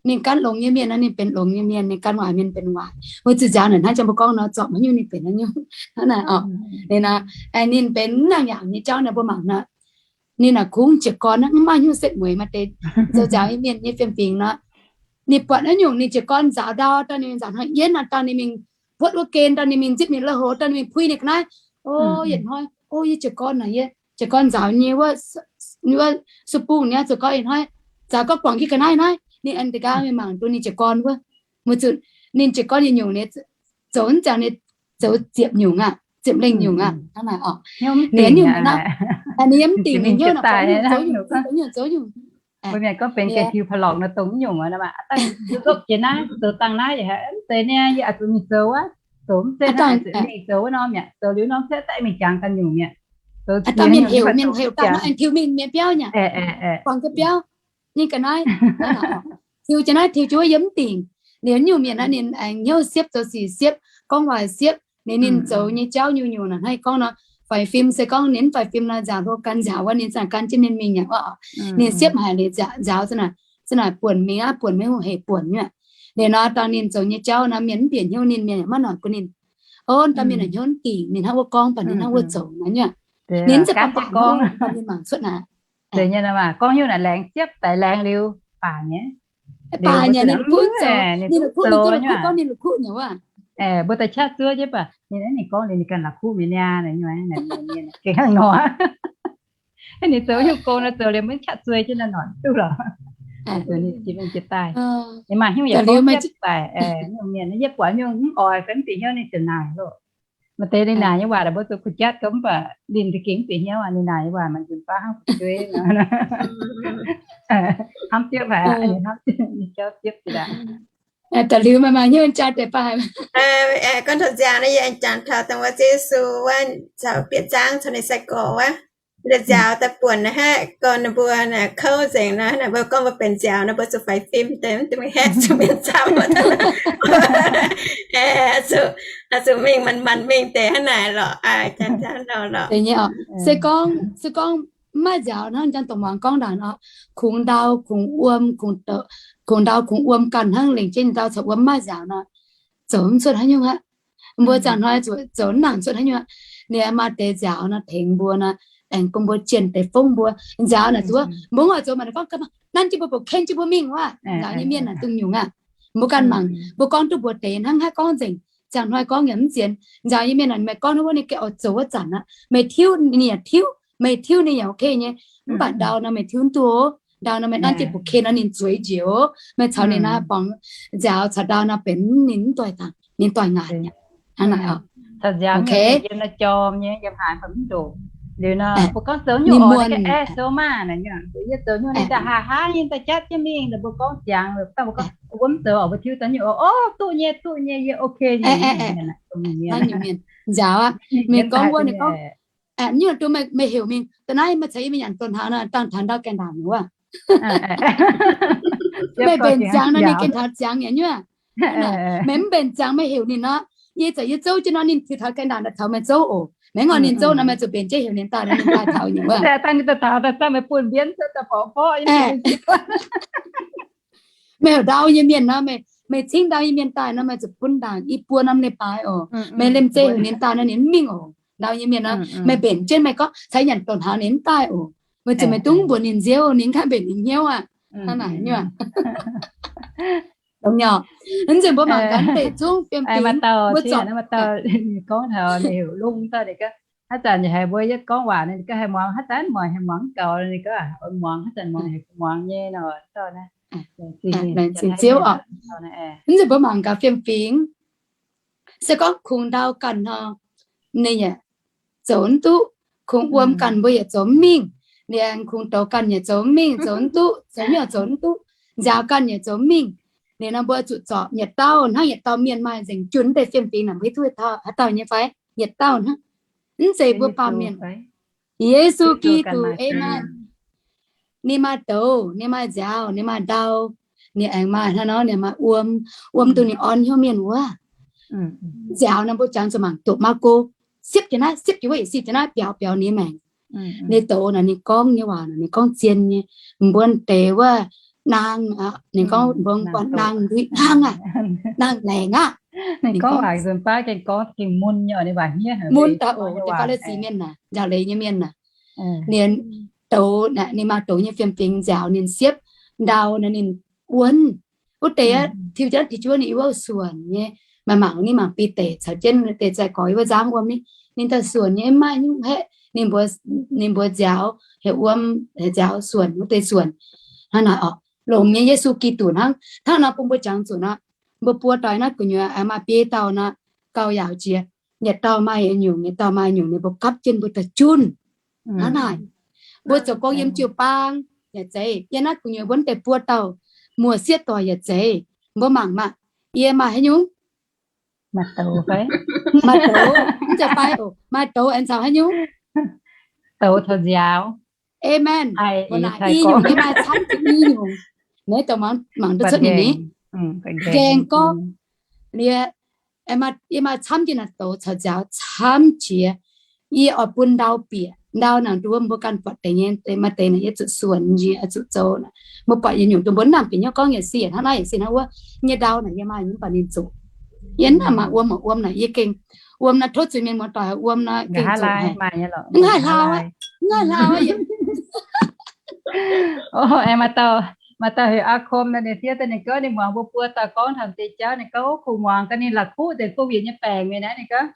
ninh gan longx nyei mienh nor ninh benx longx nyei mienh, ninh gan waaic mienh benx waaic. Weic zuqc nziaaux naaic hnangv jang mbuo gorngv nor, zorpc haaix nyungc ninh benx haaix nyungc. Hnangv naaic oc. Ninh naaiv, ninh benx naaiv nyaanh nyei jauv naaic mbuo mangc naaic. Ninh naaic kungx jiez gorn naaiv, mv maaih hnyouv setv mueiz maaih deix zoux nziaaux nyei mienh nyei fiem-fingx nor. Ninh buatc naaiv nyungc ninh jiez gorn nzaaux ndau, daaih ninh nzaaux hnoi-yienv nor, daaih ninh mingh buotv wuov gen, daaih ninh mingh nzipv ninh la'hov, daaih ninh mingh puix ninh ga'naaiv. O, yietc hnoi, o, yie jiez gorn naaic, yie jiez gorn nzaaux nyei wuov, wuov su bung nyei, zoux gorn yietc hnoi nzaaux gorngv guangc yie ga'naaiv naaiv. Ninh aengx deix gaax mingh mangc duqv ninh jiez gorn wuov. Weic zuqc ninh jiez gorn nyei nyungc ninh zoux, zoux ziepc nyungc aqv, ziepc lengh nyungc aqv. Hnangv naaic oc. Ninh nyungc naaiv, ninh yiem mv dingc, ninh hnyouv naaic zoux nyungc, zoux nyungc, zoux nyungc. Mbuo mienh gorngv benx gengh tiux pa'lorqc nor dongh mv nyungc aqv. Dangh yie lopv jiex naaiv, zoux dangh naaiv yaac mv zeiz niaa, yie oix zuqc mingh zoux wuov, zoux mv zeiz naaiv, oix zuqc mingh zoux wuov norm mi'aqv, zoux liuz norm se daaih mingh jangx ganh nyungc mi'aqv. Zoux mienh heuc, mienh heuc daaih naaiv aengx tiux mingh mienh biauv nyei, guangc ga'biauv nyei ga'naaiv. Tiux jiex naaiv tiux jiex wuov yiem mv dingc. Liuz nyungc mienh naaiv ninh aengx hnyouv siepv, zoux sic siepv, gorngv waac siepv. Ninh, ninh zoux nyei jauv nyungc-nyungc naaic hnangv gorngv nor, faix fim se gorngv ninh mv faix fim nor, nzaaux hlo gan nzaaux wuov ninh za'ganh jienv mienh mingh nyei oc. Ninh siepv haic liuz nzaaux, nzaaux za'naaic, za'naaic buonc mingh aqv, buonc maiv hungh hec buonc nyei. Liuz nor dangh ninh zoux nyei jauv nor mienh mv bieqc hnyouv ninh, mienh maiv noic bun ninh. O, dangh mienh naaic hnyouv mv dingc, ninh hnangv wuov gorngv baac ninh hnangv wuov zoux naaiv nyei. Ninh mv zeiz baac baac gorngv, ninh mangc cuotv naaic. Gorngv nyungc naaic laengz siepv daaih laengz liuz baac nyei. Baac nyei, ninh kuv zoux, ninh la'kuqv, ninh duqv la'kuqv gorngv ninh la'kuqv nyei wuov. Mbuo daaih qaqv zuov jienv baac ninh, ninh gorngv liuz ninh ganh la'kuqv mi'aqv niaa. Gengh hnangv nor. Ninh zoux nyungc gong nor zoux liuz maiv qaqv zuov jienv naaiv noic duqv lorqc. Ninh maaih hnyouv yaac gorngv daaih, nyungc mienh yie buatc nyungc mv oix fai mv bieqc hnyouv ninh ziouc naaic loh. Maaih deix ninh naaic nyei waac mbuo zuqc kuh jatv gau, mv baac ninh za'gengh mv bieqc hnyouv aqv. Ninh naaic nyei waac maaih nzunc baav hnangv fu'jueiv nor. Hnamv jienv haic, hnamv jienv ninh jauv siepv jienv daaih. Da'liuz maaih, maaih hnyouv jaa deix baac haic. Gorngv taux nziaaux naaiv, yie aengx jangx taux dongh wuov Ziouv Yesu wuov caux bieqc zaangv caux ninh sai-gorx wuov, nziaaux daaih buonc naaiv haeqv gorn ninh mbuo naaic kouv nzengc nor, naaic mbuo gorngv mbuo benx nziaaux nor, mbuo zuqc faix fim deix, mv duqv mingh haeqv zuqc mienh camv. Zuqc mingh manc manc mingh deix hnangv naaic lorqc. Se gorngv, se gorngv mv maaih nziaaux hnangv jang dongh muangx gorngv ndaangc oc, kungx ndau kungx wuom, kungx ndau kungx wuom ganh hnangv, lengc jienv ndau caux wuom mv maaih nziaaux nor, zoux mv cuotv haaix nyungc aqv. Mbuo zanc hnoi zoux mv nangc cuotv haaix nyungc aqv. Ninh maaih deix nziaaux nor tengx mbuo nor, aengx bun mbuo jienh deix fongv mbuo. Nziaaux naaic zuov mbuo oix zoux maaih gorngv nanv jienv mbuo, bouc keng jienv mbuo mingh wuov. Nzaaux nyei mienh naaic dungx nyungc aqv. Mbuo ganh mangc, mbuo gorngv duqv mbuox deix hnangv haaix gorngv nzengc. Zanc hnoi gorngv yaac mv sienx. Nzaaux nyei mienh naaic meih gorngv wuov ninh gengh oix zoux wuov zanc aqv. Meih tiuv ninh yaac tiuv, meih tiuv ninh yaac ok nyei. Mv baac ndau nor meih tiuv mv duqv oc. Ndau nor meih nanv jienv bouc keng nor ninh zueiz njiec oc. Meih caux ninh naaiv borngz nziaaux caux ndau nor benx ninh mv doix dangx, ninh doix ngaanc nyei. Hnangv naaic oc. Caux nziaaux mienh yiem nor jorm nyei, yiem haaix mv ndoqc. Liuz nor mbuo gorngv zoux nyungc oc, ninh aengx zoux maah naaic, yie zoux nyungc ninh daaih haih haaix nyungc daaih jatv jienv mingh. Mbuo gorngv ziangx, mbuo gorngv wuov mv zoux oc, mbuo tiuv zoux nyungc oc, duqv nyei, duqv nyei, yie ok nyei. Nziaaux aqv, meih gorngv wuov ninh gorngv nyungc duqv meih heuc mingh, da'naaiv meih caux yie mingh nyanc donh hnaaux nor, dangh taux ndau gaengh ndaangc wuov. Meih mbenc ziangx nor ninh gengh taux ziangx nyei nyuoqv. Meih mv mbenc ziangx meih heuc ninh nor, yie za'gengh yie zouv jienv nor ninh ziouc taux gaengh ndaangc daaih taux meih zouv oc. Meih ngorc ninh zouv nor meih zuqc mbenc jienv heuc ninh daaih, ninh daaih taux nyei wuov. Meih heuc ndau nyei mienh nor, meih cingv ndau nyei mienh daaih nor meih zuqc bun ndaangc i buo norm leiz-baaix oc. Meih liemh zeih heuc ninh daaih nor ninh mv mingh oc. Ndau nyei mienh nor, meih mbenc jienv meih gorngv caux nyanc donh hnaaux ninh mv daaih oc. Meih zuqc meih dungx mbuox ninh nziouv, ninh ganh mbenc ninh hnyouv aqv. Hnangv naaic nyuoqv. Dongh nyei. Nzunc mbuo mangc gaax deix zungv fiem fingx mbuo zorc gorngv taux ninh heuc lungh daaih, haaix zanc haiz mbuo yietv gorngv waac ninh ganh haih muangx, haaix zanc muangx haih muangx gaux, ninh ganh muangx, haaix zanc muangx haiz muangx nyei nor. Laengz zingh Ziouv oc. Nzunc mbuo mangc gaax fiem fingx, se gorngv kungx ndau ganh nor, ninh yaac zoux mv duqv. Kungx wuom ganh mbuo yaac zoux mv mingh. Ninh aengx kungx douz ganh yaac zoux mv mingh, zoux mv duqv, zoux nyungc zoux mv duqv, nziaaux ganh yaac zoux mv mingh. Liuz nor mbuo zuqc zorc yietc dauh hnangv yietc dauh mienh maaih nzengc junh deix fiem-fingx naaic, mbuo hiuv duqv taux haaix dauh nyei fai? Yietc dauh hnangv. Mv zeiz mbuo baamh mienh. Yesu Giduc, aamen. Ninh maaih douz, ninh maaih nziaaux, ninh maaih ndau, ninh aengx maaih hnangv nor, ninh maaih wuom, wuom duqv ninh orn hnyouv mienh wuov. Nziaaux nor mbuo jangx zuqc mangc doqc Maako, siepv jiex naaiv, siepv jiex wuov, yietc siepv jiex naaiv, biaux biaux ninh maengc. Ninh douz naaic, ninh gorngv nyei waac naaic, ninh gorngv zien nyei. Mbuo deix wuov naang, ninh gorngv mbuo buatc naang nduih naang aqv, naang laengc aqv. Ninh gorngv waac nzunc baav gengh gorngv gengh mun nyei, mun daaih oc, deix Faa^li^si mienh naaic, njaaux leiz nyei mienh naaic. Ninh douz naaic, ninh maaih douz nyei fiem-fingx. Nziaaux ninh siepv, ndau naaic ninh wuonv. Wuov deix tiux jienv, tiux jienv ninh yiem wuov suonc nyei. Maaih mangc, ninh mangc Bide caux jienv deix zaih gorx yiem wuov nzangv wuom ni, ninh daaih suonc nyei, maiv nyungc haeqv. Ninh mbuox, ninh mbuox nziaaux, heuc wuom, heuc nziaaux suonc wuov deix suonc. Hnangv naaic oc, longx nyei Yesu Giduc hnangv. Hnangv nor bun mbuo jangx zuqc nor, mbuo buo dauh naaiv gu'nyuoz maaih biei dauh nor, gauh yaauc jiex, yietc dauh maaih nyungc, yietc dauh maaih nyungc, ninh mbuo gapv jienv mbuo daaih junh. Hnangv naaic, mbuo zoux gong yiem jiu-baang yaac zeiz, yiem naaiv gu'nyuoz mbuo deix buo dauh muoz-sieqv doic yaac zeiz. Mbuo mangc maah, yie maaih haaix nyungc? Maaih douz, mv zeiz fai oc, maaih douz aengx caux haaix nyungc? Douz caux nziaaux. Aamen. Mbuo naaic i nyungc yie maaih camv jiex i nyungc. Naaiv dongh mangc duqv cuotv ninh ni. Gaengh gorngv, yie maaih camv jiex naaiv douz caux nziaaux camv jiex. Yie oix bun ndau bieqc, ndau naaic nduov mbuo ganh buatc deix nyei, maaih deix naaic yie zuqc suonc njiec, zuqc zoux. Mbuo buatc yietc nyungc dongh mbuo mv nangc bieqc hnyouv gorngv yietc siec hnangv naaiv yietc siec hnangv wuov nyei ndau naaic yie maaih nyungc, mv baac ninh zuqc. Yie mv nangc maaih wuom, maaih wuom naaic yie gengh, wuom naaiv tov zuiz-mienh muoz-doic wuom naaiv gengh zuqc haic. Mv haih hlaau aqv, mv haih hlaau aqv. Maaih dauh, maaih dauh heuc Aa Kom naaic, ninh fiev daaih ninh gorngv ninh muangx mbuo buo dauh gorngv taux deix jauv, ninh gorngv kungx muangx gaax ninh la'kuqv deix COVID nyei baengc mingh naaiv, ninh gorngv.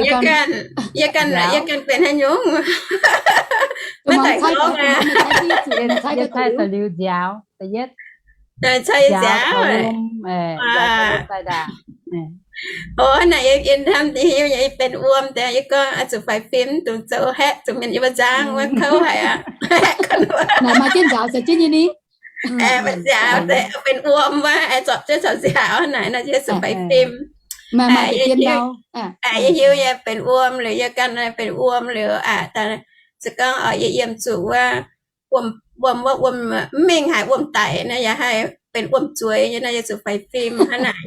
Yie ganh, yie ganh benx haaix nyungc? Yie cai da'liuz nziaaux, da'yietv cai nziaaux, wuom, daaih ndaangc. Ov, naaic yie hnamv hiuv nyei, yie benx wuom deix, yie gorngv zuqc faix fim, dungx zoux haeqv, zuqc mienh yie mbuo nzangv wuov kouv haic aqv. Naaic maaih jienv nziaaux caux jienv nyei ni. Nziaaux benx wuom wuov, zorpc jienv caux nziaaux naaic nor, yie zuqc faix fim. Yie hiuv nyei benx wuom liuz, yie ganh benx wuom liuz aqv. Se gorngv yie yiem zuqc wuov, wuom, wuom wuov, wuom mv mingh haic, wuom daic naaic yaac haih benx wuom zueiz nyei nor, yie zuqc faix fim hnangv naaic.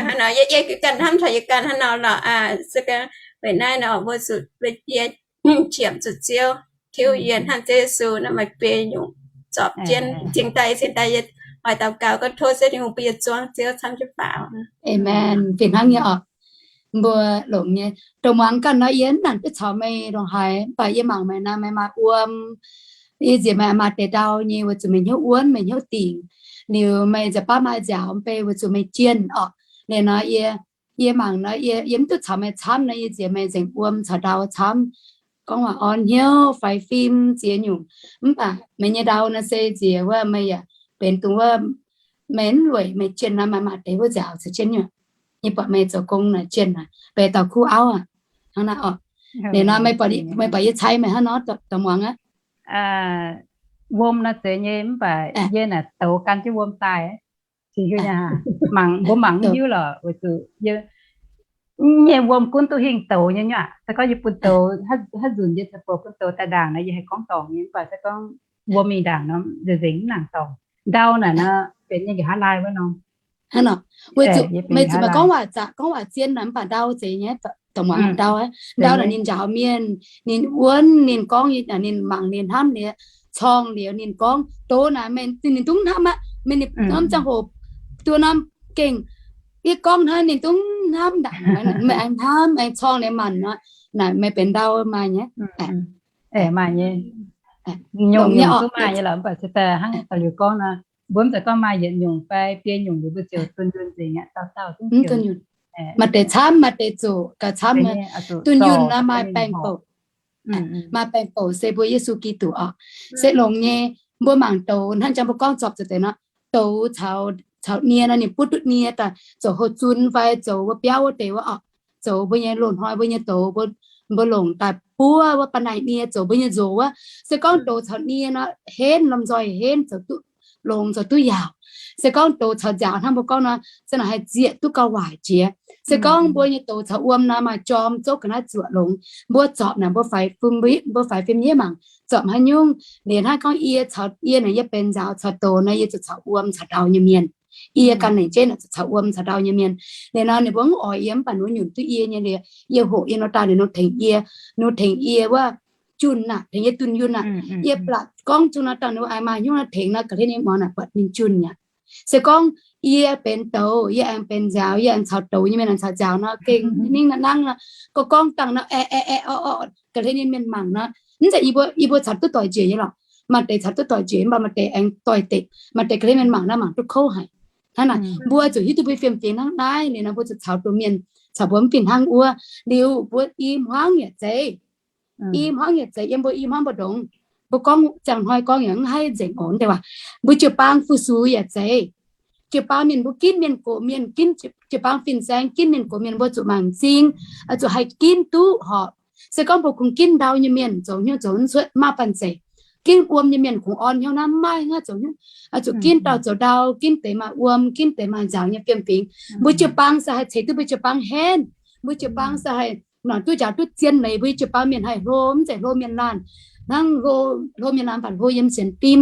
Hnangv nor yie, yie ganh hnamv taux yie ganh hnangv nor lorqc. Se gorngv weic naaiv nor mbuo zuqc, yie qiemx zuqc Ziouv, tiuv yie hnamv Ziouv Yesu nor maaih biei nyungc zorpc jienv. Cingx daaih, cingx daaih yie oix daux gaux gorngv tov Ziouv Tin-Hungh bun yie zuangx Ziouv camv jienv faaux. Aamen. Fih hnangv nyei oc. Mbuo longx nyei. Dongh muangx ganh nor yie mv nangc duqv caux meih ndongc haaix, mv baac yie mangc meih nor meih maaih wuom. Yie nziex meih maaih deix ndau nyei weic zuqc meih hnyouv wuonv, meih hnyouv dingc. Liuz meih nziex baav maaih nziaaux mv bei weic zuqc meih jienh orqc. Liuz nor yie, yie mangc nor yie, yie mv duqv caux meih camv nor yie nziex meih nzengc wuom caux ndau camv. Gorngv waac orn hnyouv, faix fim, ziex nyungc. Mv baac meih nyei ndau nor se nziex wuov meih yaac benx dongh wuov meih mv lueic meih jienh nor maaih maaih deix wuov nziaaux caux jienv nyuoqc. Yie buatc meih zoux gong naaic jienh naaic benx dauh kuv auv aqv. Hnangv naaiv orqc. Liuz nor meih buatc yie cai meih hnangv nor dongh muangx aqv. Wuom nor zeiz nyei mv baac yie naaic douz gan jienv wuom daaih. Mangc, mbuo mangc mv hiuv lorqc, weic zuqc nyei wuom gunv duqv hingh douz nyei nyuoqc. Se gorngv yie bun douz, haaix nzunc yie caux buoz bun douz daaih ndaangc nor, yie haih gorngv dorngc nyei, mv baac se gorngv wuom mingh ndaangc nor, nzengc mv nangc dorngc. Ndau naaic nor, benx nyei nqa'haav laai wuov nor. Hnangv nor, weic zuqc meih zuqc maaih gorngv waac zaqc, gorngv waac zien naaic, mv baac ndau zeiz nyei, dongh muangx ndau, ndau naaic ninh njaaux mienh, ninh wuonv, ninh gorngv, ninh mangc, ninh hnamv, ninh corng liuz ninh gorngv, douz naaic meih, ninh dungx hnamv aqv, meih ninh norm ziangh hoc, duqv norm gengh, yie gorngv hnangv ninh dungx hnamv ndaangc, meih aengx hnamv, aengx corng liuz manc nor, naaic meih benx ndau maaih nyei. Maaih nyei. Nyungc-nyungc duqv maaih nyei lorqc, mv baac se daaih hnangv da'liuz gorngv nor, mbuo mv zeiz gorngv maaih yietc nyungc fai biei nyungc liuz mbuo ziouc dunh yunh nzengc aqv, dauh dauh dunh yunh. Maaih deix camv, maaih deix zuqc gauh camv, dunh yunh nor maaih baengh bouc. Maaih baengh bouc se mbuo Yesu Giduc orqc. Se longx nyei, mbuo mangc douz hnangv jang mbuo gorngv zorpc zuqc deix nor, douz caux nie nor ninh butv duqv nie daaih zoux houh zun fai zoux wuov biauv wuov deix wuov orqc, zoux mbuo nyei loz-hnoi mbuo nyei douz, mbuo longc daaih buov wuov ba'naaic nie zoux mbuo nyei nzox wuov. Se gorngv douz caux nie nor, henv lomh nzoih henv zoux duqv longx zoux duqv yaauc. Se gorngv douz caux nziaaux hnangv mbuo gorngv nor, se naaic haih zieqc duqv gauh waaic jiex. Se gorngv mbuo nyei douz caux wuom nor maaih jorm zouv ga'naaiv zuoqc longx. Mbuo zorpc naaic mbuo faix fim, mbuo faix fim yie mangc zorpc haaix nyungc. Liuz hnangv gorngv yie caux yie naaic yie benx nziaaux caux douz nor, yie zuqc caux wuom caux ndau nyei mienh. Yie ganh lengc jeiv naaic zuqc caux wuom caux ndau nyei mienh. Liuz nor ninh mbuo mv oix yie mv baac ninh mbuo nyunc duqv yie nyei liuz, yie hoqc yie nor daaih ninh mbuo tengx yie, ninh mbuo tengx yie wuov junh aqv, tengx yie dunh yunh aqv. Yie blatc gorngv zungv nor dangh ninh mbuo aengx maaih hnyouv nor tengx nor, ga'hlen nyei muangx naaic buatc ninh junh aqv. Se gorngv yie benx douz, yie aengx benx nziaaux, yie aengx caux douz nyei mienh aengx caux nziaaux nor, gengh ningv nor nangv nor, gorngv gorngv dangh nor, aeqv, aeqv, aeqv, orqv, orqv, ga'hlen nyei mienh mangc nor, mv zeiz yie mbuo, yie mbuo caux duqv doic njiec nyei lorqc. Maaih deix caux duqv doic njiec, mv baac maaih deix aengx doix-dekc, maaih deix ga'hlen mienh mangc nor mangc duqv kouv haic. Hnangv naaic, mbuo zuqc hiuv duqv mbuo fiem-fingx hnangv naaiv liuz nor, mbuo zuqc caux domh mienh caux mbuo mv fih hnangv wuov. Liuz mbuo i hmuangv yaac zeiz, i hmuangv yaac zeiz, yiem mbuo i hmuangv mbu'ndongx, mbuo gorngv ziangh hnoi gorngv yaac mv haih nzengc orqc deix waac. Mbuo jiu-baang fu-sux yaac zeiz. Jiu-baang mienh mbuo ginv mienh gox mienh, ginv jiu-baang fin-saeng, ginv mienh gox mienh, mbuo zuqc mangc m'zing, zuqc haih ginv duqv horpc. Se gorngv mbuo kungx ginv ndau nyei mienh zoux hnyouv zoux cuotv maiv banh zeic. Ginv wuom nyei mienh kungx orn hnyouv naaiv maiv ngaanc zoux hnyouv. Zuqc ginv dauh zoux ndau, ginv deix maaih wuom, ginv deix maaih nziaaux nyei fiem-fingx. Mbuo jiu-baang se haih ceix duqv mbuo jiu-baang henv. Mbuo jiu-baang se haih noic duqv njaaux duqv zien leiz mbuo jiu-baang mienh haih hlo, mv zeiz hlo mienh laanh. Hnangv hlo mienh laanh mv baac hlo yiem sienx fim.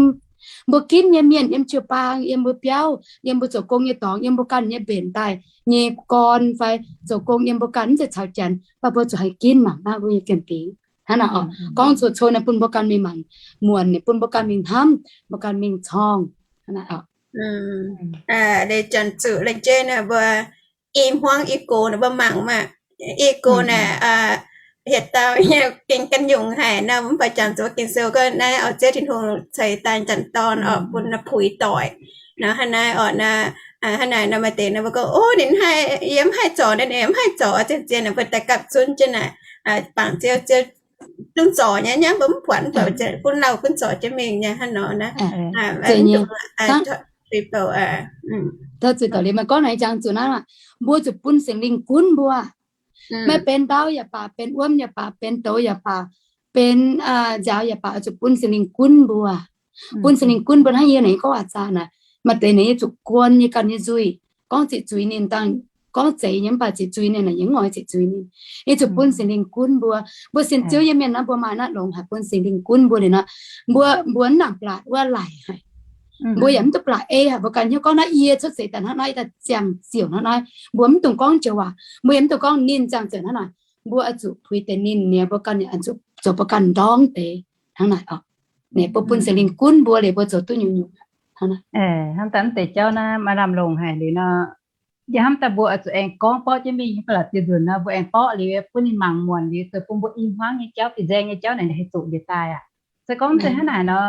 Mbuo ginv nyei mienh yiem jiu-baang, yiem mbuo biauv, yiem mbuo zoux gong nyei dorngx, yiem mbuo ganh nyei mbenc daaih nyei gorn fai zoux gong yiem mbuo ganh, mv zeiz caux janx, mv baac mbuo zuqc haih ginv mangc naaiv mbuo nyei fiem-fingx. Hnangv naaic orqc, gorngv cou-cou naaiv bun mbuo ganh mingh mangc muonc, bun mbuo ganh mingh hnamv, mbuo ganh mingh corngh. Hnangv naaic orqc. Leiz janx zuqc lengc jeiv naaiv mbuo i hmuangv i gox naaic mbuo mangc maah, i gox naaic hietc dauh nyei gengh ganh nyungc haic nor, mv baac jangx zuqc Ging-Sou gorngv naaiv oix ziouc Tin-Hungh ceix daaih janx-dorn orqc bun naaiv puix doic. Nor hnangv naaiv orqc, hnangv naaic nor maaih deix nor mbuo gorngv, o, ninh haih, yie mv haih zorc, ninh mv haih zorc, zien-zien naaic mbuo daaih gapv zunv jienv naaic, bangc Ziouv, Ziouv zungv zorc nyei, mbuo mv buatc, mv baac bun lauh gunv zorc jienv mingh nyei hnangv nor naaiv. Zuqc doqc liuz maaih gorngv naaic jangx zuqc naaiv, mbuo zuqc bun Singx Lingh gunv mbuo. Meih benx ndau yaac baac, benx wuom yaac baac, benx douz yaac baac, benx nziaaux yaac baac, zuqc bun Singx Lingh gunv mbuo. Bun Singx Lingh gunv mbuo hnangv yie naaic gorngv waac zaah naaic, maaih deix naaic yie zuqc guon yie ganh nyei nzuih, gorngv ziqc zuiz ninh dangh, gorngv zeiz nyei mv baac ziqc zuiz ninh naaic yie mv oix ziqc zuiz ninh. Yie zuqc bun Singx Lingh gunv mbuo. Mbuo sienx Ziouv nyei mienh naaiv mbuo maaih naaiv longx haic, bun Singx Lingh gunv mbuo liuz nor, mbuo, mbuo mv nangc blatc wuov laic haic. Mbuo yaac mv duqv blatc ei haic, mbuo ganh hnyouv gorngv naaiv yie cuotv seix daaih hnangv naaiv, yie daaih ziangh ziouc hnangv naaiv. Mbuo mv dungx gorngv joux waac, mbuo yaac mv dungx gorngv ninh ziangh ziouc hnangv naaic. Mbuo oix zuqc puix deix ninh, ninh mbuo ganh zoux mbuo ganh ndorngv deix hnangv naaic orqc. Naaic mbuo bun Singx Lingh gunv mbuo liuz mbuo zoux duqv nyungc nyungc hnangv naaic. Hnamv daaih mv deix jauv naaiv maaih lamh longc haic liuz nor, yie hnamv daaih mbuo oix zuqc aengx gorngv borqv jienv mingh, mv baac laaic ziex nzunc nor mbuo aengx borqv liuz bun ninh mangc muonc liuz zoux bun mbuo i hmuangv nyei jauv, fin-saeng nyei jauv naaic haih zoqc njiec daaih aqv. Se gorngv se hnangv naaic nor,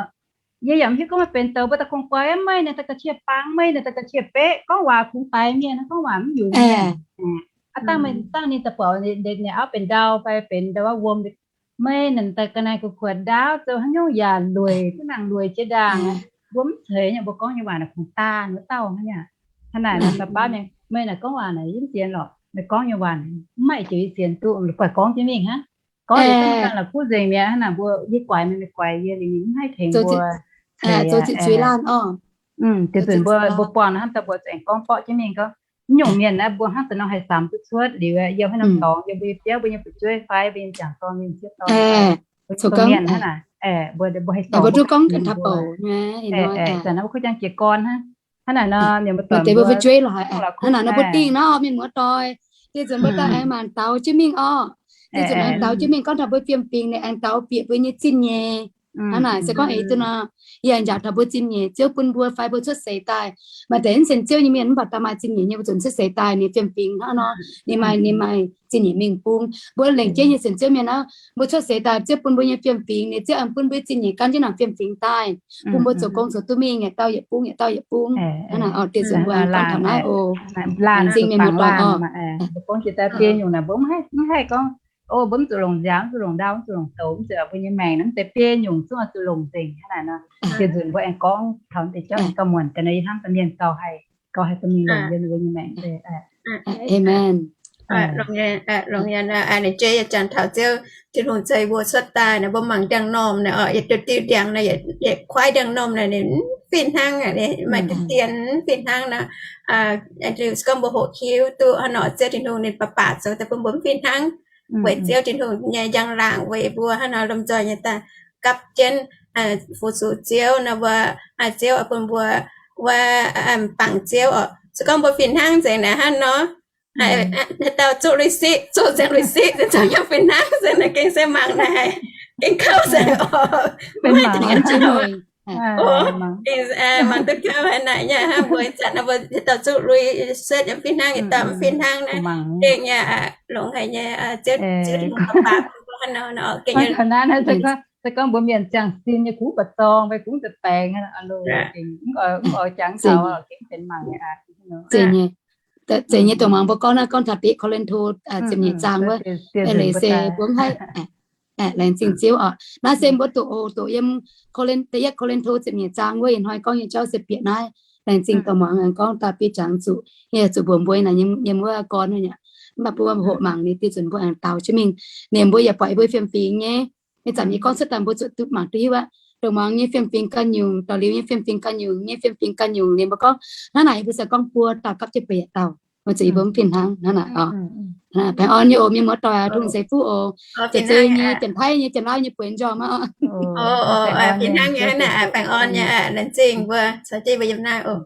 yie yaac mv hiuv gorngv meih benx douz mbuo daaih kungx guai, meih naaic daaih ga'qiex bangc, meih naaic daaih ga'qiex beqv, gorngv waac kungx daix mienh, gorngv waac mv yungz mienh. Aav dangh meih dangh ninh daaih buatc ninh auv benx ndau fai benx ndau wuom, meih naaic daaih ga'naaiv gu'kuotv ndaauv zoux haaix nyungc yaac lueic, duqv nangc lueic jiex ndaangc. Mbuo mv ceix nyei, mbuo gorngv nyei waac naaic kungx daanh wuov dauh hnangv. Hnangv naaic nor da'baav mienh meih naaic gorngv waac naaic yie mv sienx lorqc, meih gorngv nyei waac maiv jiex yie sienx duqv, guaix gorngv jienv mingh hnangv. Gorngv liuz dangh la'kuqv nzengc mi'aqv. Hnangv naaic mbuo yie guaix meih, meih guaix yie liuz ninh mv haih tengx mbuo ceix. Zoux ziqc zuiz laanh orqc. Deix nzunc mbuo, mbuo buangh hnangv daaih mbuo zuqc aengx gorngv borqv jienv mingh gorngv, mv nyungc mienh naaiv mbuo hnangv daaih nor haih samx duqv cuotv liuz, yiem haaix norm dorngx, yiem mbuo nyei biauv, mbuo nyei fu'jueiv fai mbuo nyei m'jangc dorn, mbuo nyei m'sieqv dorn, mbuo mienh hnangv naaic, mbuo haih sorc mbuo duqv gorngv ganh taux bouc. Zanc naaiv mbuo kuv jangx jiez gorn hnangv. Hnangv naaic nor, mienh mbuo deix mbuo fu'jueiv lorqc, hnangv naaic nor mbuo dingh nor mienh muoz-doic, deix nzunc mbuo daaih aengx mangc daux jienv mingh orqc. Deix nzunc aengx daux jienv mingh gorngv taux mbuo fiem-fingx ninh aengx daux bieqc mbuo nyei zingh nyeic. Hnangv naaic se gorngv eix duqv nor, yie aengx njaaux taux mbuo zingh nyeic, Ziouv bun mbuo fai mbuo cuotv seix daaih. Maaih deix mv sienx Ziouv nyei mienh mv baac daaih maaih zingh nyeic nyei, mbuo zuqc cuotv seix daaih ninh fiem-fingx hnangv nor, ninh maaih, ninh maaih zingh nyeic mingh bung. Mbuo lengc jeiv nyei sienx Ziouv mienh aqv, mbuo cuotv seix daaih Ziouv bun mbuo nyei fiem-fingx, ninh Ziouv aengx bun mbuo zingh nyeic gan jienv nangc fiem-fingx daaih, bun mbuo zoux gong zoux duqv mingh, yietc dauh yietc bung, yietc dauh yietc bung. Hnangv naaic oc, deix nzunc mbuo gorngv taux naaiv oc. Laanh zingh mienh muoz-doic oc. Mbuo gorngv jiex daaih deix nyungc naaic mbuo mv haih gorngv O, mbuo mv zuqc longc nziaaux, mv zuqc longc ndau, mv zuqc longc douz, mv zuqc, mbuo nyei maengc naaiv mv zeiz bieiv nyungc, zungv oix zuqc longc nzengc hnangv naaic nor. Ziouc nzunc mbuo aengx gorngv taux deix jauv aengx gauh muonc ga'naaiv yie hnamv da'mienh gauh haih, gauh haih da'mienh longc yiem mbuo nyei maengc. Amen. Longc yie, ninh jeiv yie jangx taux Ziouv Tin-Hungh ceix mbuo cuotv daaih naaic, mbuo mangc ndiangx-normh naaic oc, yietc diuh diuh ndiangx naaic, yietc kuaaiv ndiangx-normh naaic ninh mv fih hnangv, maaih deix dien mv fih hnangv nor. Liuz se gorngv mbuo hoqc hiuv duqv hnangv nor, Ziouv Tin-Hungh ninh baac baac zoux daaih bun mbuo mv fih hnangv. Weic Ziouv Tin-Hungh nyei njang-laangc weic mbuo hnangv nor lomh nzoih nyei daaih gapv jienv fu-sux Ziouv nor, mbuo, Ziouv oix bun mbuo wuov bangc Ziouv oc. Se gorngv mbuo fih hnangv nzengc naaic hnangv nor, haaix dauh zuqv receipt, zuqv nzengc receipt, zungv yaac fih hnangv nzengc naaic, gengh se mangc naaic, gengh kouv nzengc oc. Mangc duqv kouv haaix naaic nyei hnangv, mbuo ih zanc naaiv mbuo haaix dauh zuqv receipt yaac fih hnangv, haaix dauh mv fih hnangv naaic, gengh nyei longx haic nyei. Ziouv, Ziouv Tin-Hungh baac baac bun mbuo hnangv nor, gengh se gorngv mbuo mienh ziangh sin nyei kungx ba'zorng fai kungx deix baengx, gengh mv oix jangx taux, gengh benx mangc nyei. Zeiz nyei, zeiz nyei. Dongh muangx mbuo gorngv naaiv, gorngv taux bieqc Ko^lin^to ziepc nyeic zaang wuov, leiz se mbuo mv haih, laengz zingh Ziouv oc. Naaiv se mbuo doqc, doqc yiem, da'yietv Ko^lin^to ziepc nyeic zaang wuov ih hnoi gorngv nyei jauv se bieqc naaiv. Laengz zingh dongh muangx aengx gorngv daaih bieqc jangx zuqc, yie zuqc mbuox mbuo naaic yiem wuov gorn nyei. Mv baac mbuo hoqc mangc ninh diuh nzunc mbuo aengx daux jienv mingh. Ninh mbuo yaac buatc mbuo fiem-fingx nyei. Ih zanc yie gorngv cuotv daaih mbuo zuqc duqv mangc duqv hiuv aqv. Dongh muangx nyei fiem-fingx ganh nyungc, daux liuz nyei fiem-fingx ganh nyungc, nyei fiem-fingx ganh nyungc, ninh mbuo gorngv hnangv naaic, mbuo se gorngv buo dauh gapv jienv bueix yietc dauh, weic zuqc yie mbuo mv fih hnangv hnangv naaic oc. Baengh orn nyei oc, mienh muoz-doic, Tin-Hungh ceix fuqv oc. Ziex zei nyei, Janx-Taiv nyei, Janx-Lauh nyei, bueix njormh aqv. Fih hnangv nyei, baengh orn nyei, laengz zingh mbuo caux jienv mbuo yiem naaiv oc.